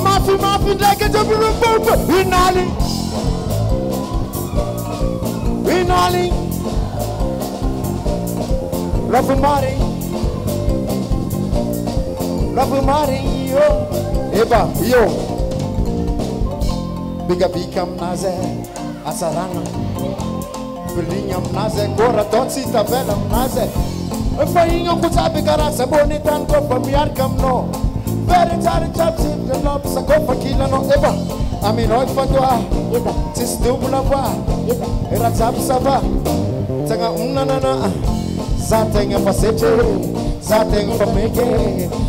Speaker 20: Mafy mafy ndraiky atsy inaly inaly lafo mary lafo mary io eba io bikabika aminazy asarana biligna aminazy kora atao tsy tavela aminazy fa igny ako jiaby karaha sabony tany koa fa miaraka aminao. Very tsara jiaby tsy lopsa kofa kilanao eva aminao ifatoa tsisy double voix raha jiaby ça va tegna onanana za tegna fa setry za tegna fa meke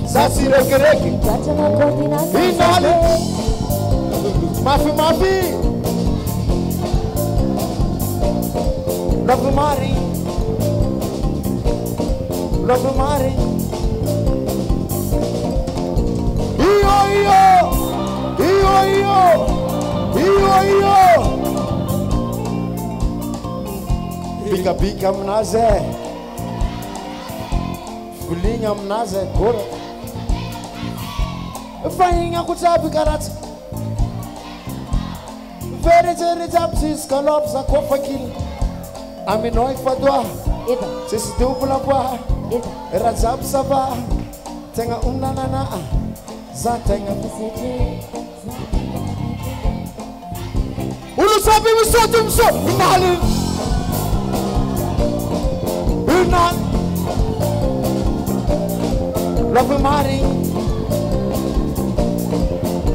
Speaker 20: za tsy rekireky inaly mafy mafy love mari love mari io io io io io io bikabika aminazy e voligna aminazy e gora fa ignako jiaby karaha tsy verejery jiaby tsisy galopy za kofa kila aminao ifadoa tsisy double voix raha jiaby ça va tegna onanana za tegna olo jiaby misaoty misaoty inaly inaly love mari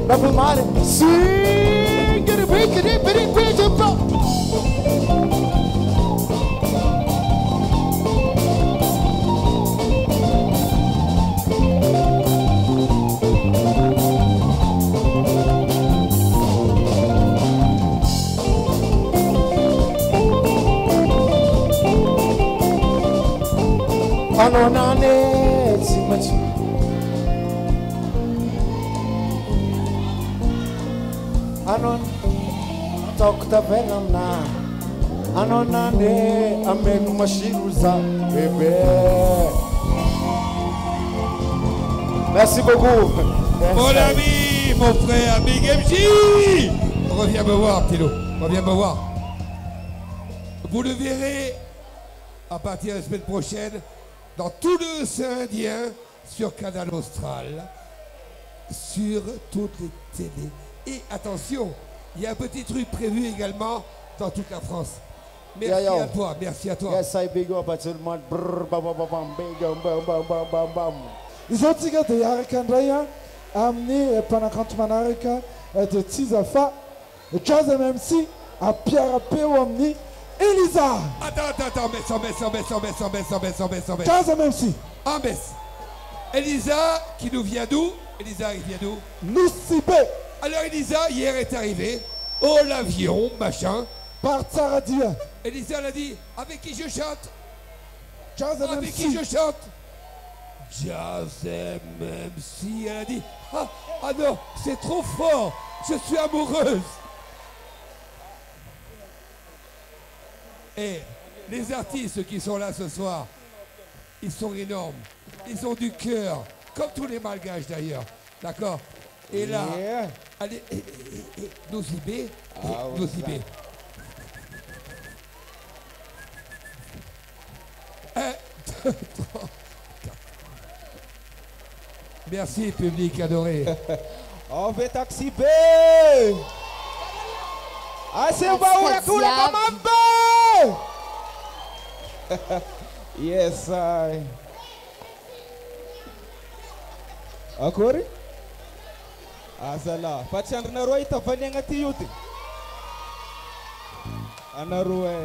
Speaker 20: love mari singiri bikiri biri biri bro. Anao nane tsy maintsy anao ataoko tavela amina anao nane ameko masiro za bébé. Merci beaucoup.
Speaker 7: Mon ami, mon frère Big MJ. Reviens me voir, petit loup. Reviens me voir. Vous le verrez à partir de la semaine prochaine dans tout l'océan Indien, sur Canal Austral, sur toutes les télés. Et attention, il y a un petit truc prévu également dans toute la France. Merci
Speaker 20: Yeah, yo.
Speaker 7: à toi, merci à toi.
Speaker 20: Yes, I big up à tout le monde. Brrr, bam, bam, bam, bam, big up, bam, bam, bam, bam, bam.
Speaker 8: Izao tsika dia hiaraka indray a amin'ny mpanakanto manaraka dia tsy iza fa Jazz MMC ampiara-peo amin'ny Elisa.
Speaker 7: Attends, attends, attends, baisse, en baisse, en baisse, en baisse, en baisse, en baisse, en baisse, en baisse.
Speaker 8: Jazz MMC.
Speaker 7: En baisse. Elisa, qui nous vient d'où? Elisa, il vient d'où?
Speaker 8: Nosy Be.
Speaker 7: Alors Elisa, hier est arrivée. Oh, l'avion, machin.
Speaker 8: Par Tsaradia.
Speaker 7: Elisa, elle a dit, avec qui je chante?
Speaker 8: Jazz
Speaker 7: Avec
Speaker 8: MMC.
Speaker 7: qui je chante? Jazz MMC. Elle a dit, ah, ah non, c'est trop fort, je suis amoureuse. Et les artistes qui sont là ce soir, ils sont énormes. Ils ont du cœur, comme tous les Malgaches d'ailleurs. D'accord? Et là,
Speaker 20: Yeah.
Speaker 7: allez, et, Nosy Be,
Speaker 20: Ah, ouais,
Speaker 7: Nosy Be.
Speaker 20: ça.
Speaker 7: 1, 2, 3, 4. Merci, public adoré.
Speaker 20: On fait Taxi B. Asemba ura kula kamambe. Yes, I. Akory? Azala, fa tsy andrinareo ahita valiagna ty io ty. Anareo e.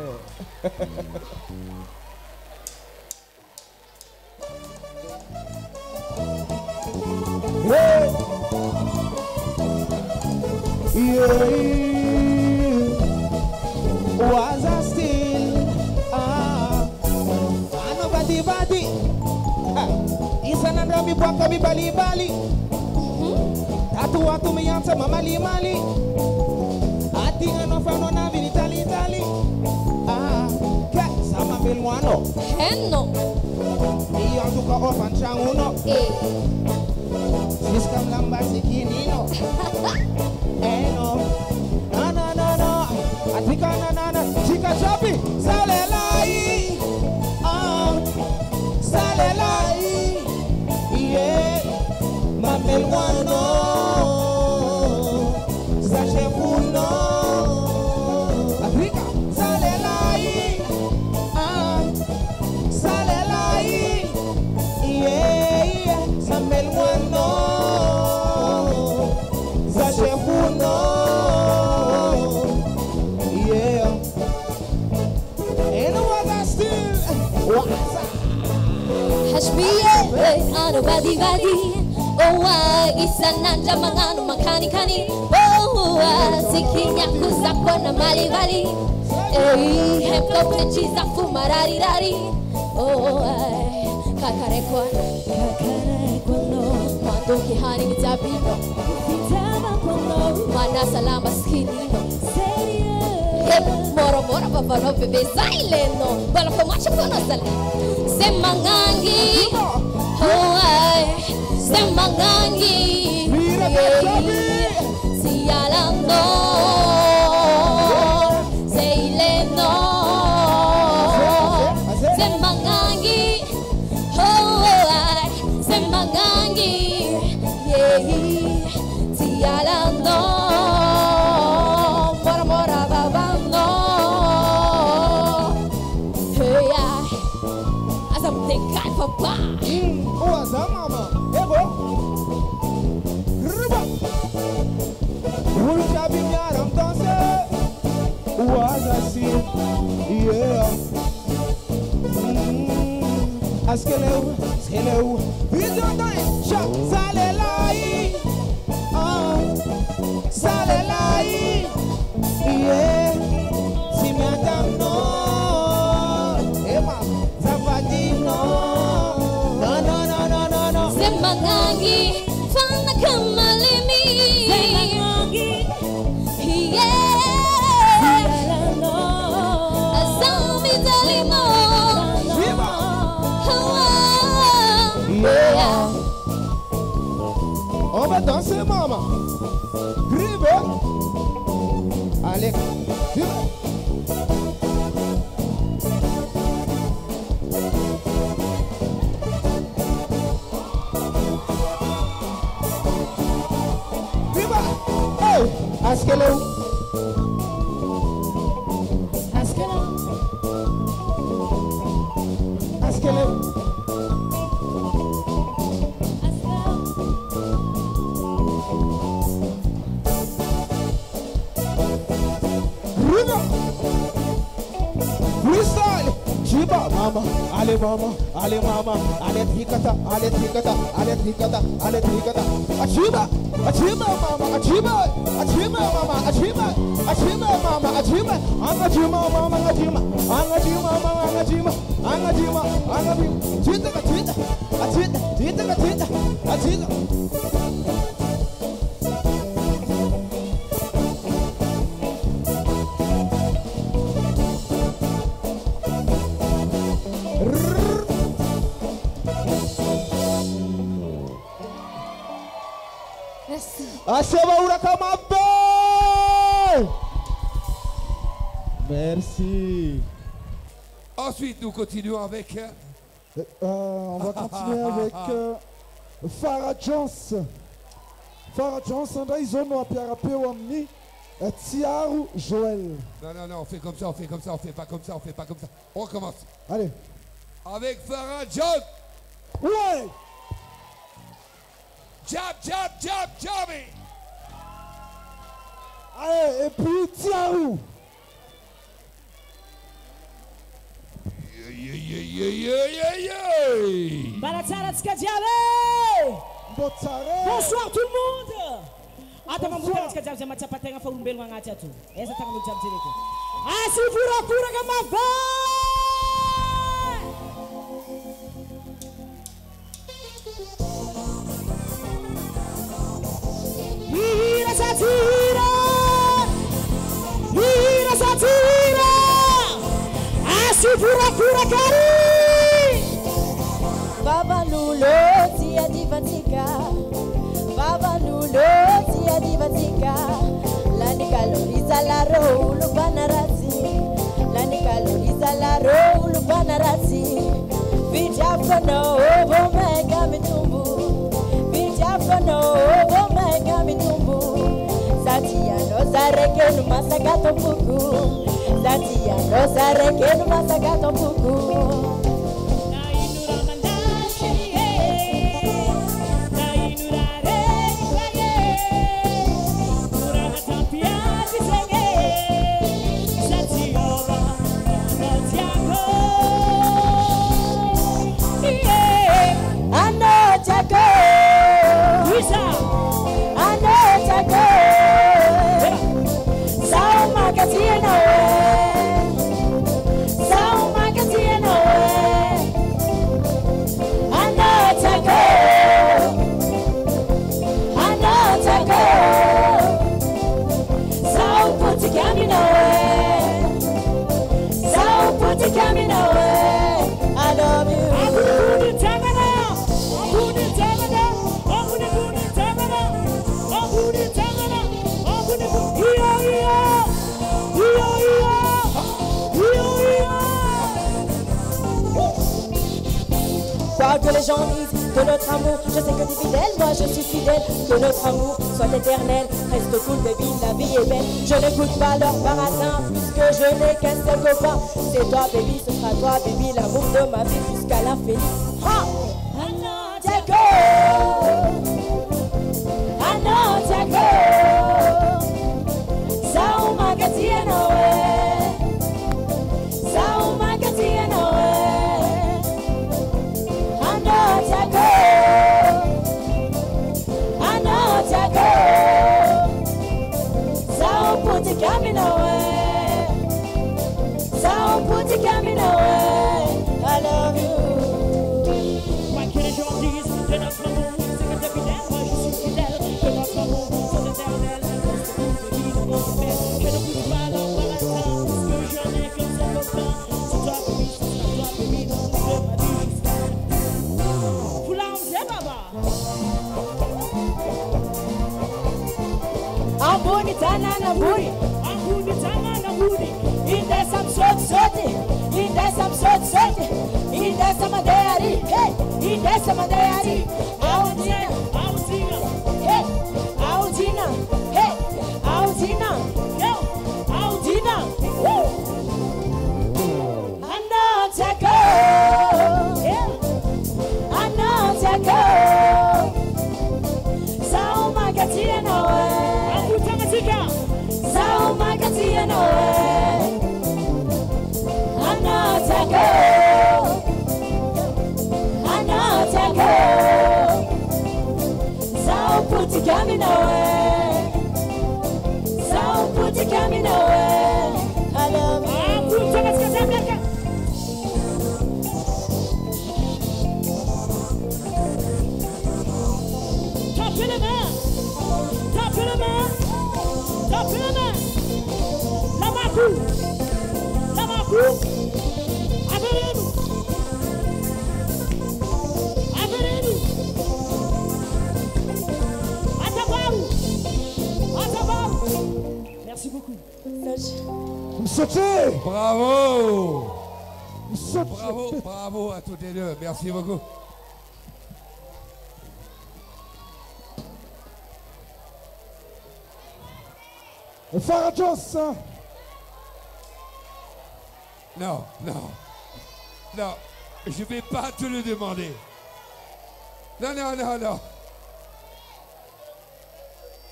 Speaker 20: Hey! Yeah.
Speaker 5: Was I still ah ano badi badi isanandra miboaka mibalibali tato ato miantsa mamalimali atignanao fanao navy nitalitali ah ke za mamelogno anao
Speaker 17: Henno.
Speaker 5: miantoka ofantragnonao jusqu'à mlambazikinino eno nananana atikananana jikajaby zalelay ah zalelay ye mamelwano zachefuno Afrika zalelay ah zalelay ye mamelwano.
Speaker 17: HBA ano badi badi Oh ah isanandra mangano makanikani Oh ah sikinyakuza kona mali bali Ei hepto fumarari rari Oh ah kakarekwa kakarekwa no mandoki hani kitabino mana salama skinino Hep moro moro papano bebe zaileno bala famacha kono sala Semangangi oh ay Semangangi Sialando Seileno Semangangi oh ay Semangangi yeah Sialando Mora mora babando Hey ay Azam te papa.
Speaker 20: O azam mama. Ego. Ruba. Ulu jabi miaram danse. O azasi. Yeah. Askeleu, skeleu. Vision dai. Sha salelai. Ah. Salelai. Yeah. Si mi adam no. Ema. Zavadino. No no no no no no.
Speaker 17: Semangangi fana kamalimi. Semangangi. Yeah. Azami dalimo.
Speaker 20: Yeah. On va danser, maman. Grive. Allez, vive. Viva. Hey, Askeleu. Askeleu. Askeleu. Freestyle. Chiba mama, ale mama, ale mama, ale trikata, ale trikata, ale trikata, ale trikata. Achiba, achiba mama, achiba, achiba mama, achiba, achiba mama, achiba, anga chima mama, anga chima, anga chima mama, anga chima, anga chima, anga chima, chita chita, achita, chita chita, achita. Aseba Urakamabe. Merci.
Speaker 7: Ensuite, nous continuons avec.
Speaker 8: On va continuer avec Farah Jones. Farah Jones, indray izao no ampiara-peo amin'ny Tsiaro Joël.
Speaker 7: Non, non, non, on fait comme ça, on fait comme ça, on fait pas comme ça, on fait pas comme ça. On recommence.
Speaker 8: Allez.
Speaker 7: Avec Farah Jones.
Speaker 8: Ouais.
Speaker 7: Jab, jab, jab, jabby.
Speaker 8: Allez, et puis Tsiaro.
Speaker 7: Yeah, yeah, yeah, yeah, yeah, yeah.
Speaker 21: Balatsara tsika jiaby. Bonsoir tout le monde. Ata mamboka tsika jiaby zay mahatsapa-tegna fa olombelogna agnaty ato. Aiza tagnan'olo jiaby jereko. Asivorakoraka mavay. Hira sa tsy hira. Hira sa tsy hira. Asivorakoraka ry.
Speaker 18: Vavan'olo tsy adivantsika, vavan'olo tsy adivantsika. Lany kalorisa laro olo mpanaratsy, lany kalorisa laro olo mpanaratsy. Vidrafonao vao mainka mitombo, vidrafonao vao mainka mitombo. Satria anao zaraiky no masaka tompoko, satria anao zaraiky no masaka tompoko.
Speaker 21: Oh!
Speaker 18: Quoi que les gens disent de notre amour, je sais que t'es fidèle, moi je suis fidèle. Que notre amour soit éternel, reste cool baby, la vie est belle. Je n'écoute pas leur baratin, puisque je n'ai qu'un seul copain. C'est toi baby, ce sera toi baby, l'amour de ma vie jusqu'à l'infini. Ha! Anatiako, Anatiako, Zaho mankatia anao e, Zaho mankatia anao e. Anatiako, Anatiako, Zaho potika aminao e, Zaho potika aminao e. I love you.
Speaker 21: Quoi que les gens disent de notre amour, c'est que t'es fidèle, moi je suis fidèle. Que notre amour soit éternel, reste cool, baby, dans nos belles. Je n'écoute pas leur baratin, puisque je n'ai qu'un seul copain. C'est toi, baby, ce sera toi, baby, l'amour de ma vie jusqu'à l'infini. Voulangé, baba.
Speaker 18: Ambony tanana ambony,
Speaker 21: Ambony tanana ambony.
Speaker 18: Indesa misaotisaoty, indesa misaotisaoty, indesa mandeha ary, hey, indesa mandeha ary. Aodina,
Speaker 21: aodina,
Speaker 18: hey, aodina, hey, aodina,
Speaker 21: yo,
Speaker 18: aodina. Woo! Anatiako, yeah, anatiako, zaho mankatia anao e.
Speaker 21: Ambony tanantsika.
Speaker 18: Zaho mankatia anao e. Anatiako, anatiako, zaho potika aminao e. Zaho potika aminao e. I love you.
Speaker 21: Ambony tanantsika zay miaraka. Tapez les mains, tapez les mains, tapez les mains. La macou, la macou. Avereno, avereno. Atabaru, atabaru. Merci beaucoup.
Speaker 8: Misaotra!
Speaker 7: Bravo!
Speaker 8: Misaotra!
Speaker 7: Bravo, bravo à toutes les deux. Merci beaucoup.
Speaker 8: Farajos!
Speaker 7: Non, non, non, je vais pas te le demander. Non, non, non, non.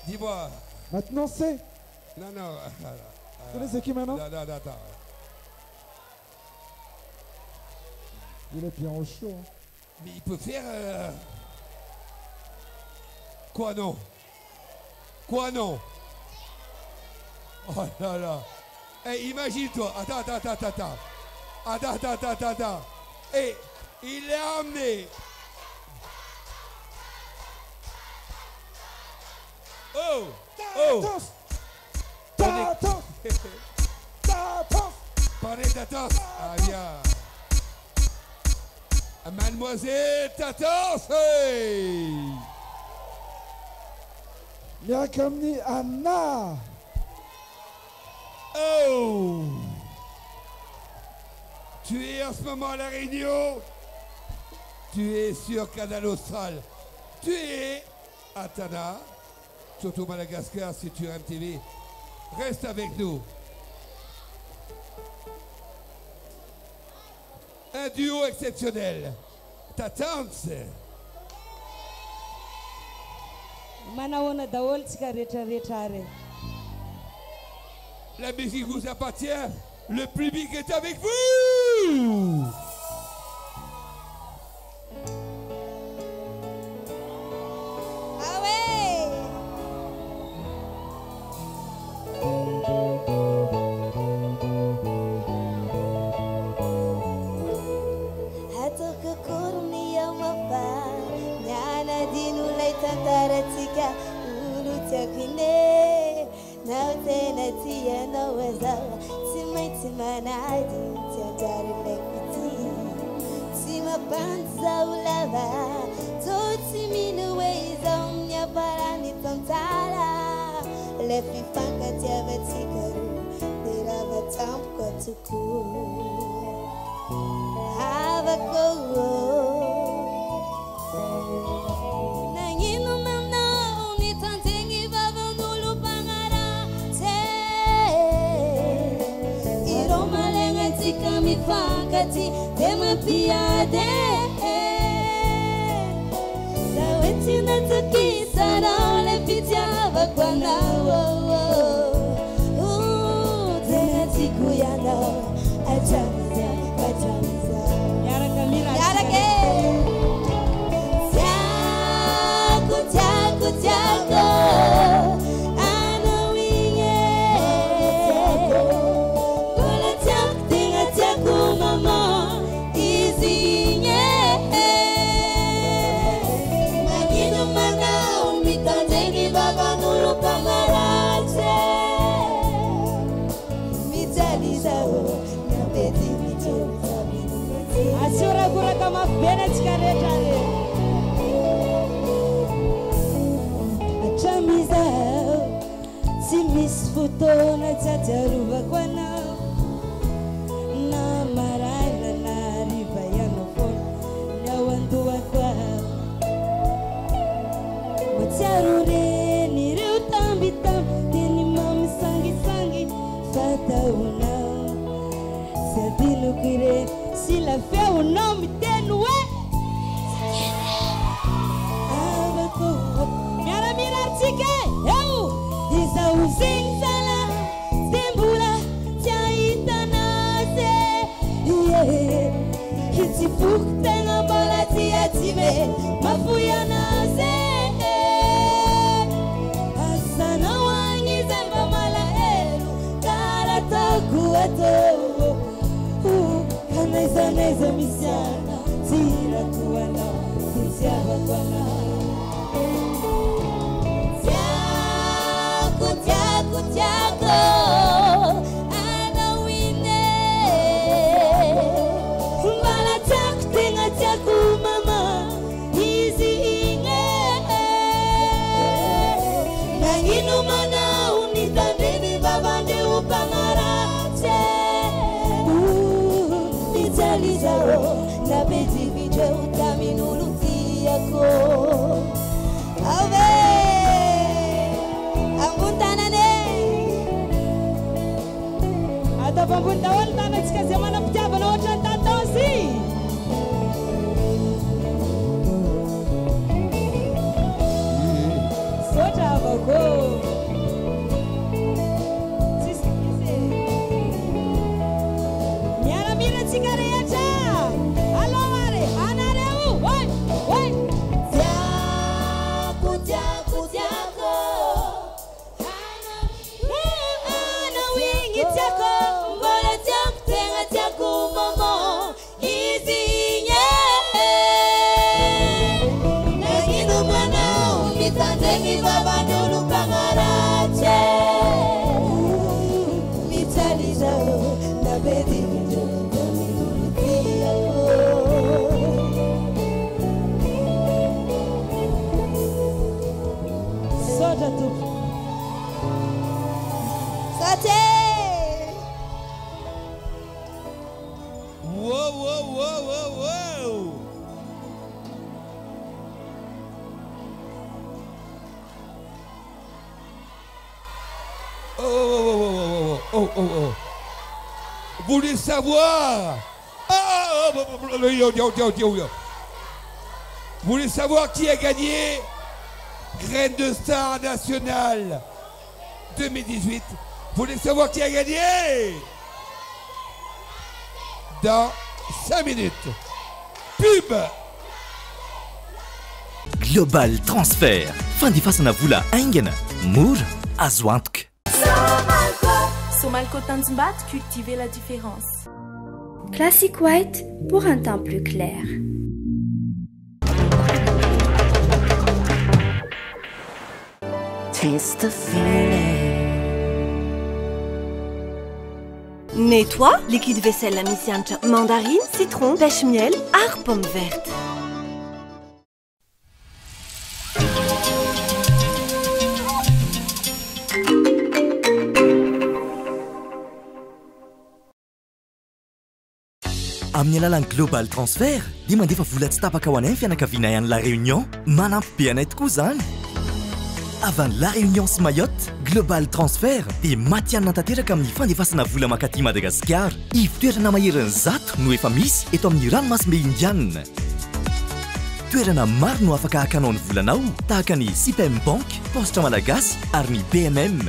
Speaker 7: Dis-moi.
Speaker 8: Maintenant c'est.
Speaker 7: Non, non.
Speaker 8: Vous connaissez qui maintenant
Speaker 7: Non, non, non, attends.
Speaker 8: Il est bien au chaud. hein.
Speaker 7: Mais il peut faire. Quoi non? Quoi non? Oh là là. Eh, imagine-toi. Attends, attends, attends, attends. Attends, attends, attends, attends, attends. Eh, il l'a emmené. Oh! Oh!
Speaker 8: Tatos! Tatos!
Speaker 7: Parlez Tatos! Ah bien! Mademoiselle Tatos! Hey!
Speaker 8: Miaraka amin'ny Anna!
Speaker 7: Oh! Tu es en ce moment à La Réunion. Tu es sur Canal Austral. Tu es à Tana, surtout Madagascar si tu es MTV. Reste avec nous. Un duo exceptionnel. Tatance.
Speaker 19: Manahoana daholo tsika rehetrarehetra ary.
Speaker 7: La musique vous appartient. Le public est avec vous.
Speaker 14: Ah ouais! Ataoko akory ny amafa Mianadino ilay tantaratsika Olo tiako ine Na ho tena tianao azaho Tsy maintsy manady Tsy anjary ilay fitia Tsy mampandy zaho lava Tô tsy mino hoe izaho miafarany tantara Ilay fifankatiavantsika roa Dia rava tampoka tokoa Havako.
Speaker 18: mifankatia de mampiady za hoe tsy natokisanao le fitiavako anao. Oh, tena tiako ianao hatramin'izao, hatramin'izao.
Speaker 9: Miaraka mira.
Speaker 18: Miaraka e! Tiako, tiako, tiako anao igny e. Mbola tiako, tegna tiako maman izy igny e. Magnino manao mitandregny vavan'olo mpamaratsy e. Mijaly zaho miambety mijojo.
Speaker 9: Asiorakoraka mafy be ny antsika rehetra re.
Speaker 18: Hatramin'izao tsy misy fotoana tsy ahatsiarovako anao, na maraina na hariva ianao foana ny ao an-dohako ao. Mahatsiaro reny ireo tambitamby teny mamisangisangy fataonao, tsy adinoko ireny sy ilay feonao miteny hoe avako.
Speaker 9: Miaramila antsika e! Eo!
Speaker 18: Izaho zegny zala tsy mbola tsy ahitana azy e. Ie, tsy foko tegna mbola tsy atsime mafoy anazy e. Asanao agny izay mba malahelo karaha ataoko atao. Ka n'aiza n'aiza misy anao tsy irako anao, tsy tiavako anao. Tiako, tiako, tiako anao iny e. Mbola tiako, tegna tiako mama izy igny e. Nagnino manao nitandreny vavandreo mpamaratsy e. Mijaly zaho napedividreo tamin'olo tiako. Ave! Ambony tanana e!
Speaker 9: Ataovy ambony daholo ny tanantsika izay manam-pitiavana ohatran'ny tataosy. Misaotra avako. Tsisy misy e. Miaramila antsika rehetra. Alao ary anareo. Oy, oy.
Speaker 18: Tiako, tiako, tiako anao igny tiako, mbola tiako, tegna tiako maman izy igny e. Nagnino manao mitandregny vavan'olo mpagnaratsy e. Mijaly zaho napedividreo tamin'olo tiako.
Speaker 9: Misaotra tompo.
Speaker 18: Saotra e!
Speaker 7: Wow. Oh. Vous voulez savoir? Ah, oh, yo, yo, yo, yo, yo. Vous voulez savoir qui a gagné Graine de Star Nationale 2018? Vous voulez savoir qui a gagné? Dans 5 minutes. Pub.
Speaker 2: Global Transfer, fandefasana vola haingana, mora, azo antoka.
Speaker 3: Somalco, Somalco Tanjombato, cultiver la différence.
Speaker 4: Classic White pour un teint plus clair.
Speaker 5: Taste the feeling.
Speaker 6: Nettoie, liquide vaisselle misy hanitra mandarine, citron, pêche miel ary pomme verte.
Speaker 2: Amin'ny alalan'ny Global Transfer dia mandefa vola tsy tapaka ho anay ny fianakavianay any La Réunion. Manampy be anay tokoa izany. Avy any La Réunion sy Mayotte, Global Transfer dia matihanina tanteraka amin'ny fandefasana vola mankaty Madagasikara. Ivotoerana maherin'ny 100 no efa misy eto amin'ny ranomasimbe Indianina. Toerana maro no afaka hakanao ny volanao tahaka ny Sipem Bank, Paositra Malagasy ary ny BMM.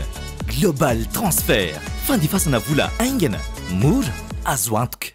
Speaker 2: Global Transfer, fandefasana vola haingana, mora, azo antoka.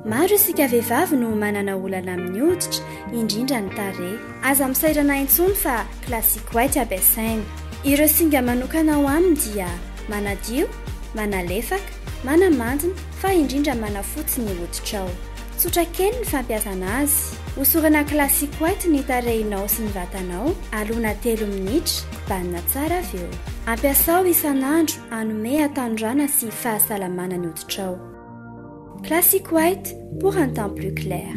Speaker 4: Maro isika vehivavy no manana olana amin'ny hoditra, indrindra ny tarehy. Aza misairana intsony fa Classic White ampiasaina. Ireo singa manokana ao aminy dia manadio, manalefaka, manamandina fa indrindra manafotsy ny hoditrao. Tsotra kely ny fampiasana azy. Hosorana Classic White ny tarehinao sy ny vatanao alona telo minitra, kobanina tsara avy eo. Ampiasao isan'andro hanome hatanorana sy fahasalamana ny hoditrao. Classic White pour un teint plus clair.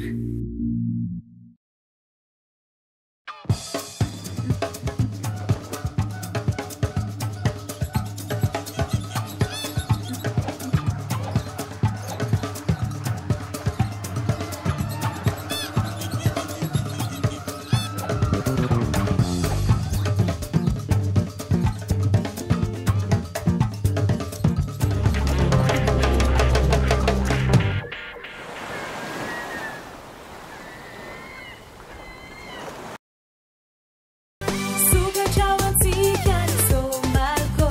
Speaker 3: Sokatra ho antsika ny Somalco.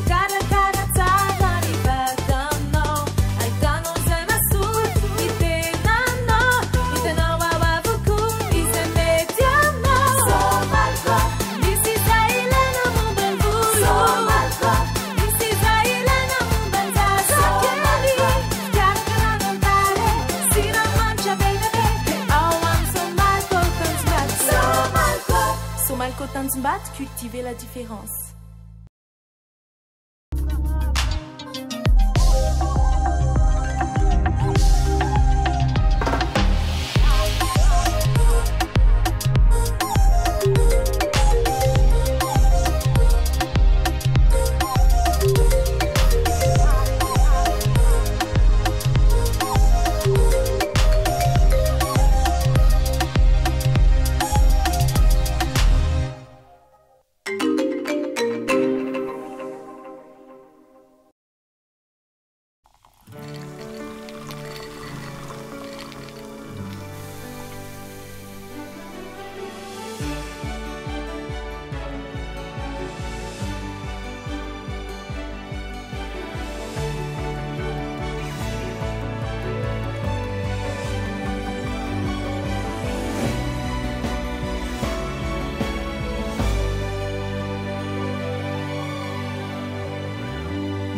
Speaker 3: Voakarakara tsara ny vatanao. Ahitanao izay mahasoa ny tenanao. Hitanao ao avokoa izay mety aminao. Somalco, misy izay ilaina momba ny volo. Somalco, misy izay ilaina momba ny zaza kely. Fikarakarana ny tarehy, siramamy be dia be. Ao amin'ny Somalco Tanjombato. Somalco. Somalco Tanjombato, cultivez la différence.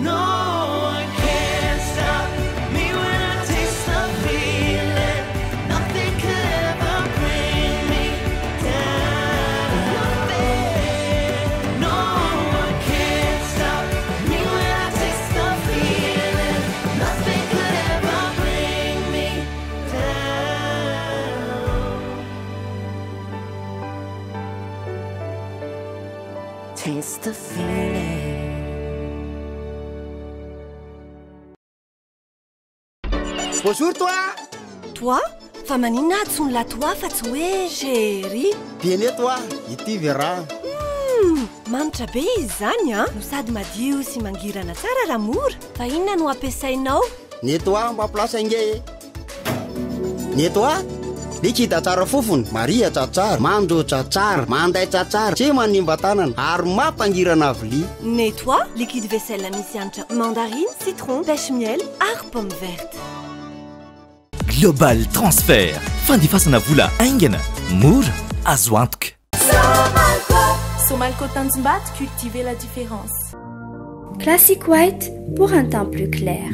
Speaker 5: No one can stop me when I taste the feeling. Nothing could ever bring me down. No one can stop me when I taste the feeling. Nothing could ever bring me down. Taste the feeling.
Speaker 11: Bonjour toi
Speaker 6: Toi Fa maninona antsoin'la toi fa tsy hoe chéri
Speaker 11: Bien toi ity vera
Speaker 6: Manitra be izy zany a no sady madio sy mangirana tsara raha mora fa inona no ampiasainao
Speaker 11: Nettoie mba place ange e Nettoie liquide tsara fofony marihatra tsara mandroatra tsara mandaitra tsara tsy manimba tanana ary mampangirana vilia
Speaker 6: Nettoie liquide vaisselle misy hanitra mandarine citron pêche miel ary pomme verte
Speaker 2: Global Transfer, fandefasana vola haingana, mora, azo antoka.
Speaker 3: Somalco, Somalco Tanjombato, cultivez la différence.
Speaker 4: Classic White pour un teint plus clair.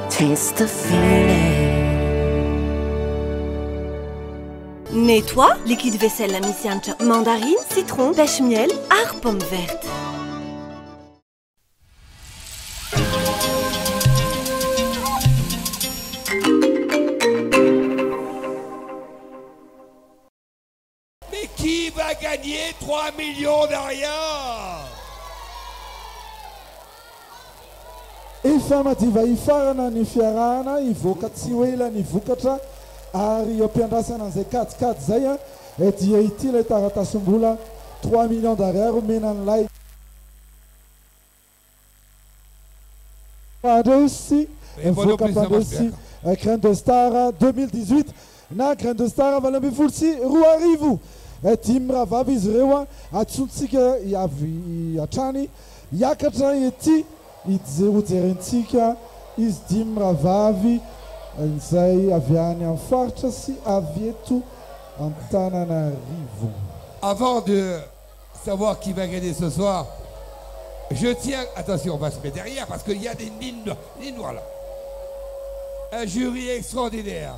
Speaker 5: Taste the feeling.
Speaker 6: Nettoie liquide vaisselle misy hanitra mandarine citron pêche miel ary pomme verte
Speaker 7: Mais qui va gagner 3 millions d'ariary
Speaker 8: Efa madiva hifarana ny fiarahana hivoaka tsy ho ela ny vokatra Ary eo am-piandrasana an'izay kajikajy izay a, dia ity ilay taratasim-bola 3 millions d'ariary omena an'ilay mpandresy, mivoaka mpandresy Graine de Star 2018 na Graine de Star 2018. Dimy mirahavavy izy ireo a, antsointsika avy hatrany hiakatra ety hojerentsika izy dimy mirahavavy izay avy any amin'ny faritra sy avy eto Antananarivo.
Speaker 7: Avant de savoir qui va gagner ce soir, je tiens... Attention, on va se mettre derrière parce qu'il y a des lignes noires là. Un jury extraordinaire,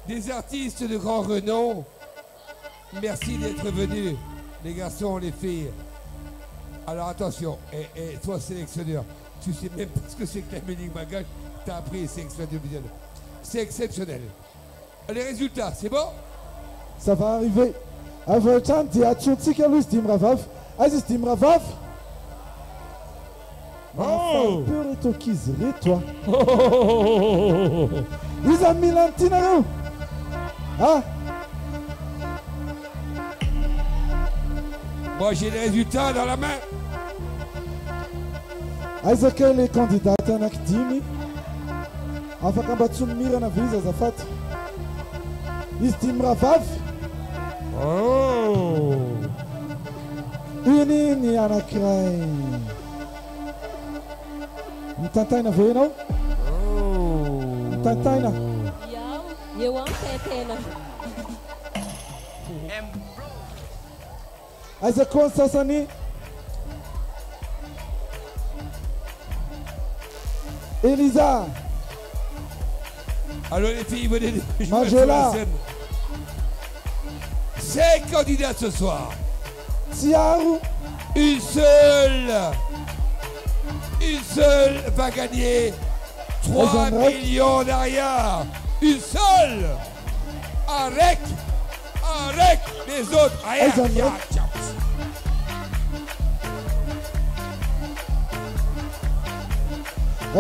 Speaker 7: des artistes de grand renom. Merci d'être venus, les garçons, les filles. Alors attention, et toi sélectionneur, tu sais même pas ce que c'est que la musique malgache, t'as appris, c'est exceptionnel. C'est exceptionnel. Les résultats, c'est bon?
Speaker 8: Ça va arriver. Avy hatrany dia antsointsika aloha izy dimy rahavavy. Aiza izy dimy rahavavy? Mahafaly peu reto ankizy reto a. Iza no mila an'ity nareo? Ah!
Speaker 7: Moi j'ai les résultats dans la main.
Speaker 8: Aiza kay le candidate anaky dimy? Afaka mba tsy mimirana ve izy azafady? Izy dimy rahavavy? Iny ny anankiray. Mitantaina ve ianao? Mitantaina.
Speaker 17: Iao, eo amin'ny taintaina.
Speaker 8: Aiza koa ny sasany? Elisa.
Speaker 7: Alors les filles, venez jouer sur la
Speaker 8: Majela.
Speaker 7: scène. 5 candidats ce soir.
Speaker 8: Tiaro.
Speaker 7: Une seule. Une seule va gagner 3
Speaker 8: Ozandraiky.
Speaker 7: millions d'ariary. Une seule. Arrête. Arrête les autres. Rien,
Speaker 8: Ozandraiky.
Speaker 7: rien, tiens.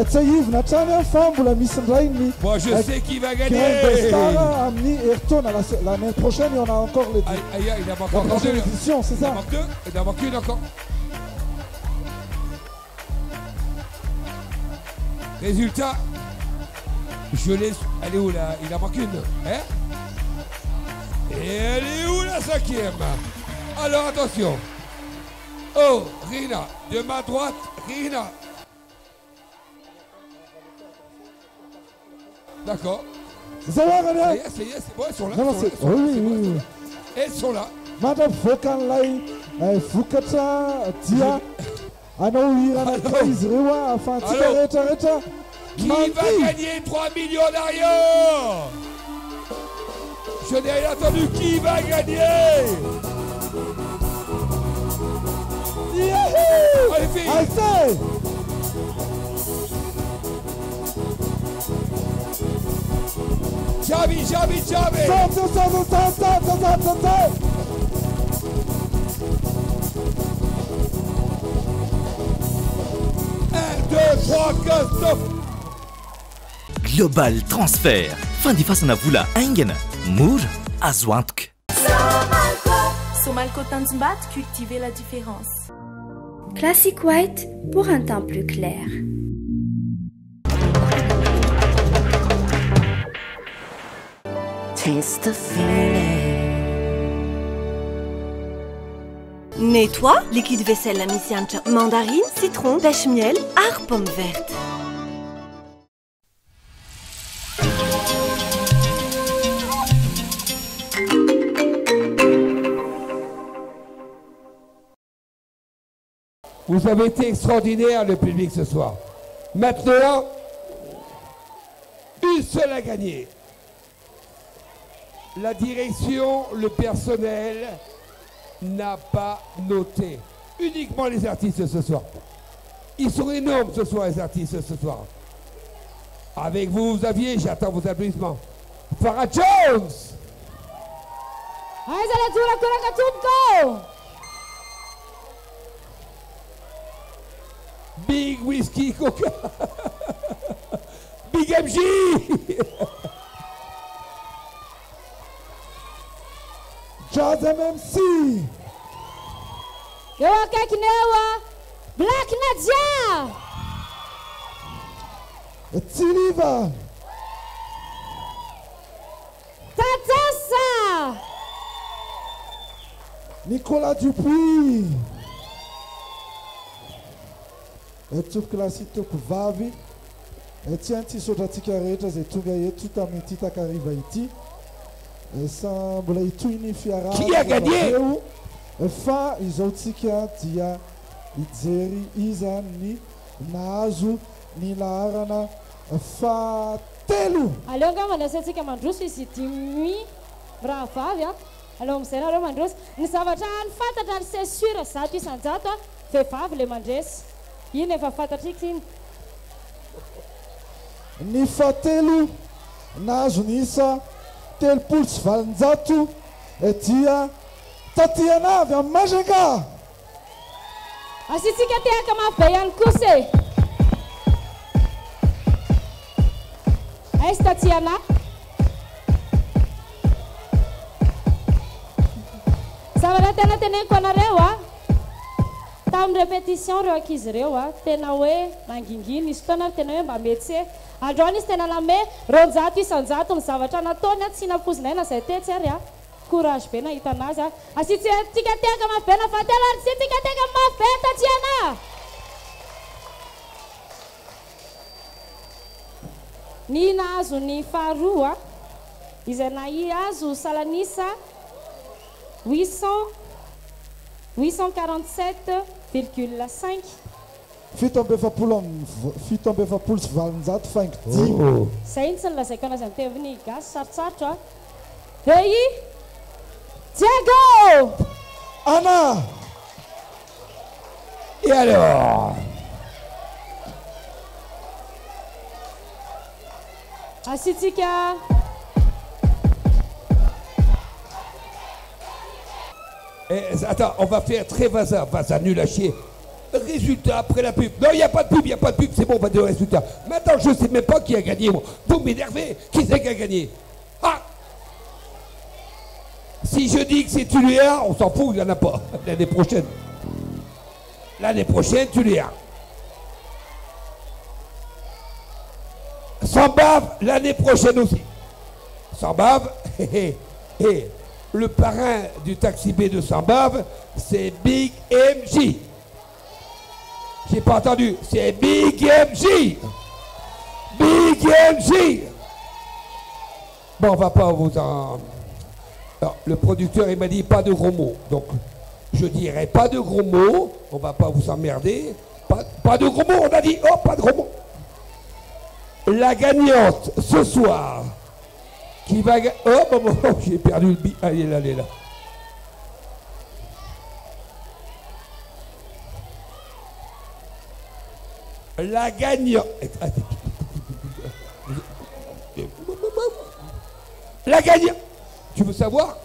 Speaker 8: Tsiahivina hatrany a fa mbola misy indray ny
Speaker 7: Moi, je sais qui va gagner.
Speaker 8: Graine de Star amin'ny herintaona. L'année prochaine, il y en a encore les deux.
Speaker 7: Aïe, aïe, il en manque
Speaker 8: La
Speaker 7: encore
Speaker 8: prochaine
Speaker 7: deux.
Speaker 8: édition, c'est
Speaker 7: Il
Speaker 8: ça.
Speaker 7: en manque deux, il en manque une encore. Résultat, je laisse. Elle est où là? Il en manque une. Hein? Et elle est où la cinquième? Alors attention. Oh, Rina, de ma droite, Rina. D'accord.
Speaker 8: Ça va, Rina?
Speaker 7: Ça y est, ça y est, c'est bon, elles sont là.
Speaker 8: Non, non,
Speaker 7: elles sont
Speaker 8: c'est-
Speaker 7: là, elles sont
Speaker 8: oui,
Speaker 7: là, c'est
Speaker 8: oui,
Speaker 7: bon,
Speaker 8: oui,
Speaker 7: elles sont
Speaker 8: oui.
Speaker 7: là. Elles sont là.
Speaker 8: Mandra-pivoaka an'ilay vokatra dia anao hira anankiray izy ireo a ahafahantsika
Speaker 7: Allô?
Speaker 8: rehetrarehetra
Speaker 7: Qui va
Speaker 8: mandihy.
Speaker 7: gagner 3 millions d'ariary? Je n'ai rien entendu. Qui va gagner?
Speaker 8: Yahoo!
Speaker 7: Allez, filles.
Speaker 8: Allez!
Speaker 7: Xavi, Xavi, Xavi!
Speaker 8: Stop, stop, stop, stop, stop, stop, stop, stop!
Speaker 7: 1, 2, 3, 4, stop!
Speaker 2: Global Transfer, fandefasana vola haingana, mora, azo antoka.
Speaker 16: Somalco. Somalco Tanjombato, cultiver la différence.
Speaker 4: Classic White pour un teint plus clair.
Speaker 5: Taste the feeling.
Speaker 6: Nettoie, liquide vaisselle misy hanitra mandarine, citron, pêche miel ary pomme verte.
Speaker 7: Vous avez été extraordinaire, le public, ce soir. Maintenant, une seule à gagner. La direction, le personnel n'a pas noté. Uniquement les artistes ce soir. Ils sont énormes ce soir, les artistes ce soir. Avec vous, Xavier, j'attends vos applaudissements. Farah Jones.
Speaker 9: Aiza le jorakoraka tompoko?
Speaker 7: Big Whisky Coca. Big MJ.
Speaker 8: Troisième MC.
Speaker 9: Eo akaikiny eo a Black Nadia.
Speaker 8: Tsiliva.
Speaker 9: Tatasa.
Speaker 8: Nicolas Dupuis. Tompoko lahy sy tompoko vavy, tsy hainy tsy hisaotra antsika rehetra izay tonga eto tamin'ity takariva ity. Sa mbola hitohy ny fiarahana
Speaker 7: Qui a gagné?
Speaker 8: eo, fa izao tsika dia hijery iza ny nahazo ny laharana fahatelo.
Speaker 9: Aleo angamba ny asaintsika mandroso izy dimy mirahavavy a. Aleo amin'izay nareo mandroso. Ny zavatra ny fantatra ary c'est sûr 100% a, vehivavy le mandresy. Iny efa fantatrika iny.
Speaker 8: Ny fahatelo nahazo ny isa 830 dia Tatiana avy amin'ny Majunga.
Speaker 9: Asiantsika tehaka mafy be ihany kosa e. Aiza Tatiana? Zavatra tena teneniko anareo a, tamin'ny répétition ireo ankizy ireo a, tena hoe mangingina izy fotoana ary tena hoe mba metse. Androany izy tena name 200% ny zavatra nataony a, tsy nampoizinay na izay tetsy ary a. Courage be nahita anazy a. Asiantsika tehaka mafy be na fahatelo ary asiantsika tehaka mafy be Tatiana. Ny nahazo ny faharoa a, izay nahazo salanisa huit cent 847,5.
Speaker 8: 847.5.
Speaker 9: Zay iny tsy nilazaiko anazy amin'ny teny gasy sarotsarotra a. Dia i Diego.
Speaker 8: Anna.
Speaker 7: Et alors?
Speaker 9: Asiantsika
Speaker 7: Eh, attends, on va faire très vazaha, vazaha nul à chier. Résultat après la pub. Non, il n'y a pas de pub, il n'y a pas de pub, c'est bon, on va dire le résultat. Maintenant, je ne sais même pas qui a gagné, moi. Vous m'énervez. Qui c'est qui a gagné? Ah! Si je dis que c'est Tuléar, on s'en fout, il n'y en a pas. L'année prochaine. L'année prochaine, Tuléar. Sambava, l'année prochaine aussi. Sambava, hé, hé, hé. Le parrain du Taxi B de Sambava, c'est Big MJ. J'ai pas entendu. C'est Big MJ. Big MJ. Bon, on va pas vous en... Alors, le producteur, il m'a dit pas de gros mots. Donc, je dirais pas de gros mots. On va pas vous emmerder. Pas de gros mots, on a dit. Oh, pas de gros mots. La gagnante, ce soir, qui va oh, bon, bon, j'ai perdu le bi-, allez, là, allez, là. La gagnante. La gagnante. Tu veux savoir?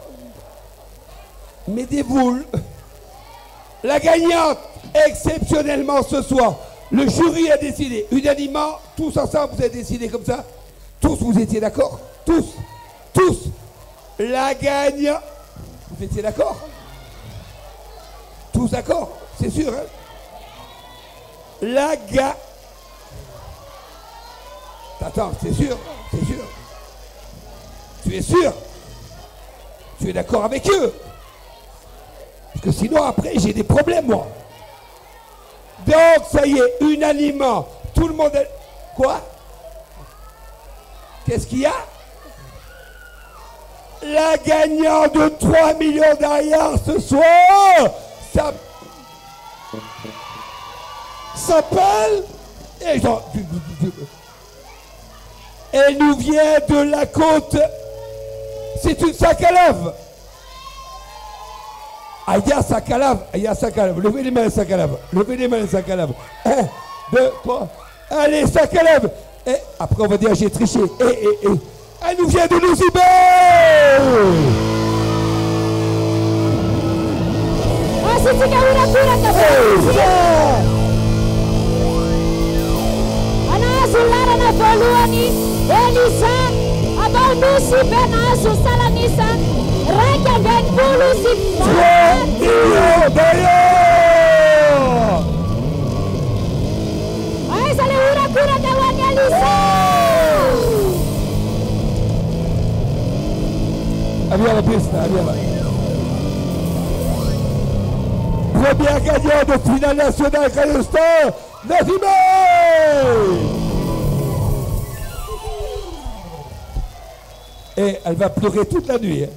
Speaker 7: Mets des boules. La gagnante, exceptionnellement ce soir, le jury a décidé, unanimement, tous ensemble, vous avez décidé comme ça. Tous, vous étiez d'accord? Tous. Tous. La gagnante. Vous étiez d'accord? Tous d'accord? C'est sûr, hein? La Attends, c'est sûr? C'est sûr? Tu es sûr? Tu es d'accord avec eux? Parce que sinon, après, j'ai des problèmes, moi. Donc, ça y est, unanimement, tout le monde est... Quoi? Qu'est-ce qu'il y a? La gagnante de 3 millions d'ariary ce soir, ça s'appelle... Et genre, elle nous vient de la côte. C'est une Sakalave. Ah, il y a Sakalave, il y a Sakalave. Levez les mains, Sakalave. Levez les mains, Sakalave. 1, 2, 3. Allez, Sakalave. Et après, on va dire, j'ai triché. Et. Elle nous vient de Nosy Be.
Speaker 9: Ah, c'est Tikaoura Anazo larana voalohany Elisa avao Nosy Be nahazo salanisa 61. folo sy
Speaker 7: 3 millions d'euros.
Speaker 9: Aiza le horakoraka ho an'ny Alisa?
Speaker 7: Viens à la piste, là, viens là. Première gagnante de finale nationale Graines de Star, Nazimé. Et elle va pleurer toute la nuit, hein.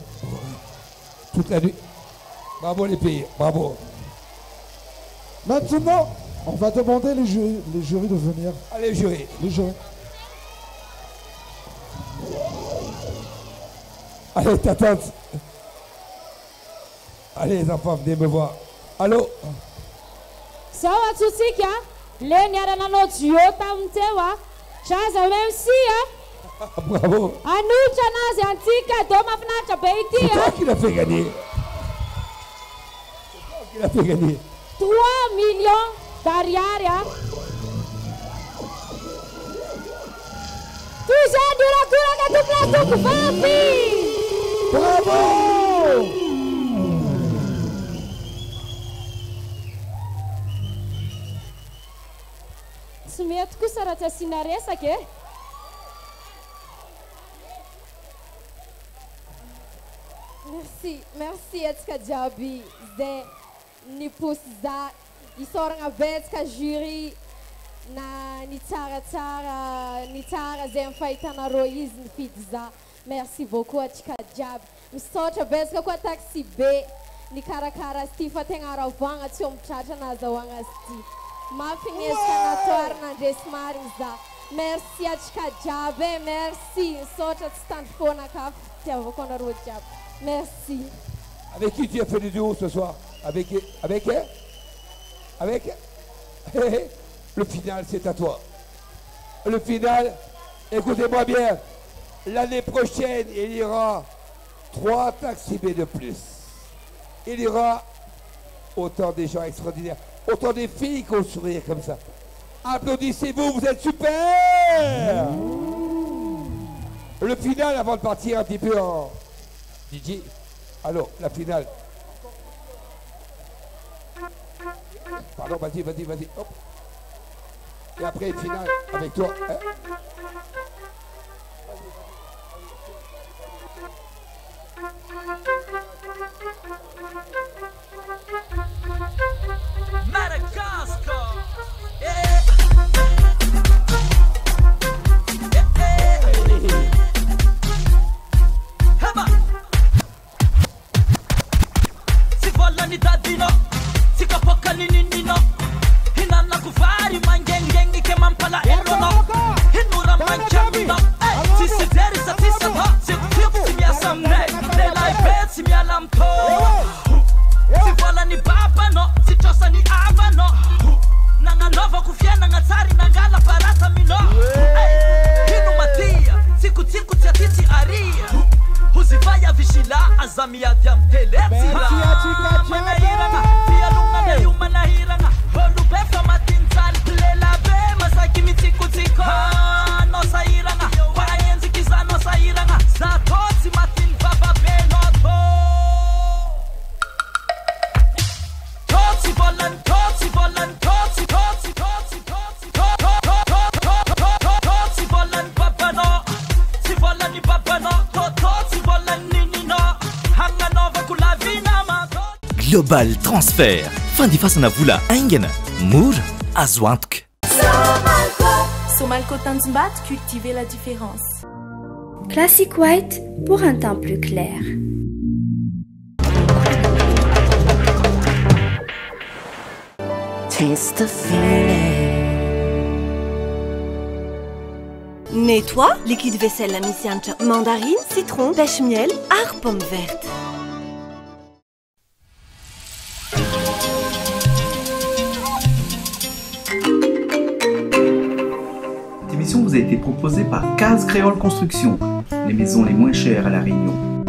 Speaker 7: Toute la nuit. Bravo les filles, bravo.
Speaker 8: Maintenant, on va demander les jurys de venir.
Speaker 7: Allez, jurys.
Speaker 8: Les jurys.
Speaker 7: Allez, tata. Allez, les enfants, venez me voir. Allô?
Speaker 9: Zao antsotsika le niara-nanao duo tamin'ny teo a Jaza MC a.
Speaker 7: Bravo.
Speaker 9: Anolotra anazy anty cadeau mahafinaritra be ity
Speaker 7: C'est
Speaker 9: a.
Speaker 7: toi qui l'as fait gagner. C'est toi qui l'as fait gagner.
Speaker 9: 3 millions d'ariary a. Toy izany ny horakoraka tompona toko vavy.
Speaker 7: Bravo.
Speaker 9: Tsy mety kosa raha tsy asiana resaka e.
Speaker 17: Merci, merci antsika jiaby zay niposy za isaoragna betsaka jury na ny tsaratsara ny tsara zay amin'ny fahitanareo izy nifidy za. Merci beaucoup antsika jiaby. Misaotra betsaka koa taxi be nikarakara azy ty fa tegna aravagna tsy omby tratra nahazahoagna azy ty. Mafy ny ezaka natao ary nandresy marigny za. Merci antsika jiaby e, merci. Misaotra tsy tandry foana ka fitiavako anareo jiaby. Merci.
Speaker 7: Avec qui tu as fait le duo ce soir? Avec avec avec Le final, c'est à toi. Le final, écoutez-moi bien. L'année prochaine, il y aura 3 taxi B de plus. Il y aura autant des gens extraordinaires, autant des filles qui ont le sourire comme ça. Applaudissez-vous, vous êtes super! Le final, avant de partir un petit peu en DJ. Alors, la finale. Pardon, vas-y, vas-y, vas-y. Hop. Et après, finale avec toi, hein.
Speaker 21: Madagascar. Haba. Tsy vola ny dadinao, tsy kapoaka ny nininao. Hinanako vary mangengeny ke mampalahelo anao. Hinora mankaminao. Ey, tsisy jery sa tsisy atao. Tsikotsiko tsy miasa aminay. Lehilahy be tsy miala amin-tô. Tsy vola ny babanao, tsy trosa ny havanao. Nagnanaovako fiainana tsary nangala barasa aminao. Ey, ino matia, tsikotsiko tsy aty tsy aria. Hozivay avy zila, aza miady amin'ny tele tsy raha. Manahirana, fialonana io manahirana. Olo be fa matinjany, lehilahy be masaky mitsikotsiko. Anao sahirana, fa enjiky izanao sahirana. Za tô tsy matiny vavabenao tô. Tô tsy volany, tô tsy volany, tô tsy, tô tsy, tô tsy, tô tsy, tô, tô, tô, tô, tô, tô, tô, tô tsy volany babanao. Tsy volany babanao, tô, tô tsy volany nininao. Hagnanaovako lavina ma-tô.
Speaker 2: Global Transfer. Fandefasana vola haingana, mora, azo antoka.
Speaker 3: Somalco. Somalco Tanjombato, cultivez la différence.
Speaker 4: Classic White pour un teint plus clair.
Speaker 5: Taste the feeling.
Speaker 6: Nettoie, liquide vaisselle misy hanitra mandarine, citron, pêche miel ary pomme verte.
Speaker 1: Cette émission vous a été proposée par Case Créole Construction, les maisons les moins chères à La Réunion.